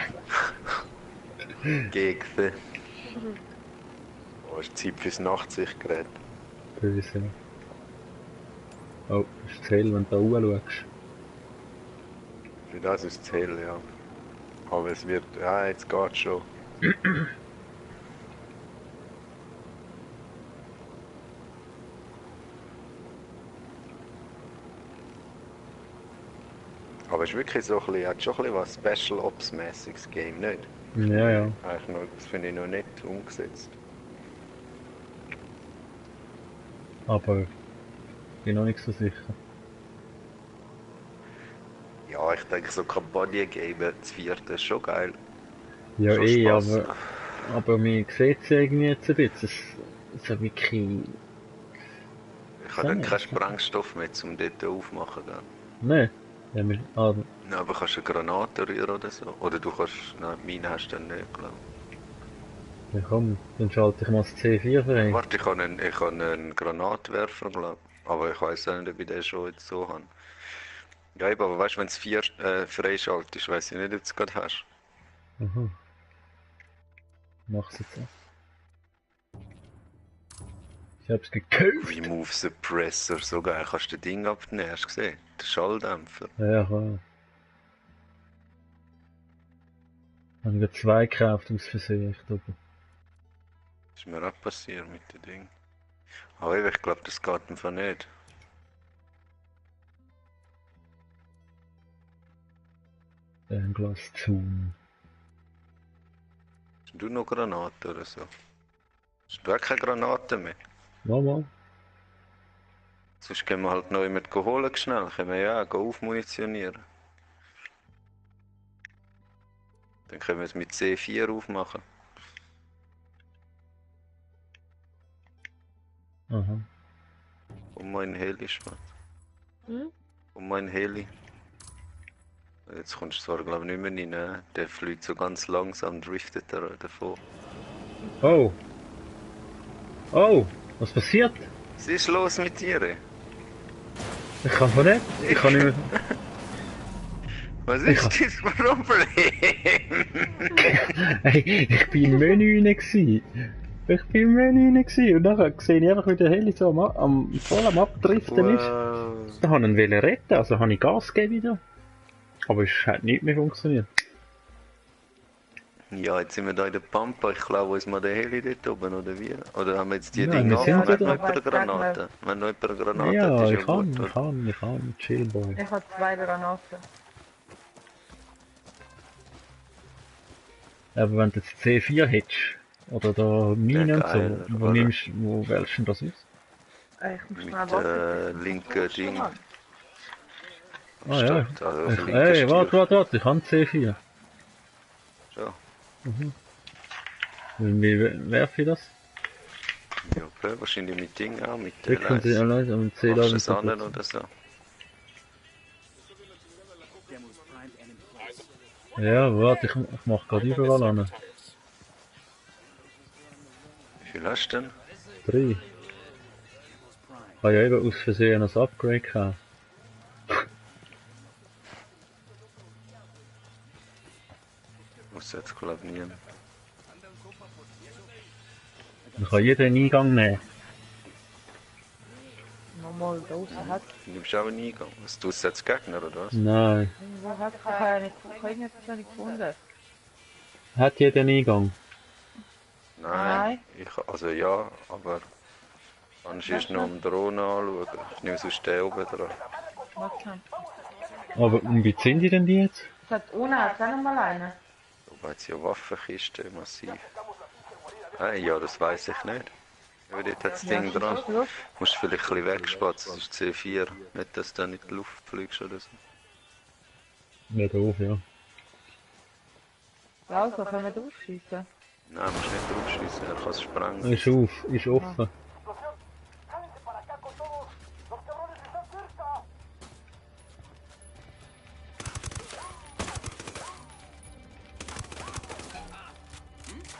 Gegner. Oh, ist Zeit fürs Nachtsichtgerät. Böse. Oh, das ist das hell, wenn du da hochschaust. Für das ist es hell, ja. Aber es wird... Ja, jetzt geht's schon. Aber es ist wirklich so ein bisschen... Hat schon ein bisschen was Special Ops-mäßiges Game, nicht? Ja, ja. Eigentlich noch, das finde ich noch nicht umgesetzt. Aber ich bin noch nicht so sicher. Ja, ich denke so Kampagne-Game, das vierte ist schon geil. Ja, Schon Spaß. aber man sieht es irgendwie jetzt ein bisschen. So wirklich... Ich habe dann keinen Sprengstoff mehr, um dort aufmachen. Nein. Ja, aber Ja, aber kannst du eine Granate rühren oder so? Oder du kannst... Nein, meine hast du dann nicht, glaube ich. ja, komm, dann schalte ich mal das C4 für ihn. Warte, ich habe einen Granatwerfer, glaube ich. Aber ich weiß auch nicht, ob ich den schon jetzt so habe. Ja, eben, aber weißt du, wenn es 4 freischaltest, weiß ich nicht, ob du es gerade hast. Aha. Mach's jetzt auch. Ich hab's gekauft. Remove Suppressor, so geil. Kannst du das Ding abnehmen, hast du gesehen? Der Schalldämpfer. Ja, klar. Ich habe 2 gekauft aus Versehen. Ich glaube. Das ist mir auch passiert mit dem Ding. Aber eben, ich glaube, das geht einfach nicht. Ein Glas zu. Hast du noch Granaten oder so? Hast du auch keine Granaten mehr? Mal. Sonst gehen wir halt noch jemanden holen schnell. Können wir ja auch aufmunitionieren. Dann können wir es mit C4 aufmachen. Aha. Und mein Heli schwarz. Hm? Und mein Heli. Jetzt kommst du zwar glaube ich nicht mehr rein, ne? Der fliegt so ganz langsam, driftet er davon. Oh! Oh! Was passiert? Was ist los mit dir? Ich kann von nicht. Ich kann nicht mehr. Was ist dein Problem? Hey, ich bin im Menü rein gsi. Ich bin im Menü rein gsi und dann sehe ich einfach, wie der Heli so voll am Abdriften ist. Da habe ich ihn retten, also habe ich Gas gegeben wieder. Aber es hat nicht mehr funktioniert. Ja, jetzt sind wir da in der Pampa. Ich glaube, uns mal den Heli dort oben, oder wie? Oder haben wir jetzt die Nein, Dinge wir sind angefangen? Hat wieder- noch jemand eine Granate? Wenn noch jemand eine Granate Ja, hat, ist ja ich gut, oder? kann. Chillboy. Ich habe 2 Granaten. Aber wenn du jetzt C4 hättest, oder da Minen und geil, so, oder? wo wählst du denn das aus? Ich muss Mit schnell warten. linken Ding. Ah ja. Start, also auf linken Ey, Stier. warte, ich habe C4. So. Wie werfe ich das? Ja, okay, wahrscheinlich mit Ding auch, mit Drücken Sie allein und C Machst du laden es an oder so? Demo's primed and in place. Ja, warte, ich mach gerade überall an. Wie viel hast du denn? 3. Ich habe ja eben aus Versehen ein Upgrade gehabt. Muss jetzt glaube ich nie. Ich kann jeden Eingang nehmen. Nochmal da draußen hat. Du nimmst auch einen Eingang. Was tust du jetzt Gegner oder was? Nein. Wo hat ich habe ja nicht, ich habe irgendetwas nicht gefunden. Hat jeder einen Eingang? Nein. Also ja, aber kannst du noch um die Drohne anschauen. Ich nehme sonst den oben dran. Warte. Aber wie sind die denn die jetzt? Es hat ohne hat auch noch mal eine. Da hat es ja Waffenkiste massiv. Ja, das weiß ich nicht. Aber dort hat das Ding dran. Los. Musst vielleicht ein bisschen wegspatzen, das ist C4. Nicht, dass du dann in die Luft fliegst oder so. Ja, doof, ja. Also, können wir draufschießen? Nein, musst nicht draufschießen, er kann es sprengen. Ist offen.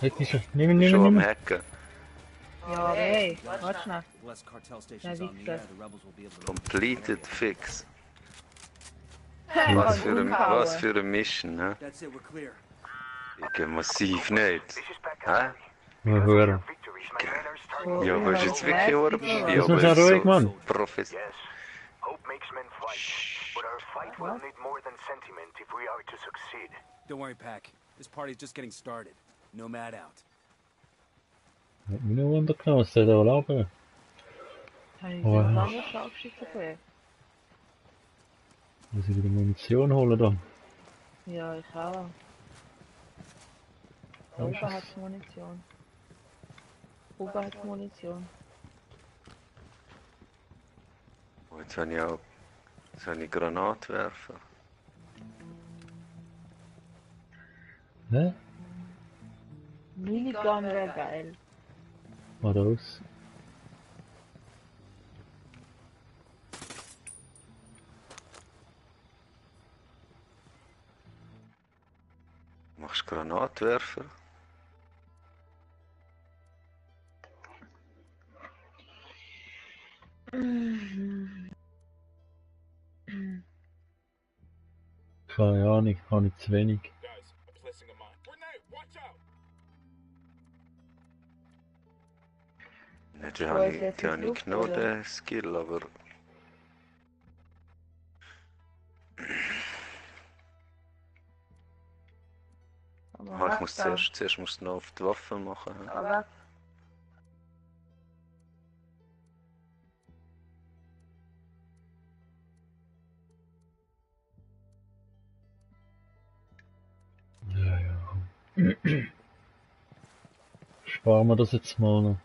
Hätte ich schon. Nimm. Schon am Hacken. Ja, hey, warte schnell. With less cartel stations Ja, on the Wichser. air, the rebels will be able to... Completed fix. Hey, Was für umhauen. eine Mission, ne? That's it, we're clear. Ich massiv nicht. Hä? Ja, hören. Ja, aber ist jetzt wirklich oder? Ja, Das aber ist ja es ist ruhig, Mann. Profis. But our fight will need more than sentiment if we are to succeed. Don't worry, Pack. This party's just getting started. Nomad out. Hat mich nur wundern genommen, was der da labern. Hey, Oh. wie lange Scharfschützen für? Muss ich wieder Munition holen da? Ja, ich auch. Ja, Oben ist es. hat's Munition. Oben hat's Munition. Oh, jetzt habe ich auch Granatwerfer. Hä? Minigun wäre geil. Mal raus. Machst du Granatwerfer? Keine Ahnung, habe ich zu wenig. Guys, I'm placing a mine. Grenade, watch out! Nicht, die habe ich genau den Skill, aber... Ah, ich muss zuerst musst du noch auf die Waffe machen. hä? Aber Ja, ja. Sparen wir das jetzt mal noch.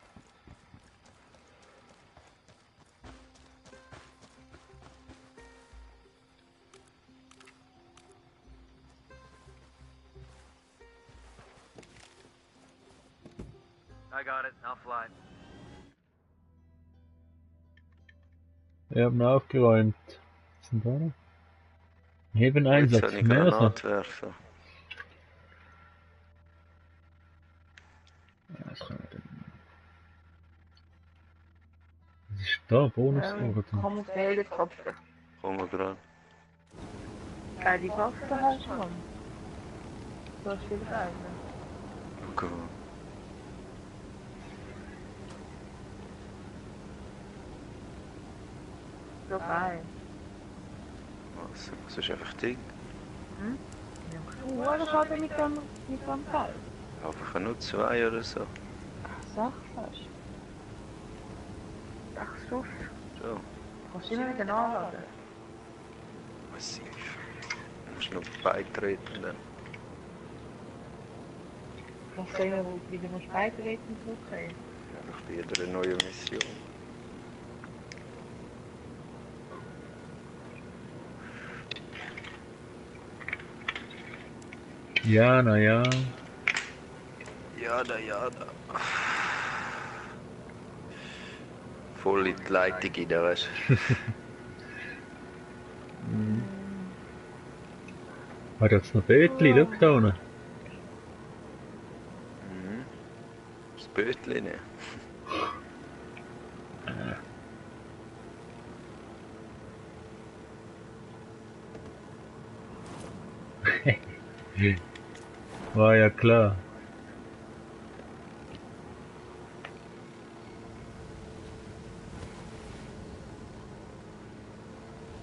I got it. I'll fly. Wir haben aufgeräumt. Was ist denn da noch? Heben Jetzt Einsatz, habe ich Mörser. Granatwerfer. Ja, was kann man denn? Was ist da? Bonusvorrat. komm auf Helikopter. Kommen wir gerade. Die Waffe hast du, Mann. Du hast viel geil. Okay. So geil. Was ist einfach Ding? Das hat er mit dem Teil. Einfach nur 2 oder so. Sag fast. Ach, so. So, Kannst du immer wieder nachladen. massiv. Du musst noch beitreten dann. Kannst du immer wieder beitreten drücken. Einfach bei jeder neue Mission. Ja, naja. Ja da. Voll in die Leitung rein, weißt du. Hat jetzt noch Bötli, schau da unten. Das Bötchen, ne? War ja klar.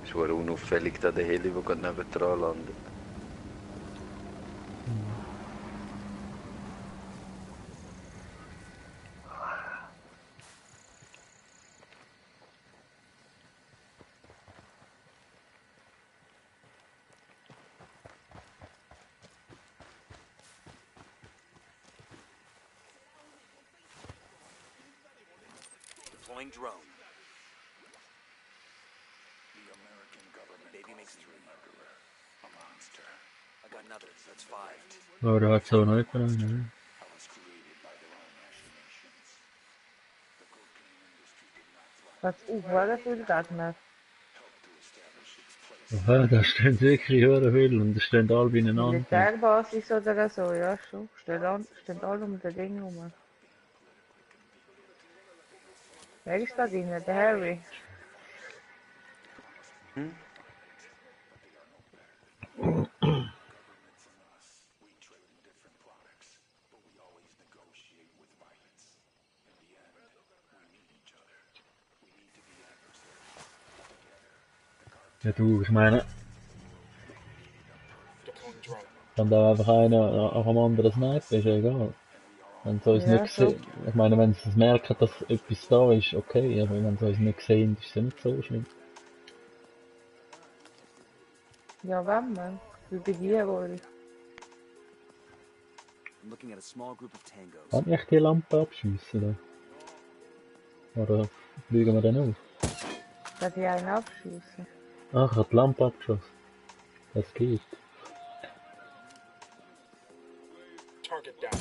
Es war unauffällig, da der Heli, der gerade nebendran landet. Deploying drone. The American government baby makes 3. A monster. I got another. That's 5. Aber da hat es auch noch nicht genommen, ne? I was created by their own machinations. The cocaine industry did not thrive. Was war viel Gegner? Helped to establish its place. Aha, da stehen wirklich höhere Höhlen und da stehen alle beieinander. Militärbasis oder so, ja schon. Stehen alle um den Ding rum. Wer ist da drin? Der Harry. We trade in different products, but we always negotiate with violence. In the end, we need each other. We need to be adversaries. Together, the Ja du, ich meine, Deploying drone. wenn da einfach einer auf einem anderen Sniper ist, ja egal. Wenn sie uns Ja, nicht sehen, ich meine, wenn sie merken, dass etwas da ist, okay, aber wenn sie uns nicht sehen, ist es ja nicht so schlimm. Ja, wenn man. Wie bei dir wohl. I'm looking at a small group of tangos. Kann ich die Lampe abschiessen? Oder fliegen wir dann auf? Darf ich einen abschießen? Ach, ich hab die Lampe abgeschossen. Das geht. Target down.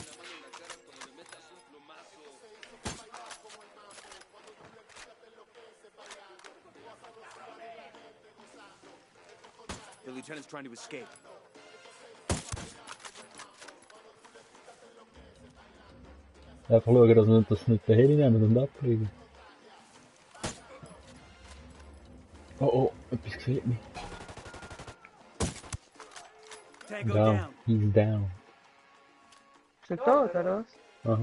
The lieutenant's trying to escape. Einfach schauen, dass wir das nicht den Heli nehmen und abfliegen. Oh oh, etwas sieht mich. Tango Down. down. He's down. Ist er tot, oder was? Aha.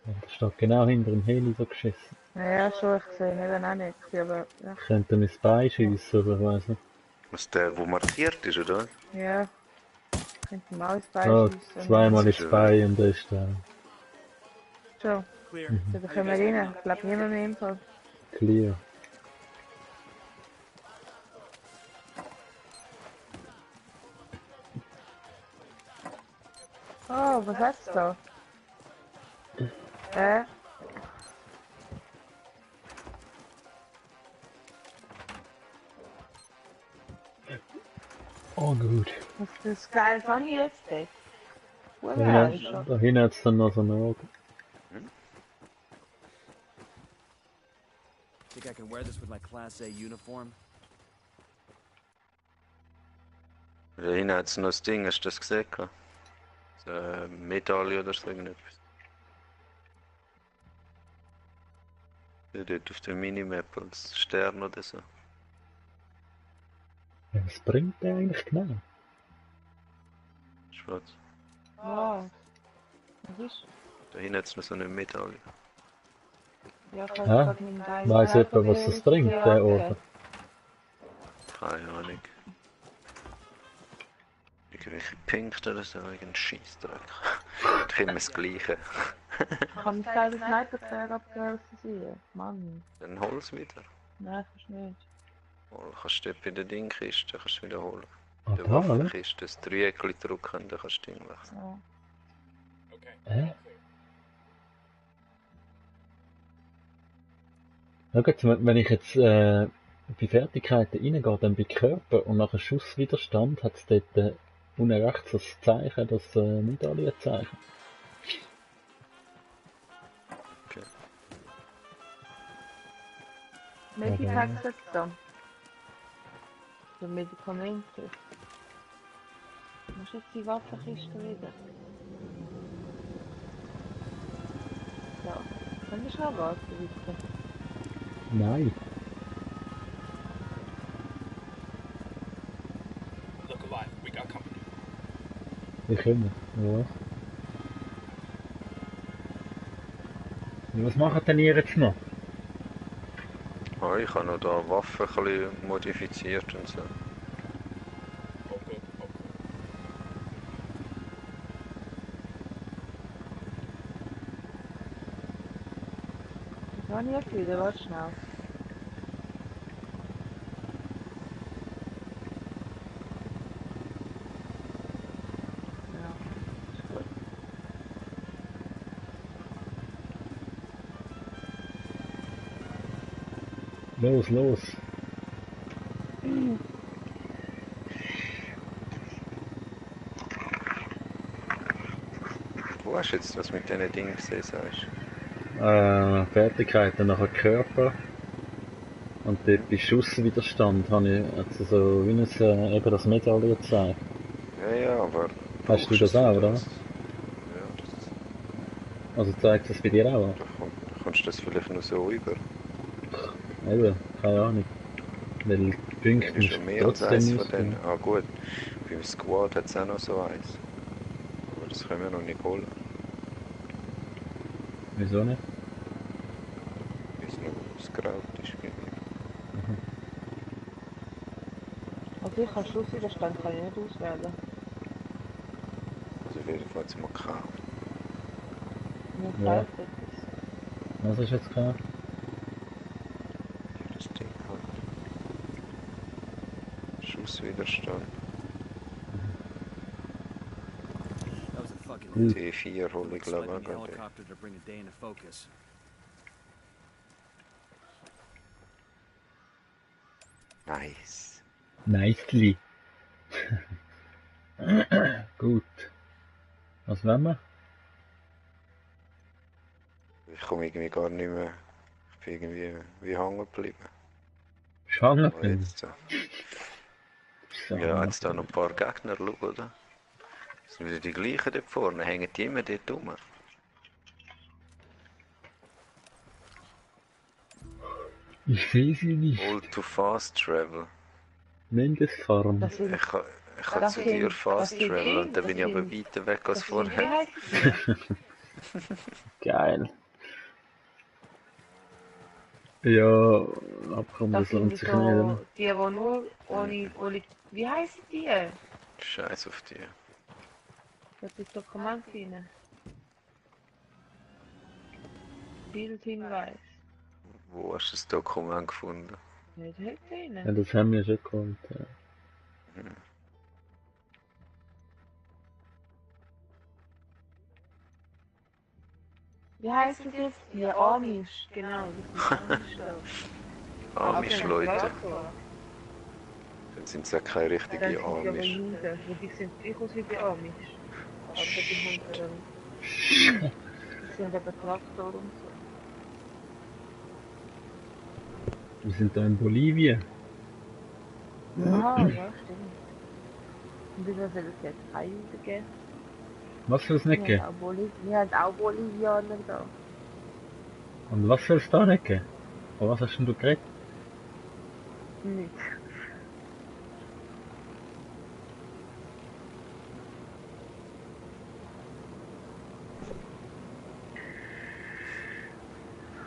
Ja, der steht genau hinter dem Heli so geschissen. Ja, schon, ich sehe ihn eben auch nicht. Aber ja. Ich könnte mein Bein schiessen, aber ich weiss nicht. Was der, wo markiert ist, oder? Ja. Ich könnte mal ins Bein Oh, schiessen. zweimal ins Bein und der ist down. Schon. Clear. Da können wir rein. Ich glaube niemand mehr im Fall. Clear. Oh, was hast du da? Oh gut. Was ist das geil von jetzt? Wo Da ist er? hinten hat es dann noch so eine Augen. Think I can wear this with my Class A uniform? Da hinten hat es noch das Ding, hast du das gesehen? So eine Medaille oder so irgendetwas. Ja, dort auf der Minimap als Stern oder so. Ja, was bringt der eigentlich genau? Schwarz. Wow. Was ist? Da hinten hat es noch so eine Medaille. Ja, ich Hä? gerade meinen Geist Weiss jemand, was das bringt, der Ort? Keine Ahnung. Irgendwelche Punkte oder so, irgendein Scheissdreck. Doch immer das Gleiche. Ich kann mich selber Sniper-Gewehr abgelassen. Mann. Dann hol es wieder. Nein, kannst du nicht. Kannst du dort bei der Dingkiste kannst du wiederholen. Ah, Der da, oder? Waffenkiste, das Dreieckchen drücken und dann kannst du das Ding wechseln. Ja. Okay. Hä? Ja gut, wenn ich jetzt bei Fertigkeiten reingehe, dann bei Körper und nachher Schusswiderstand, hat es dort unten rechts das Zeichen, das Medaillenzeichen. Okay. Medipacks jetzt da. So Medikamente. Musst jetzt die Waffenkiste wieder? Ja. Können wir schnell warten, bitte? Nein. Look alive. We got company. Wir können. Ja. Ja, was macht denn ihr jetzt noch? Ah, ich habe noch da Waffen ein bisschen modifiziert und so. Oh, good. Oh, good. Das habe ich jetzt wieder, warte schnell. Ja, ist gut. Los, los. Wo hast du jetzt das mit diesen Dingen gesehen, sagst Fertigkeiten, nachher Körper. Und dort bei Schusswiderstand habe ich also so wie ein, eben das Medaillenzeichen. Ja, ja, aber... Hast du das auch, oder? Ja, das... Also zeigt das bei dir auch an? Da kommst du das vielleicht noch so über. Eben, keine Ahnung. Weil die Punkte Das ist musst schon du mehr als trotzdem eins von ausgeben. denen. Ah gut, beim Squad hat es auch noch so eins. Aber das können wir noch nicht holen. Wieso nicht? ausgeraubt ist. Also ich kann Schlusswiderstand kann ich nicht auswählen. Also auf jeden Fall zum Account. Mir Ja. fehlt etwas. Was ist jetzt gehabt? Ja, das Ding halt. Schusswiderstand. That was a fucking Gut. T4 hole ich glaube Selecting ich a gerade. helicopter to bring a day into focus. Nice. Nicely. Gut. Was wollen wir? Ich komme irgendwie gar nicht mehr. Ich bin irgendwie wie hängen geblieben. Schwanger Aber bin jetzt, ja, jetzt da noch ein paar Gegner, schau, oder? Das sind wieder die gleichen dort vorne, hängen die immer dort rum. Ich sehe sie nicht. All to fast travel. Mindestfarm. Das sind, Ich kann das zu sind- dir das fast sind travel die- und dann bin ich das aber sind- weiter weg als das sind, wie vorher. heißen die? Geil. Ja, abkommen, Das das sind lohnt die sich so, nicht, oder? die nur ohne, wie heißen die? Scheiß auf die. Das ist Dokument rein. Bildhinweis. Wo hast du das Dokument gefunden? Nicht heute Ja, rein. das haben wir schon geholt. Ja. Wie heißen die jetzt? Die Amish, genau. Das sind Amish da. Amish-Leute. Dann sind es ja keine Dann richtigen sind die aber Amish. Juden. Und die sind gleich aus wie die Amish. Aber die haben die sind eben Traktor und so. Wir sind da in Bolivien. Aha, ja, stimmt. Und wieso soll es jetzt keine Juden geben? Was soll es nicht geben? Wir haben auch Bolivianer da. Und was soll es da nicht geben? Von was hast denn du geredet? Nicht.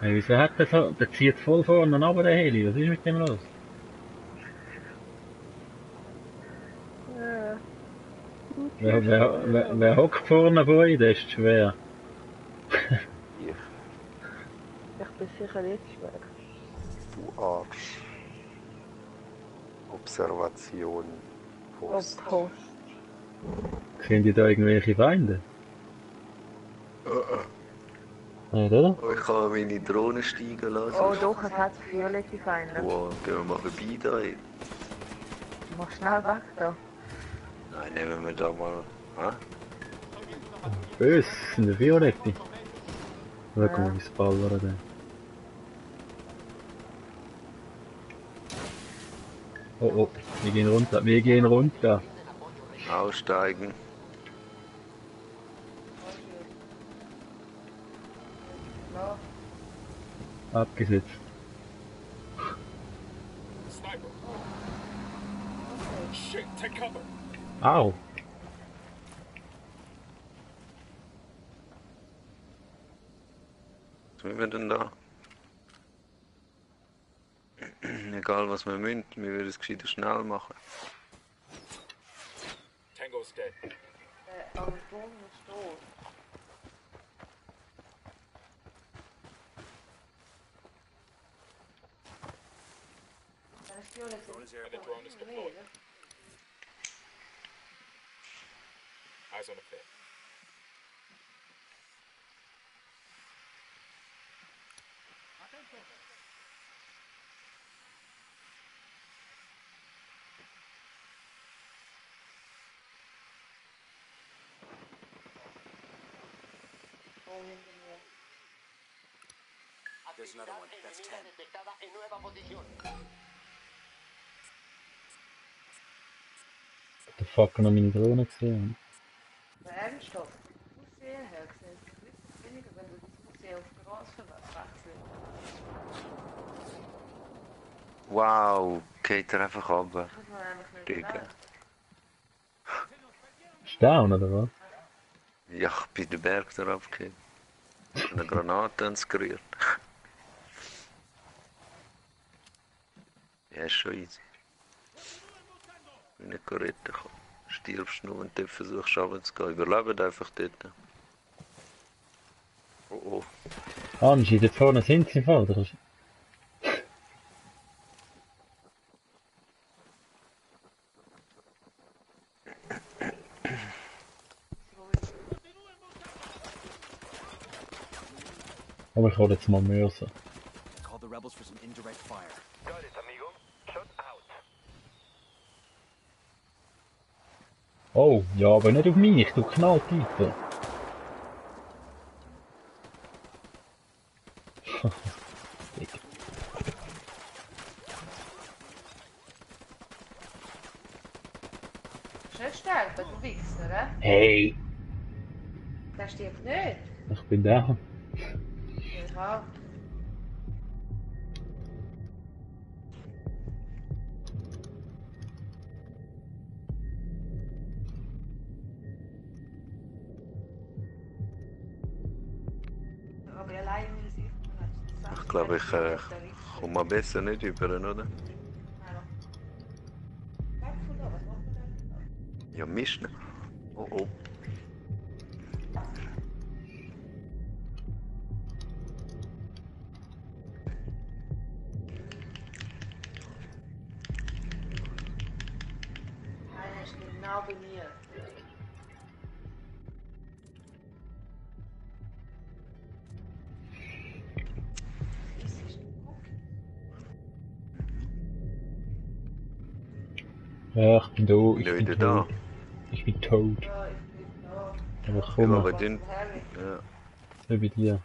Hey, wieso hat der so? Der zieht voll vorne runter, der Heli. Was ist mit dem los? Ja. Wer hockt vorne vor euch? Das ist schwer. Ich bin sicher jetzt schwer. Du Arsch. Observation. Post. Post. Sehen die da irgendwelche Feinde? Nicht, oder? Ich kann meine Drohne steigen lassen. Oh doch, es hat violette Feinde. Wow, gehen wir mal vorbei da. Mach schnell weg da. Nein, nehmen wir da mal. Hä? Böse, sind die Violette. Schau mal, wie es ballert. Da. Oh oh, wir gehen runter, wir gehen runter. Aussteigen. Abgesetzt. Sniper. Shit, take cover. Au! Was müssen wir denn da? Egal was wir müssen, wir würden es gescheiter schnell machen. Tango's dead. Aber Ton ist tot. And the drone is deployed. Eyes on the pit. There's another one. That's 10. The fuck, noch meine Drohne gesehen. Ernsthaft? Das Museum her gesehen. Es ist weniger, wenn du das Museum auf der Straße wechselst. Wow, geht er einfach runter. Das muss man eigentlich nicht Digga. sagen. Ist down, oder was? Ja, ich bin den Berg da abgekehrt. Eine Granate ins Gerührt. ist schon easy. Wenn du nicht retten kannst, stirbst du nur und dort versuchst du runterzugehen. Überlebt einfach dort. Oh oh. Angie, dort vorne sind sie voll. Aber ich hole jetzt mal Mörser. Call the rebels for some indirect fire. Got it, amigo. Shot out. Oh, ja, aber nicht auf mich, du Knalltypen. Schnell sterben, du Wichser, hä? Hey! Der stirbt nicht. Ich bin da. Ich auch. Aber allein will sie. Ich glaube, ich komme besser nicht über, oder? Ja, mischen. Oh oh. Einer ist genau bei mir. Ja, ich bin da, ich Ja, bin wieder tot. da. Ich bin tot. Ja, ich bin da. Aber Ja, komm, aber dünn. Ja. so bei dir.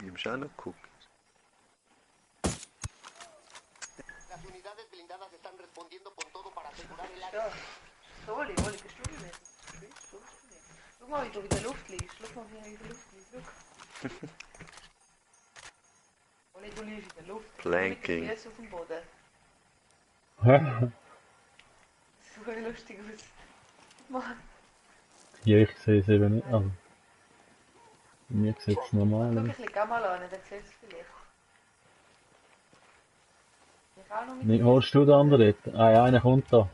Ich hab schon noch geguckt. Las unidades blindadas están respondiendo con todo para asegurar el Ja, área. Soli, bist du nicht? Schau mal, wie du in der Luft liegst. Schau mal, wie du in der Luft liegst. Oli, du liegst in der Luft. Planking. Mit den Füßen auf dem Boden. Hä? So lustig aus. Mann. Ja, ich sehe es eben nicht. Also, bei mir sieht es normal Schau, aus. ich leg auch mal an, dann siehst du es vielleicht. Ich auch noch mit Nee, holst du den anderen dort? Ah ja, einer kommt da.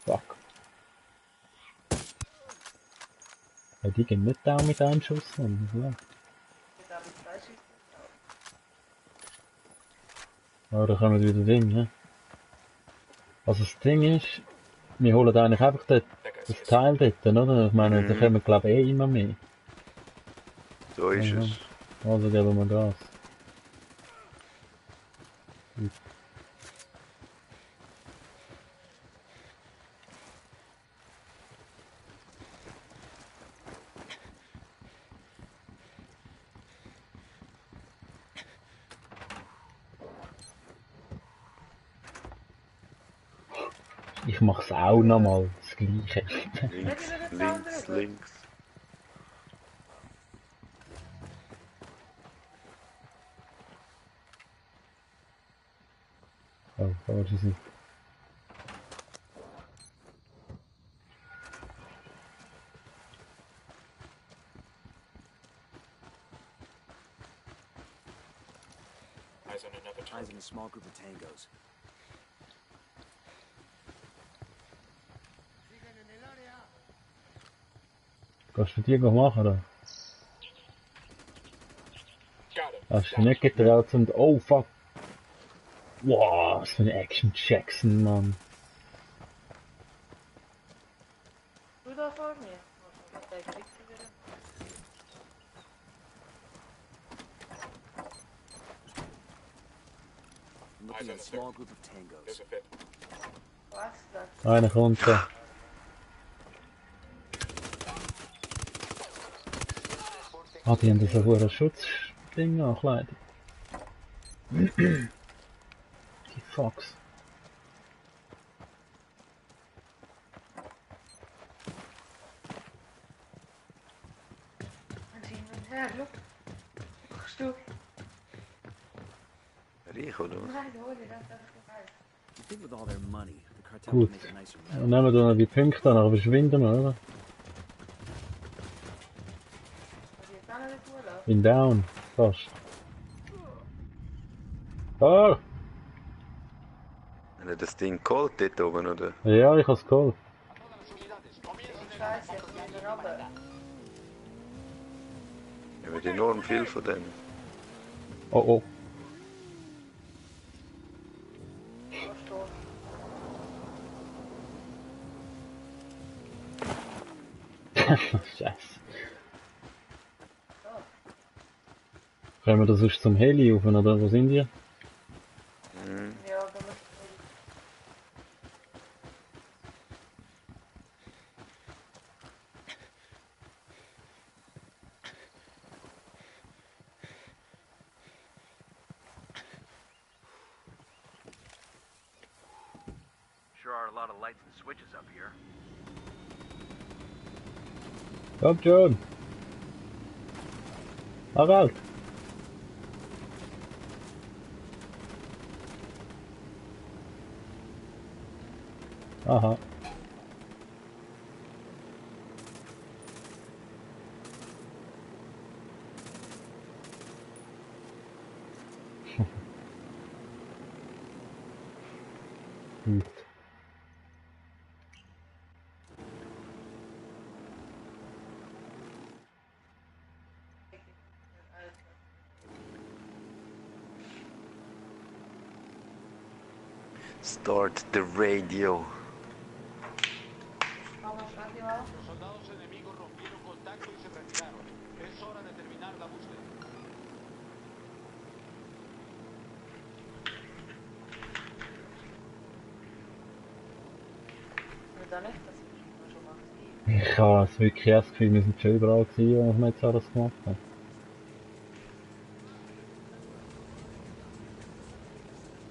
Fuck. Ja, die gehen nicht down mit einem Schuss, Mann. Ja. mit einem zwei Schüssen. Aber da kommen wir wieder Ding, ne? Also das Ding ist, wir holen eigentlich einfach das Teil dort, oder? Ich meine, da kommen glaube ich immer mehr. So ist Ja. es. Also geben wir Gas. Gut. Ich mach's auch nochmal, das Gleiche. Links, links, links. Oh, falsche Seite. Eyes on another Eyes target. in a small group of tangos. Kannst du die machen, oder? Got him. Hast du nicht getraut und oh fuck. Wow, was für ein Action Jackson, Mann. Du da vor mir. Was der Wichser wieder? I'm looking at a small group of tangos. There's a fit. Was das? Einer kommt da. Ah, die haben das ein hohes Schutzding angekleidet. Die Fox. Und hin und her, schau. Machst du? Reich, oder was? Nein, hol dir das einfach noch rein. You think with all their money, the cartel Gut. would make a nicer Dann nehmen wir da noch die Punkte, dann verschwinden wir, oder? Bin down. Fast. Ah! Hat er das Ding geholt dort oben, oder? Ja, ich hab's geholt. Scheiße, ich bin wieder runter. Ich habe enorm viel von dem. Oh oh. Scheiße. Können wir das sonst zum Heli rauf, oder wo sind wir? Mhm. Ja, aber wir Sure are a lot of lights and switches up here. Komm schon! Harald! Aha. Gut. Start the radio. vamos radio a. Los soldados enemigos rompieron contacto y se retiraron. Es hora de terminar la búsqueda. Wir da nicht, das ist schon mal gewesen. Ich habe es wirklich erst Gefühl, wir sind schon überall gewesen, was wir jetzt alles gemacht haben.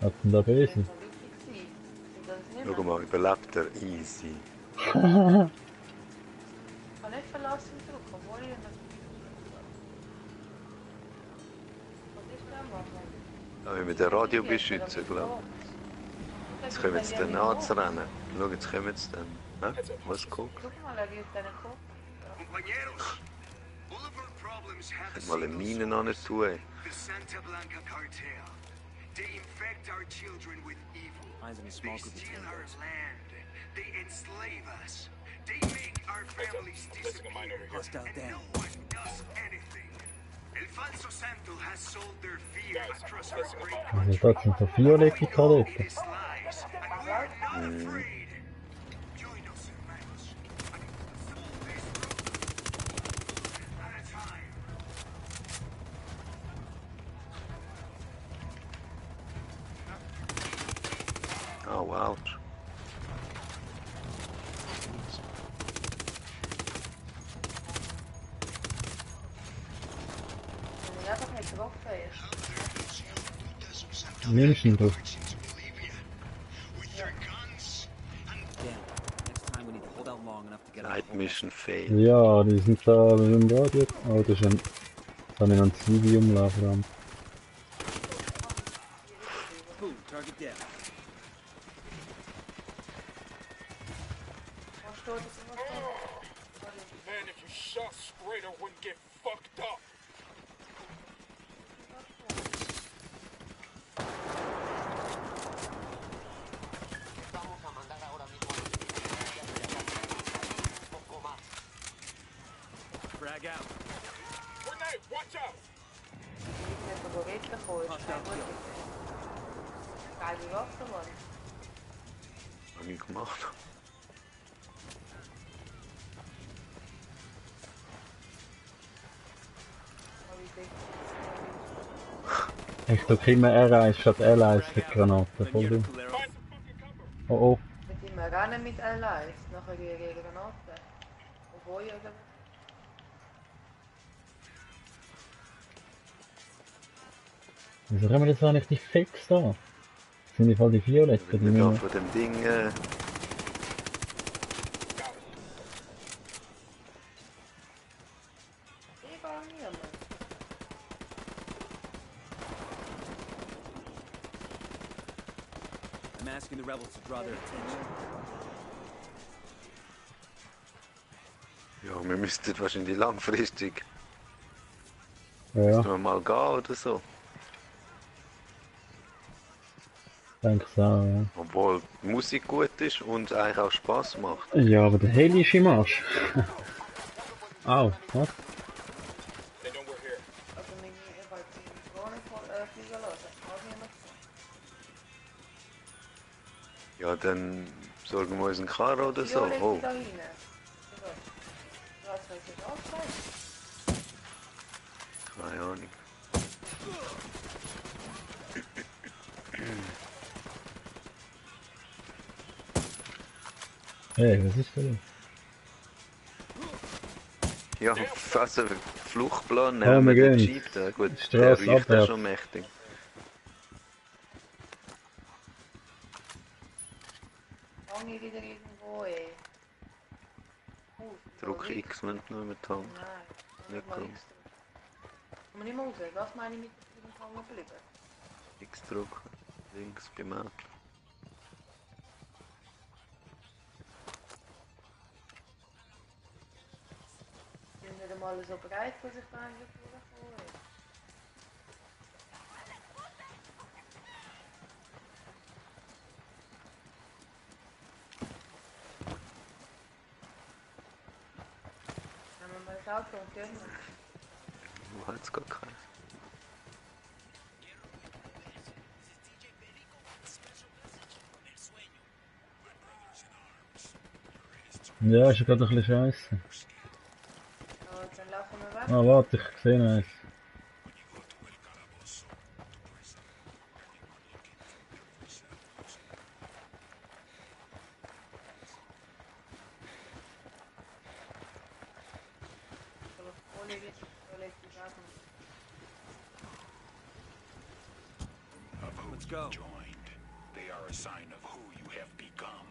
Was denn da böse? Das war wichtig gewesen. Sind das nicht Schau mehr? mal, überlebt er easy. Ich kann nicht verlassen drücken, obwohl ich das was ist denn machen? Da müssen wir den Radio beschützen, glaube ich. Jetzt kommen sie dann anzurennen. Schau, jetzt kommen sie dann. Hä? Was guck? Guck mal, er gibt einen Kopf. Compañeros, all of our problems have Hat mal eine Mine an tun. the Santa Blanca cartel. They infect our children with evil. Finds in a They small group of steal our teenagers. land. They enslave us. They make our families disappear. Hostile And down. no one does anything. El Falso Santo has sold their fear across our great Also country. dort sind so violette We know it Kadetten. is lies, and we're not afraid. Join us, hermanos. Solve this problem at a time. Oh, wow. Wenn ich einfach nicht getroffen ist. Nimmst du ihn drauf? Damn. Next time we need to hold out long enough to get out. Night Mission fail. Ja, die sind da im Radio. Oh, das ist ein... Das habe ich noch ein Zwiebel umlaufen. Boom, target down. Was steht das? Was steht Man, if you shot straight, I wouldn't get fucked up. Vamos a mandar ahora mismo a un poco más. Frag out. Grenade, watch out! Ich bin Favoriten gekommen. Das ist kein gut. Geile Waffe, Mann. Hab ich gemacht. Aber ich denke, Ich drücke immer R1 statt L1 für die Granaten. Then Voll you're dumm. the Calero. Find some fucking cover! Oh oh. mit ihm rennen mit L1, nachher gegen Granaten. Obwohl oder? Wieso haben wir das eigentlich die fix da? Das sind die voll die Violetten, die Wenn wir da wir... von dem Ding. Egal niemand. I'm asking the rebels to draw their attention. Ja, wir müssten wahrscheinlich langfristig Ja, Müssen wir mal gehen oder so. denke ich auch, ja. Obwohl die Musik gut ist und eigentlich auch Spaß macht. Ja, aber der Heli ist im Arsch. Au, was? They know we're here. Also meine, ich wollte die Drohne fliegen lassen. Mag niemand. Ja, dann sorgen wir uns einen Karren oder so. Ja, Oh, da rein. Was soll ich auch sein? keine Ahnung. Hey, was ist denn? Ja, fast ein Fluchtplan Oh, nehmen wir wir den gehen. Jeep da. Gut, der Straße riecht ja abwärts. schon mächtig. Fange ich wieder irgendwo, ey. Druck X, wenn du noch mit haben. Nein, Nicht mal kommen. X drücken. Kann man nicht mehr raus. Was meine ich mit dem Fangen bleiben? X drücken. Links beim Auto. Die sind nicht einmal so breit, dass ich da eigentlich durchfahre. Nehmen wir mal das Auto und gehen wir. Wo hat's gar keinen? Ja, ist ja gerade ein bisschen scheiße. Ja, dann laufen wir weg. Ah, warte, ich sehe noch eins. Aber ohne Witz, so lässt sich sagen. Let's go. They are a sign of who you have become.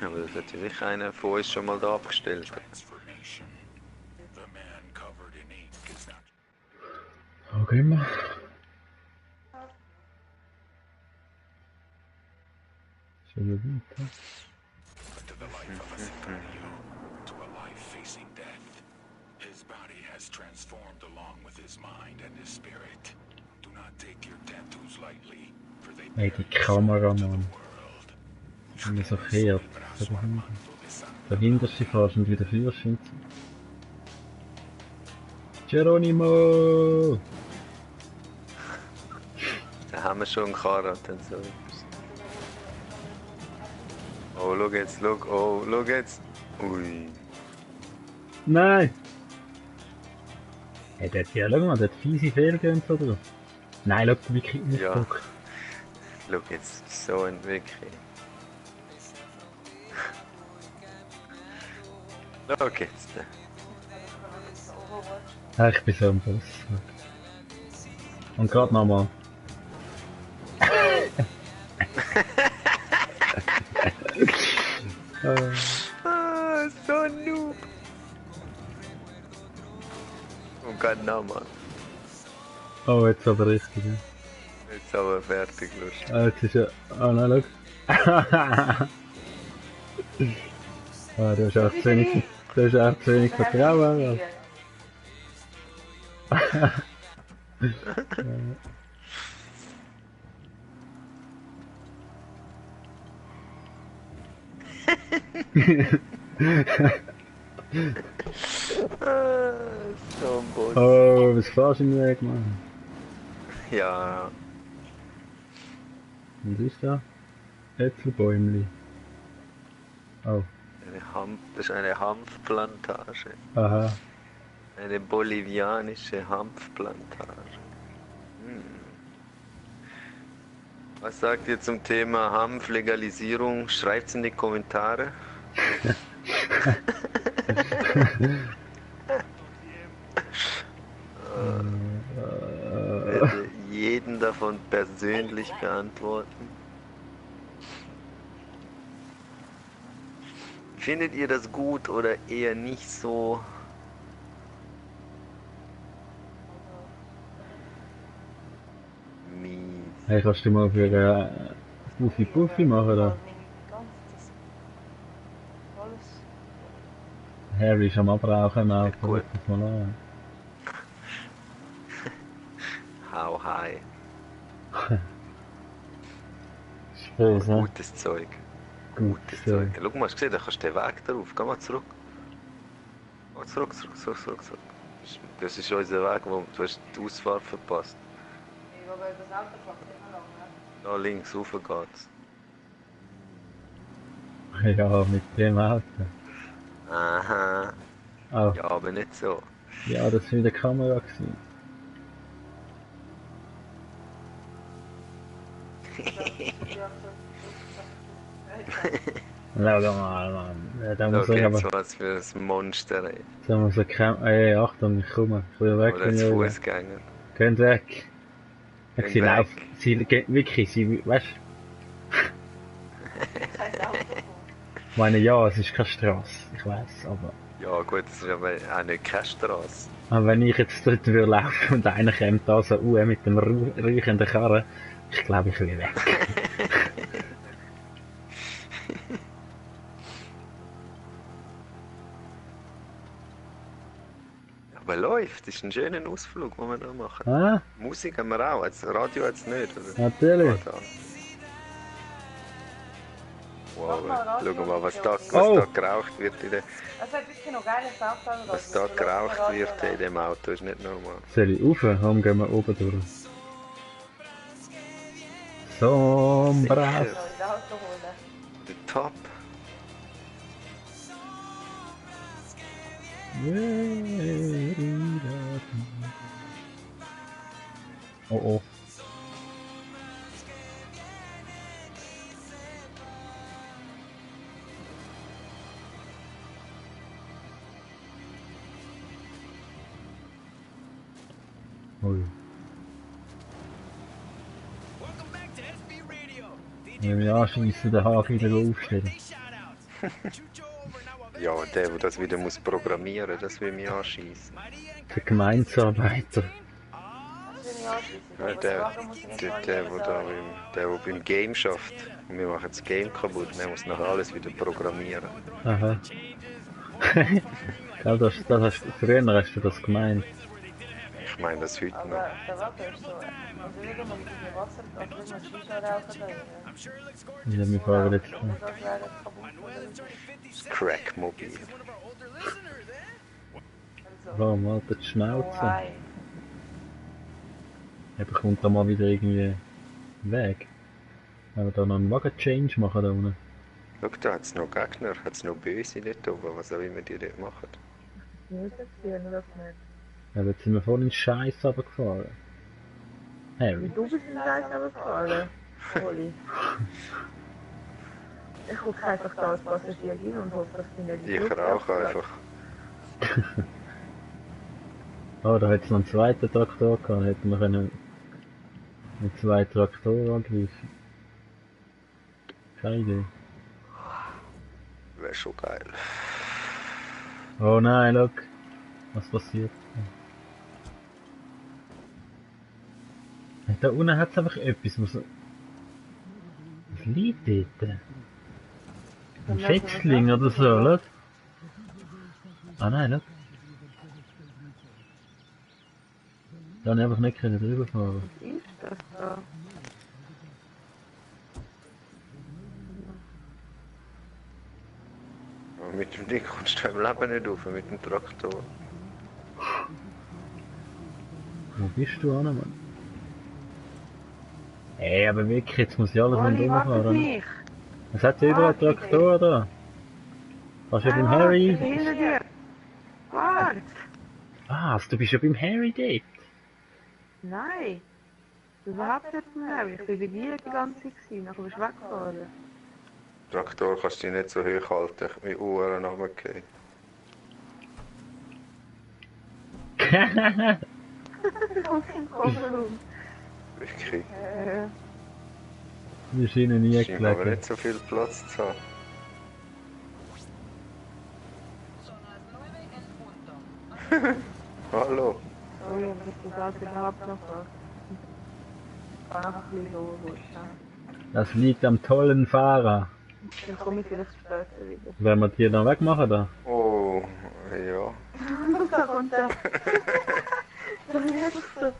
Aber das hat sicher einer von uns schon mal da abgestellt. Transformation. The man covered in ink is not Wo gehen wir? Schon wieder weiter. to the life of a Sicario, to a life facing death. His body has transformed along with his mind and his spirit. Do not take your tattoos lightly, for they Hey, die Kamera, Mann. Wenn man so fährt. So dahinter. Dahinter ist sie fast und wieder Führerschein. Geronimo! Da haben wir schon einen Karren, dann so etwas. Oh, schau jetzt, schau, oh, schau jetzt. Ui. Nein! Hey, der hat ja, schau mal, der hat fiese Fehlgänse so drauf. Nein, schau, wie kriegt man Ja. das? Schau jetzt, so entwickelt. Schau jetzt. Ah, ich bin so am Boss. Und gerade nochmal. Ah, so ein Noob. Und gerade nochmal. Oh, jetzt aber richtig. Ja. Jetzt aber fertig, lustig. Ah, jetzt ist ja. Ah, nein, schau. Ah, du hast auch zu wenig. Du hast auch zu wenig Vertrauen. So ein Boss. Oh, was fährst du in den Weg, Mann? Ja, Was ist da? Äpfelbäumli. Oh, das ist eine Hanfplantage. aha. Eine bolivianische Hanfplantage. Hm. Was sagt ihr zum Thema Hanflegalisierung? Schreibt's in die Kommentare. Werde jeden davon persönlich beantworten. Findet ihr das gut oder eher nicht so? Mies. Hey, kannst du mal für Puffy machen da? Harry ist am Abrauchen im Auto. Gut. Guck das mal an. How high. ist böse, ne? Gutes Zeug. Gutes Zeug. Zeug. Schau mal, hast du gesehen, da kannst du den Weg drauf. Geh mal zurück. Geh zurück. Das ist unser Weg, wo du hast die Ausfahrt verpasst. Ich will das Auto kommt immer lang, ne? Da links rauf geht's. Ja, mit dem Auto. Aha. Oh. Ja, aber nicht so. Ja, das war wieder Kamera gewesen. Schau mal, Mann. Ja, da muss Da ich geht's aber... was für ein Monster, ey. Da muss ich Ey, Achtung, ich komme. Ich will weg, Oder wenn zu ich will. Fußgänger. Geht weg. Gehen Sie weg. laufen. Sie gehen wirklich, sie... Weißt du? Ich meine, ja, es ist keine Straße. Ich weiß, aber... Ja gut, das ist aber auch nicht keine Straße. Aber wenn ich jetzt dort würde laufen und einer kommt da so mit dem riechenden Karren, ich glaube, ich will weg. Aber läuft, das ist ein schöner Ausflug, den wir da machen. Ah, Musik haben wir auch, das Radio hat es nicht. Oder? natürlich. Ah, da. Wow, schau mal, was da Oh. geraucht wird in der, Also ein bisschen noch geiles Auto. was da geraucht wird in dem Auto, ist nicht normal. Soll ich rauf? Warum gehen wir oben durch? Sombras. Sicher. Der Top. Oh oh. Ui. Welcome back to SB Radio. Wenn wir anschliessen, den Haken wieder aufstellen. Ja, der das wieder muss programmieren, das will mich anschießen. Der Gemeinsarbeiter. Ja, der beim Game schafft. Und wir machen das Game kaputt, der muss nachher alles wieder programmieren. Aha. Ja, früher hast du das gemeint. Ich meine das heute noch. Aber der Wasser ist so. Also wieder mal mit dem Wasser, als würde man Shisha rauchen da drin. Ja, wir fahren jetzt. Das wäre kaputt. Das Crackmobil. Warum, Alter, die Schnauze? Oh, hi. Er bekommt da mal wieder irgendwie weg. Wenn wir da noch einen Wagen-Change machen da unten. Schau, da hat es noch Gegner, hat es noch Böse dort oben, was auch immer die dort machen. Nicht erzählen, das nicht. Ja, jetzt sind wir vorhin Scheiß runtergefahren. Harry. Du bist in den Scheiß runtergefallen. Oli. Ich gucke einfach da als Passagier hin und hoffe, dass die nicht Ich rauche einfach. Oh, da hätte es noch einen zweiten Traktor gehabt, hätten wir können mit zwei Traktoren angreifen. Keine Idee. Wäre schon geil. Oh nein, look. Was passiert? Da unten hat es einfach etwas, was liegt dort? Ein Schätzling oder so, look. Ah nein, look. Da habe ich einfach nicht drüber fahren. Was ist das da? Aber mit dem Ding kommst du im Leben nicht rauf, mit dem Traktor. Wo bist du an, Mann? Ey, aber wirklich, jetzt muss ich alles Oli, warte auf rumfahren. mich. Es hat überall Traktor da. Kannst du ja beim Harry... Hinter dir. Warte. Was? Du bist ja beim Harry dort? Nein. Überhaupt nicht beim Harry. Ich bin bei dir die ganze Zeit gewesen, nachher bist du weggefahren. Traktor kannst du dich nicht so hoch halten, ich bin Uhren runtergefallen. Wirklich. Wir scheinen nie Scheint aber gelegen. nicht so viel Platz zu haben. Hallo. Oh ja, das ist das überhaupt noch was. Kann einfach ein bisschen losrutschen. Das liegt am tollen Fahrer. Dann komme ich vielleicht später wieder. Werden wir die dann wegmachen da? Oh, ja. Da kommt er. Das ist einfach so.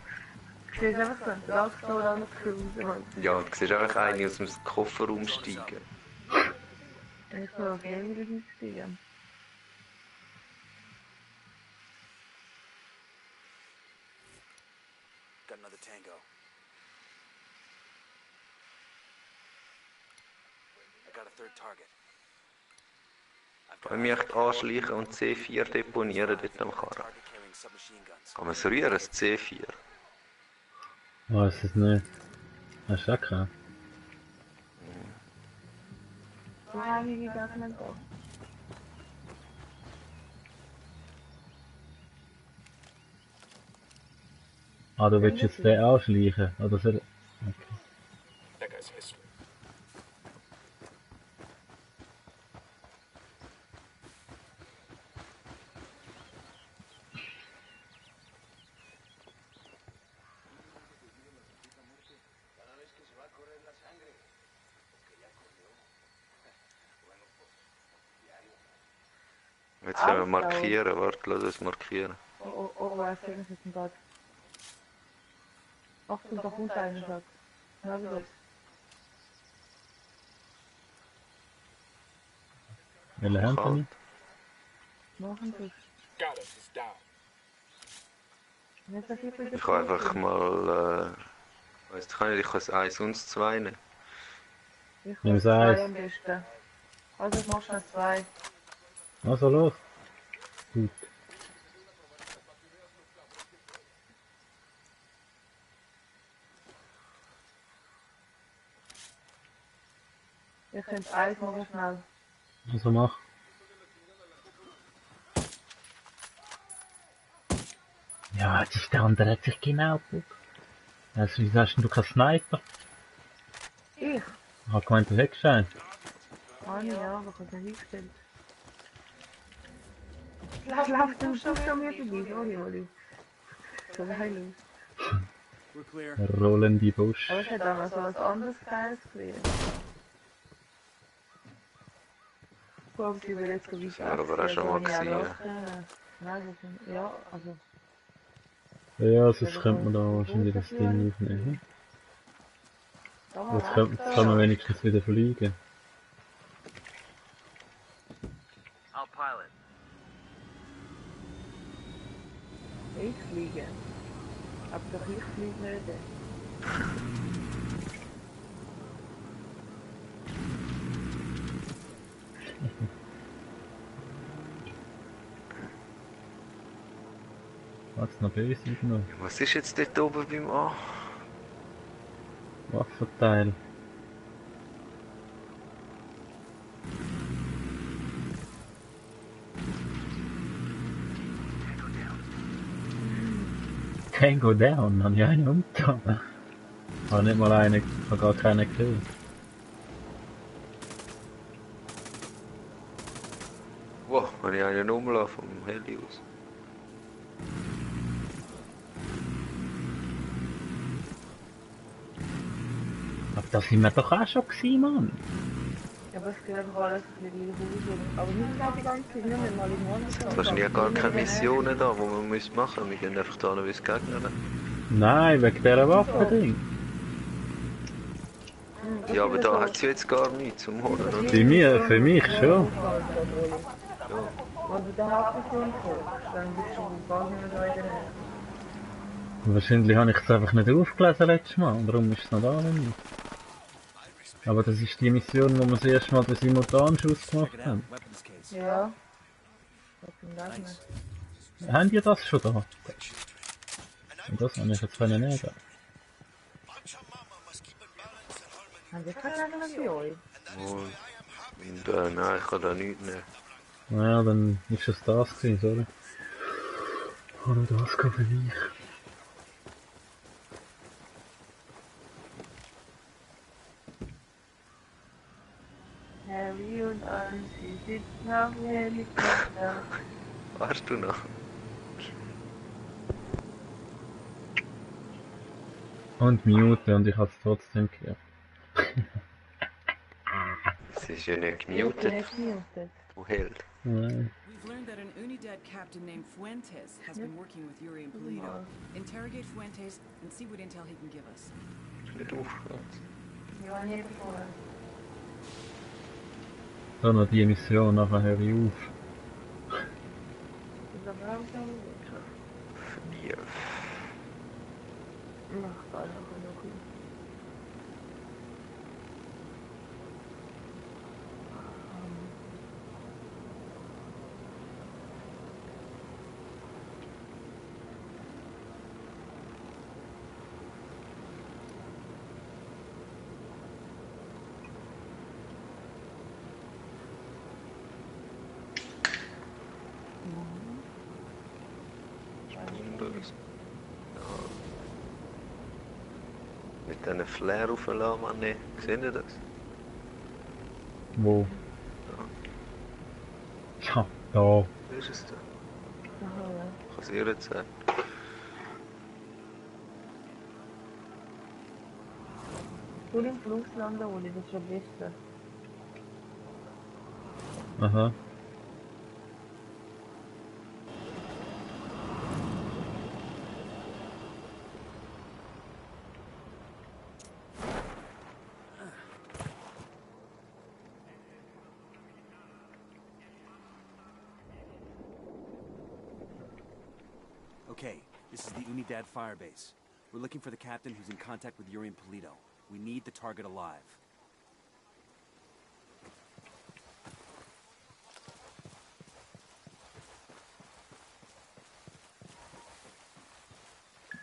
Du siehst einfach so einen Traktor an der Cruise. Ja, du siehst einfach eine aus dem Kofferraum steigen. Ich soll auf jeden Fall nicht steigen. Got another tango. I got a third target. Wenn wir mich anschleichen und C4 deponieren dort am Karren. Kann man es rühren, das C4? Weiß es nicht. Hast du auch keinen? Nein, wie geht das nicht auf? Ah, du willst jetzt den anschleichen? Oder soll... Okay. That guy's history. Jetzt können wir markieren, warte, lass uns markieren. Oh, was ist das denn gerade? Achtung, da kommt einer, sagt. Ja, wie das? Welche Hand habe ich? Machen Sie es. Got him. He's down. Nicht so viel für Ich kann einfach mal, weißt du, ich kann das 1 und das 2 nehmen. Ich Nimm will das Eis. 2 am besten. Also ich mach schnell 2. Also los. Gut. Ich könnte 1 machen schnell. Also mach. Ja, das ist der andere hat sich genau geguckt. Also, wieso hast denn du keinen Sniper? Ich? Ich hab gemeint, du hättest einen. Ja, aber ich habe ihn hingestellt. Lauf du schon mir vorbei, Oli. So heillos. We're clear. Rollende Busch. Aber es hat auch noch so was anderes Geiles gewesen. Guck, sie will jetzt so wie Ja, aber auch schon mal gesehen. Nein, ja, also. Ja, sonst könnte man da wahrscheinlich das Ding aufnehmen. Jetzt kann man wenigstens wieder fliegen. I'll pilot. Ich fliege. Aber doch ich fliege nicht. Hat's noch böse noch? Was ist jetzt dort oben beim A? Waffenteil. Tango down, habe ich einen umgetan. Habe nicht mal einen, habe gar keinen gesehen. Wow, habe ich einen umlassen vom Heli aus. Aber da sind wir doch auch schon gewesen, Mann. Ja, aber es geht einfach alles ein bisschen wieder raus. Aber wir sind auch die ganze Zeit nur mit mal im Monat. Wahrscheinlich gar keine Missionen da, die wir müssen machen. Wir gehen einfach da noch wie Gegner. Nein, wegen dieser Waffe-Ding. Ja, aber da hat sie jetzt gar nichts zum Holen, oder? Bei mir, für mich schon. Wenn du da Hauptmission kommst, dann bist du gar nicht mehr so in der Nähe. Wahrscheinlich habe ich es einfach nicht aufgelesen letztes Mal, und darum ist es noch da nicht. Aber das ist die Mission, wo wir das erste Mal den Simultanschuss gemacht haben. Weapons case. Ja. Das sind das nicht. Haben die das schon da? Und das habe ich jetzt können nehmen. Haben wir keine anderen bei euch? Und nein, ich kann da nichts nehmen. Naja, dann ist es das gewesen, sorry. Oh, nur das kann für mich. Harry und Anne, sie sitzen auf dem Helikopter. Warst du noch? Und mute, und ich habe es trotzdem gehört. Es ist ja nicht gemutet. Du Held. Nein. We've learned that an Uni Unidad captain named Fuentes has been working with Yuri and Polito. Interrogate Fuentes and see what intel he can give us. Nicht aufgehört. Ja, nie bevor. Dann noch die Mission, nachher höre ich auf. Ist aber langsam wirklich. 4. Macht einfach noch ein. Anderes. Ja. Mit diesen Flair aufladen, Mann. Seht ihr das? Wo? Ja, da. Wo ist es denn? Aha, ja. Kann es ihr jetzt sagen? Du im Fluss landen, Uli, das ist schon besser. Aha. Okay, this is the Unidad firebase. We're looking for the captain who's in contact with Yuri and Polito. We need the target alive.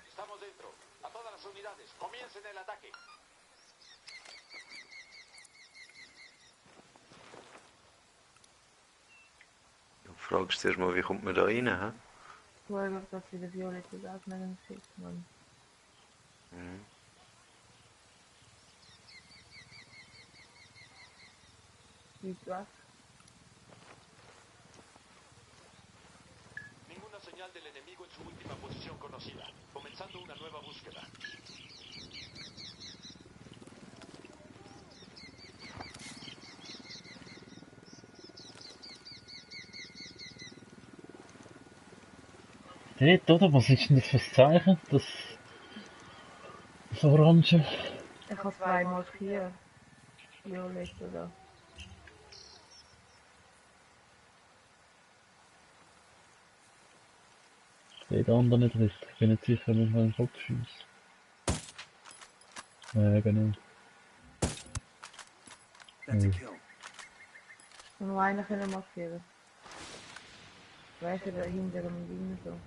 Estamos dentro. A todas las unidades, comiencen el ataque. Du fragst zuerst mal, wie kommt man da rein? Hä? Ich glaube, dass sie den violetten Ausmengen sieht, man. Mhm. Sieht was? Ninguna señal del enemigo en su última posición conocida. Comenzando una nueva búsqueda. Dort, oder? Was ist denn das für ein Zeichen? Das Orange? Ich habe 2 markiert. Violett oder? Ich sehe den anderen nicht richtig. Ich bin nicht sicher, wie man den Kopf schießt. Ja, genau. That's a kill. Und nur einen können markieren. Weißt du, da hinter dem Ding so.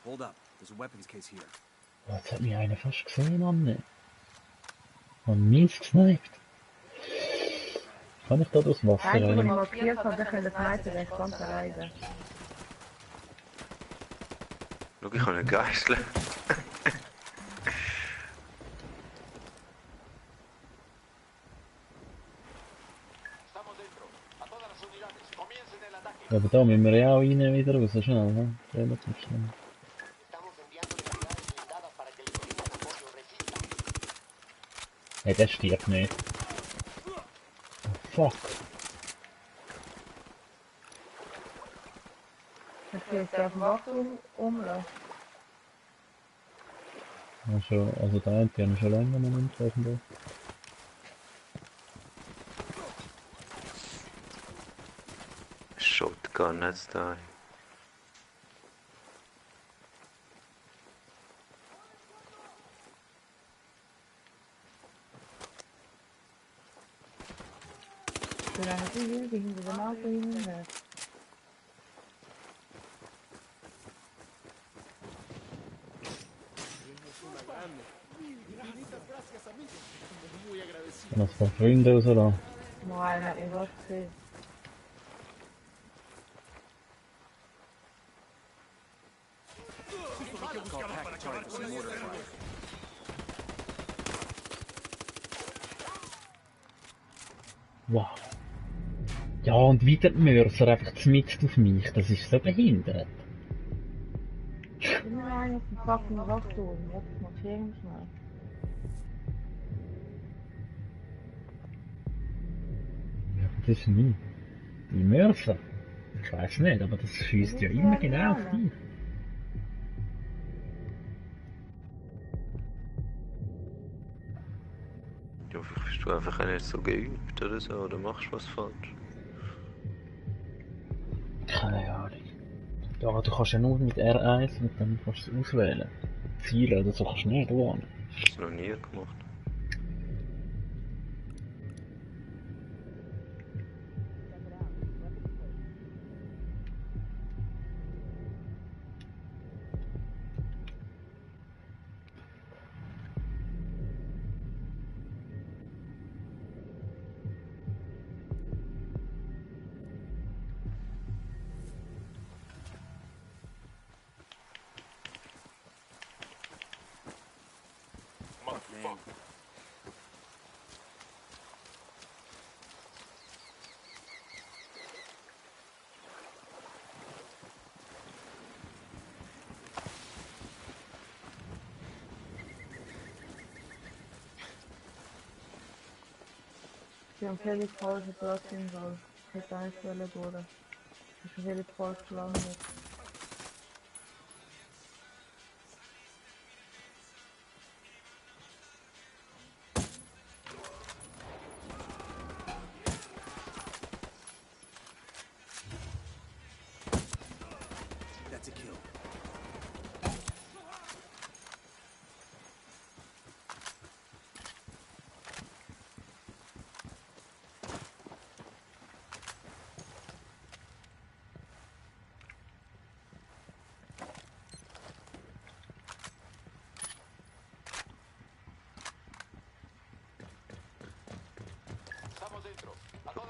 Hold up. There's a weapons case here. Oh, jetzt hat mich einer fast gesehen, Mann. Und mies gesniped. Kann ich da durchs Wasser Nein, wenn ich rein? markiert habe, dann können das Sniper das ganze reisen. Schau, ich habe einen Geißel. Estamos dentro. A todas las unidades, comiencen el ataque. Aber da müssen wir ja auch rein wieder raus, schnell, ne? Relativ schnell. Estamos enviando unidades blindadas para que les brinden apoyo. Resistan. Hey, der stirbt nicht. Oh, fuck. Dann fehlt es auf dem Wachturm umlassen. Also da haben die schon länger noch nicht treffen. Shotgun hat's da. Wir rennen die Wilde hinter dem Auto hinten. Was für Freunde raus da? Nein, hat mich was gesehen. Call pack target for some mortar fire. Wow. Ja, und wieder die Mörser einfach mitten auf mich. Das ist so behindert. Immer einer auf dem fucking Wachturm. Jetzt markieren wir schnell. Das ist nie. Die Mörser. Ich weiß nicht, aber das schießt ja immer genau auf dich. Ja, vielleicht bist du einfach auch nicht so geübt oder so, oder machst was falsch. Keine Ahnung. Ja, du kannst ja nur mit R1 und dann kannst du es auswählen. Ziele oder so kannst du nicht, oder? Ich habe es noch nie gemacht. Man. Die haben völlig falsche Platz im Wald. Ich hätte eins wollen gehen. Das ist völlig falsch gelandet. That's a kill.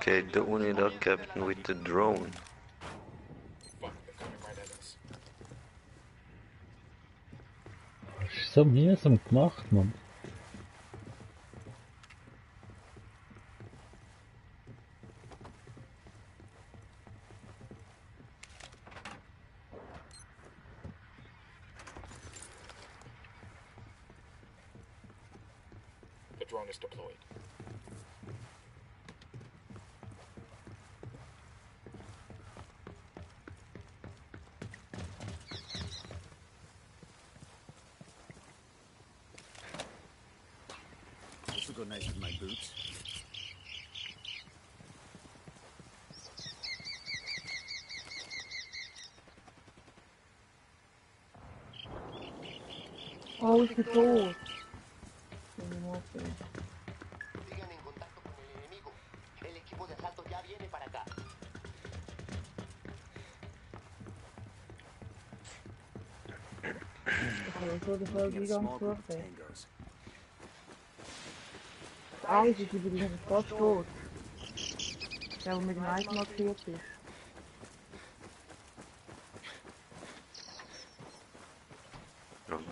Okay, the Unidad captain with the drone. Fuck, they're coming right at us. Das ist so mühsam gemacht, Mann. The drone is deployed. This will go nice with my boots. Oh, ich bin tot. Bin ich mal okay. Sigan en contacto con el enemigo. El equipo de asalto ya viene para acá. Ich habe so den Fall Looking at a wieder small group of angesucht. tangos. Das Eis ist übrigens fast tot. Der mit dem Eis markiert ist.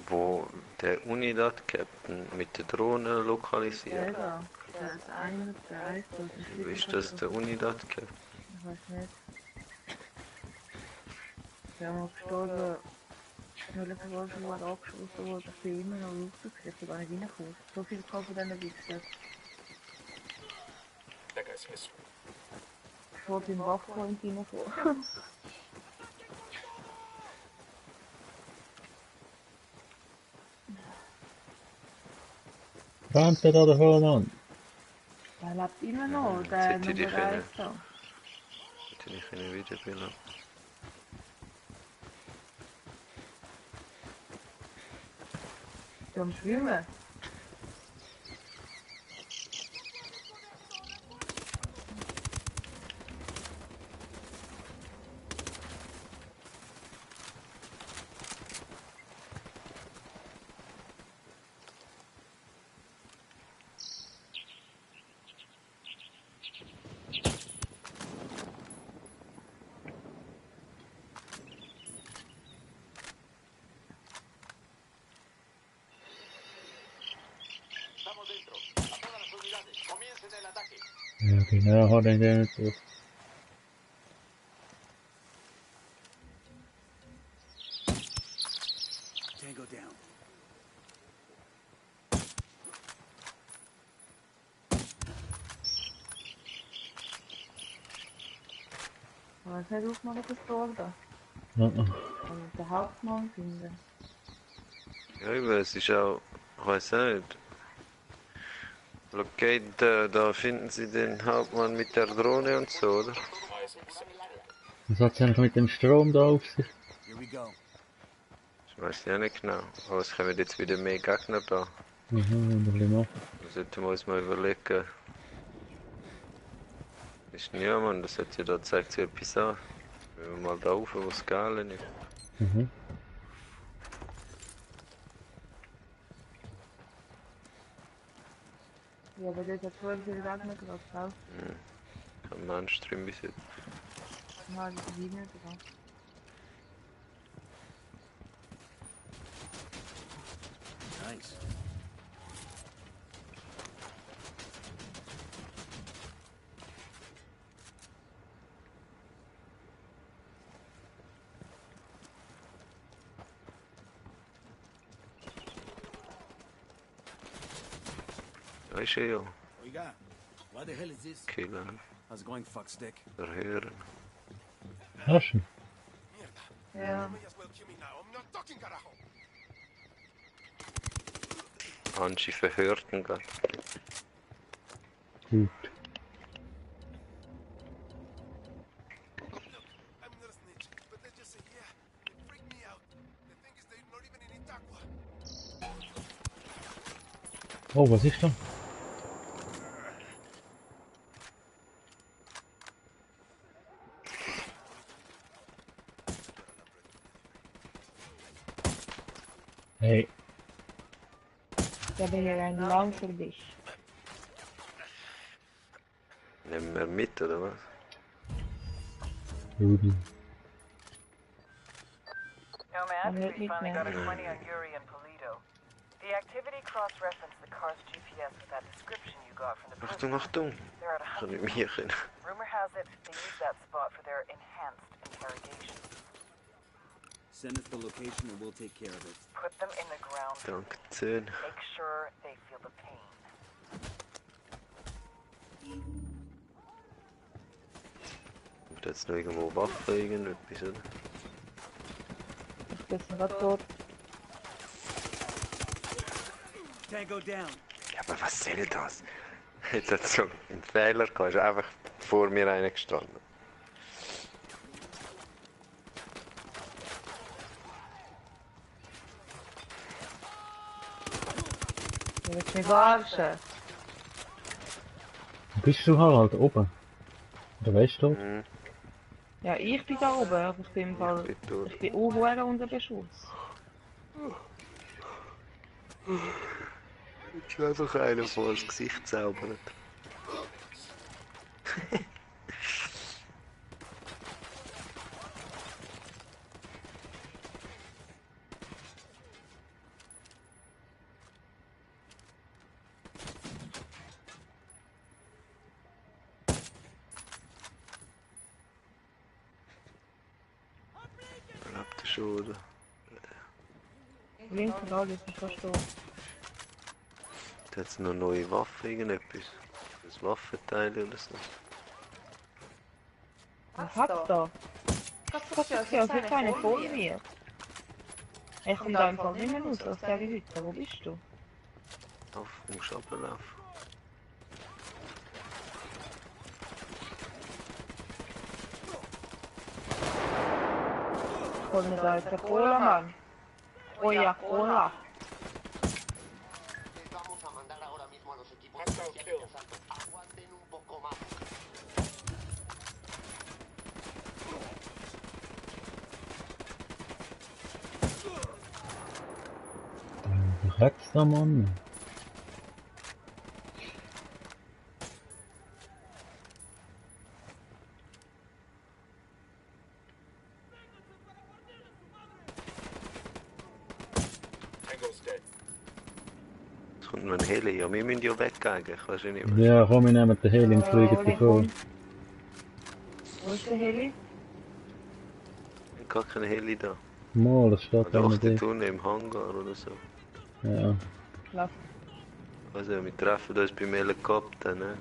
Wo der Unidad captain mit der Drohne Der lokalisiert. da. Der ist einer, der Eis, das ist Wie ist das der Unidad captain? Ich weiß nicht. Wir haben auch gestorben. Möglicherweise schon mal abgeschossen worden, dass sie immer noch rausgekriegt, aber nicht reinkommen. So viel kann von diesen Wichsen. That guy's history. Ich wollte im Wachpoint reinkommen. Rennt der da davon an? Der lebt immer noch, der Sollte die Nummer 1 da. Hätte ich eine Wiederbildung. Die am Schwimmen. Estamos dentro. A todas las unidades, comiencen el ataque. Ja, genau, hat er den nicht drauf. Tango down. weiß nicht, ob man das Tor da. Mhm. Also den Hauptmann finden. Ja, ich weiß, es ist auch, ich weiß nicht. Locate, da finden Sie den Hauptmann mit der Drohne und so, oder? Was hat es eigentlich mit dem Strom da auf sich? Here we go. Ich weiß ja nicht genau. Aber es kommen jetzt wieder mehr Gegner da. Mhm, Da sollten wir uns mal überlegen. Ist ja, Mann, das hat ja da zeigt sich etwas an. Wenn wir mal da rauf, wo es geil ist. mhm. Ja, aber das hat vorher viel Gegner gerade, gell? Kein Mainstream bis jetzt. Nein, das ist nicht dran. Nice. Da ist er ja. Oiga, what the hell is this? Killen, How's it going, fuckstick? verhören. Hast du ihn? Ja. Angie verhörten gerade. Gut. Oh, was ist da? Hey, Ich habe hier ein Lang für dich. Nehmen wir mit, oder was? Rudi. Kann nicht We finally got a mitnehmen. 20 on Yuri and Polito. The activity cross-referenced the car's GPS with that description you got from the Achtung, prison. Achtung! They're at a Kann hunting nicht mehr können. Rumor has it they use that spot for their enhanced interrogation. Send us the location and we'll take care of it. Put them in the ground. Danke 10. Make sure they feel the pain. Gibt jetzt noch irgendwo Waffen, irgendetwas, oder? Das sind gerade tot. Tango down. Ja, aber was soll das? Jetzt hat es so einen Fehler gehabt, ist einfach vor mir einer gestanden. Du willst mich verarschen. Bist du Harald oben? Oder weißt du? Mhm. Ja, ich bin da oben, aber ich bin im Fall. Ich bin tot. Ich bin auch unter Beschuss. Jetzt ist einfach einer vor das Gesicht zaubert. Habt ihr schon, oder? Links und alles, ich verstehe. Hat es noch neue Waffen, irgendetwas? Das Waffenteil oder so? Was habt ihr? Das ist ja so keine vor mir. Ich komme da einfach nicht mehr raus aus der Hütte. Wo bist du? Auf dem Schabberlauf. Hol mir da jetzt eine Cola, Mann. Oh ja, Cola. Les vamos a mandar ahora mismo a los equipos especiales de asalto. Aguanten un poco más. Rechts da, Mann. Tango's dead. Es kommt noch ein Heli. Ja, wir müssen ja weg eigentlich. Weißt du nicht mehr. Ja, komm, wir nehmen den Heli und fliegen davor. Wo ist der Heli? Gar kein Heli da. Mal, das steht da Doch, nicht. die tun im Hangar oder so. Ja. Lauf. Also, wir treffen uns beim Helikopter, ne?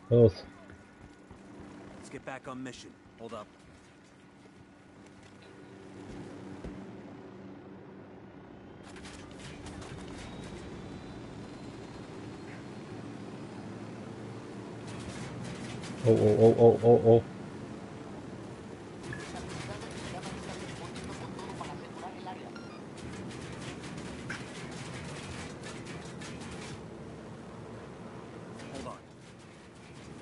Los. Let's get back on mission. Hold up. Oh, oh, oh, oh, oh, oh. Hold on.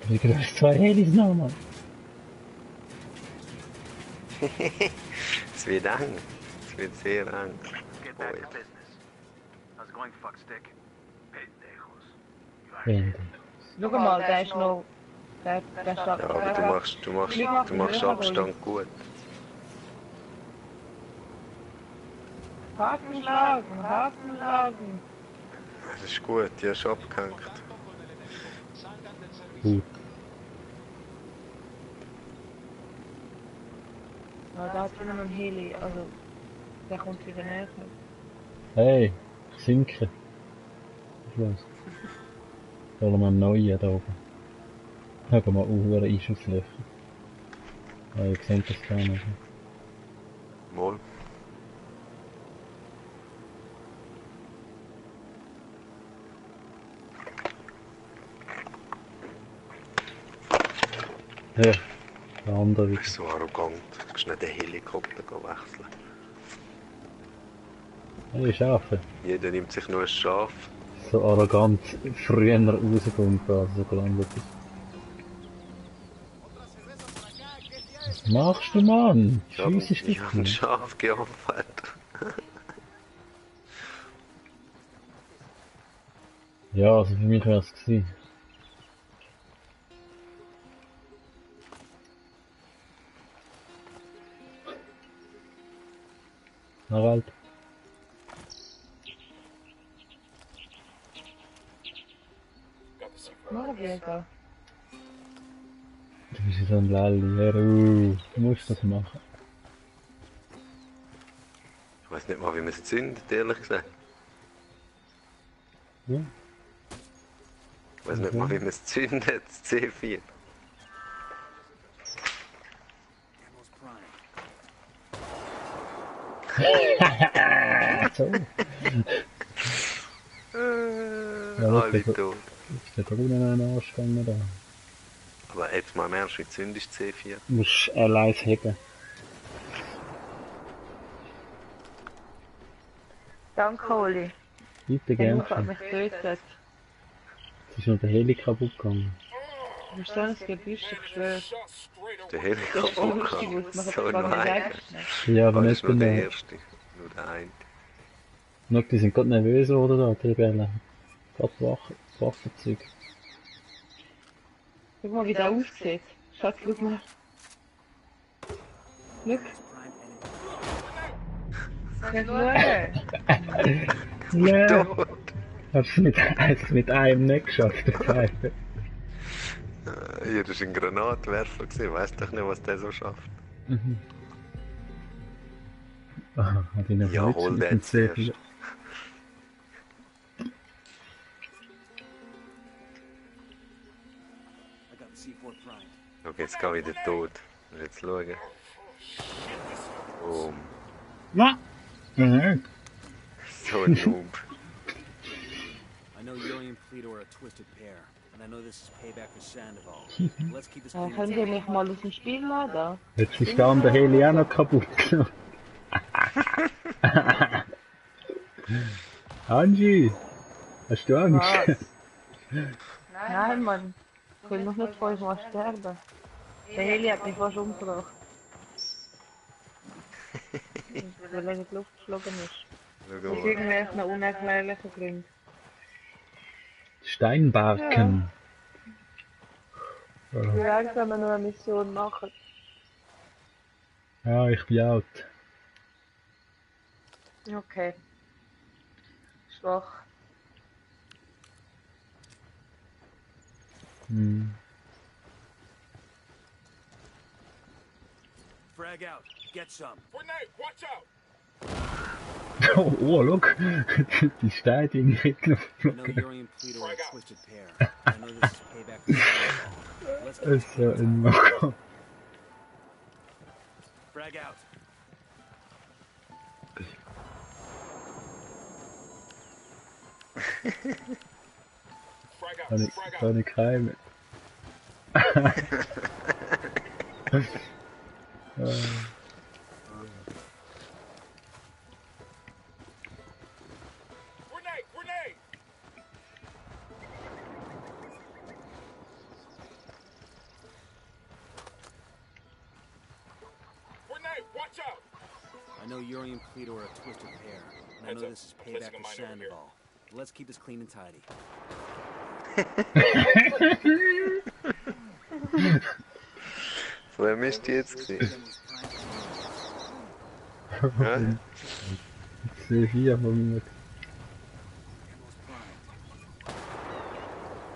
Wie geht das 2 Helis noch, Mann? Es wird eng. Es wird sehr eng. Get back to business. How's it going, fuckstick? Pendejos. Ende. Schau mal, der ist noch... Der steht... Ja, aber du machst Abstand gut. Haken schlagen, Haken schlagen. Das ist gut, die hast du abgehängt. Gut. Ja, da hat wieder noch ein Heli, also... Der kommt wieder näher. Hey, ich sinke. Los. Holen wir einen neuen da oben. Schau mal, Einschusslöcher. Ja, ihr seht das gar nicht. Mal. Ja, der andere. Du bist so arrogant. Du kannst nicht den Helikopter wechseln. Hey, Schafe. Jeder nimmt sich nur ein Schaf. So arrogant früher rauskommt, als er gelandet ist. Was machst du, Mann? Schiess ist Ich habe ein Schaf geopfert. Ja, also für mich wäre es gewesen. Harald. Machen wir da. Du bist so ein Lalli, du musst das machen. Ich weiß nicht mal, wie man es zündet, ehrlich gesagt. Ja. Ich weiß nicht mal, wie man es zündet, das C4. So. Ja, Alle tot. Ist der Grüne einen Arsch gegangen da? Aber jetzt mal im Ernst, wie zündest du C4? Du musst allein heben. Danke, Oli. Bitte Der gern. Luke hat mich getötet. Jetzt ist noch der Heli kaputt gegangen. Du bist so ein Gebüsch, ich schwöre. Der Helikopter so nein. Ja, aber Das nicht ist nur der genau. erste, nur der eine. Schau, die sind gerade nervös, oder da, die Rebellen. Gerade Waffenzeug. Guck mal, wie der aussieht. Schatz, schau mal. Schau. Kannst du schauen? Ja! Hast du mit einem nicht geschafft, der Pfeife. Ja, das war ein Granatwerfer, ich weiß doch nicht, was der so schafft. Mhm. Aha, hat ihn noch Ja, nicht hol mit den dem zuerst. C4. Okay, jetzt gehe ich wieder tot. Jetzt schauen. Boom. Na! Mhm. So ein Noob. I know Yuri and Polito are a twisted pair, and I know this is payback for Sandoval. Let's keep this clean. Könnt ihr mich mal aus dem Spiel laden? Jetzt ist der andere Heli auch noch kaputt. Angie! Hast du Angst? Was? Nein, Mann. Ich will noch nicht 5-mal sterben. Der Heli hat mich fast umgebracht. Weil er in die Luft geflogen ist. Aus irgendwelchen unerklärlichen Gründen. Steinbarken. Ich will langsam noch eine Mission machen. Ja, ich bin out. Okay. Schwach. Hm. Frag out. Get some. Grenade, watch out! Oh, look! Die steht in die Richtung I know geflogen. Yuri and Polito are a twisted pair. I know this is payback for Sandoval. Let's Das ist so ein Mokko. frag out. Kann ich heim. Grenade! Grenade, watch out! I know Yuri and Polito are a twisted pair. And I know this is payback for Sandoval. Let's keep this clean and tidy. Wer müsste jetzt gesehen? Ja? C4 von mir.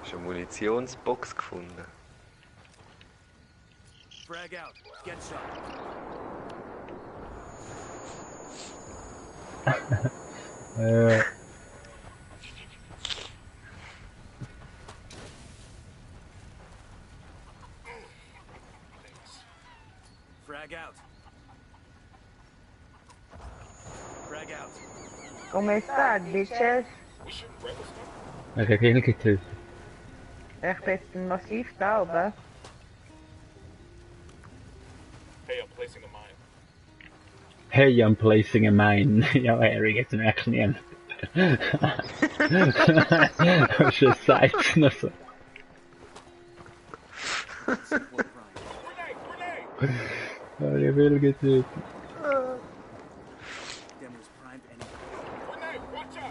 Schon eine Munitionsbox gefunden. Frag out. Get shot. Frag out. Frag out. Come state, bitches? Ich habe ihn getötet. Ich bin jetzt massiv taub, eh? Hey, I'm placing a mine. Hey, I'm placing a mine. Ja, Harry geht zum Action igen. Hast du ein Seid noch so? Oh, ich will getötet.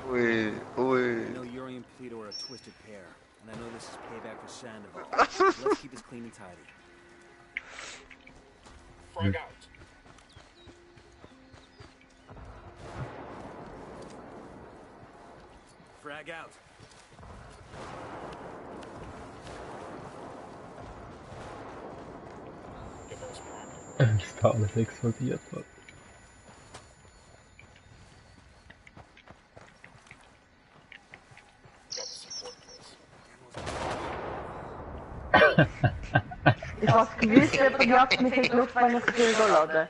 Ui, ui. I know Yuri and Polito are a twisted pair. And I know this is payback for Sandoval. Let's keep this clean and tidy. Frag out. Frag out. Das Paar alles explodiert hat. Ich hab's gewusst, jemand jagt mich in die Luft, wenn ich so viel laden.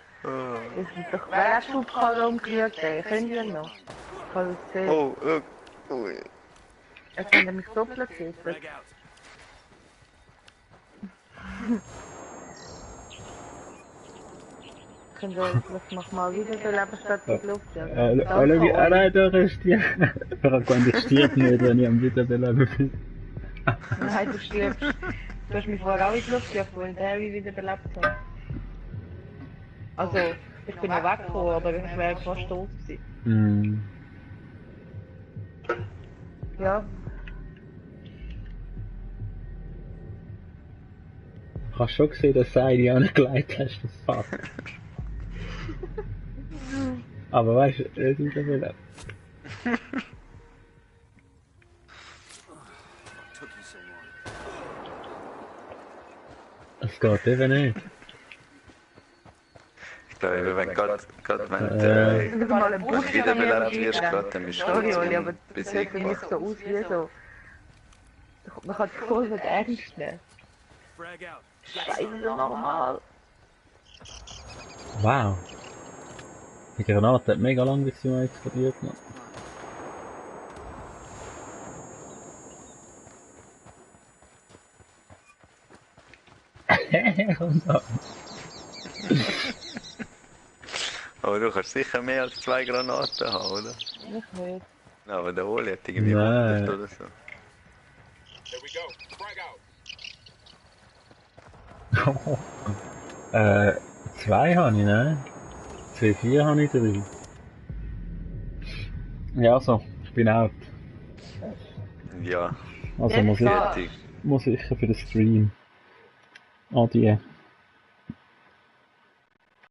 Es sind doch Wäschschubkarren umgerührt, kennt ihr noch? Ich habe es gesehen. Oh, ui. Jetzt haben mich so platziert. Können wir vielleicht nochmal wieder beleben statt in die Luft jagen? Nein, doch, er stirbt. Ich stirb nicht, wenn ich am Wiederbeleben bin. Nein, du stirbst. Du hast mich vorher auch in die Luft gejagt, weil der Harry wieder belebt hat. Also, ich bin noch weggekommen, aber ich wäre fast tot gewesen. Ja. Ich habe schon gesehen, dass du die angelegt hast, das Fakt. Aber weißt du, er ist wiederbelebt. Es geht eben nicht. Ich glaube, wenn gerade wenn du wiederbelebt wirst, gerade dann bist Sorry, Oli, du aber das sieht für mich so aus wie so. Man kann die Kurve nicht ernst nehmen. Scheiße, normal. Wow. Die Granate hat mega lang, bis sie mal explodiert hat. Komm da. Aber du kannst sicher mehr als 2 Granaten haben, oder? Ich nicht. Aber der Oli hat irgendwie Nein. 100 oder so. Here we go. Frag out. 2 habe ich, ne? 4 habe ich 3. Ja, also, ich bin out. Ja. Also muss Fertig. sicher für den Stream. Adieu.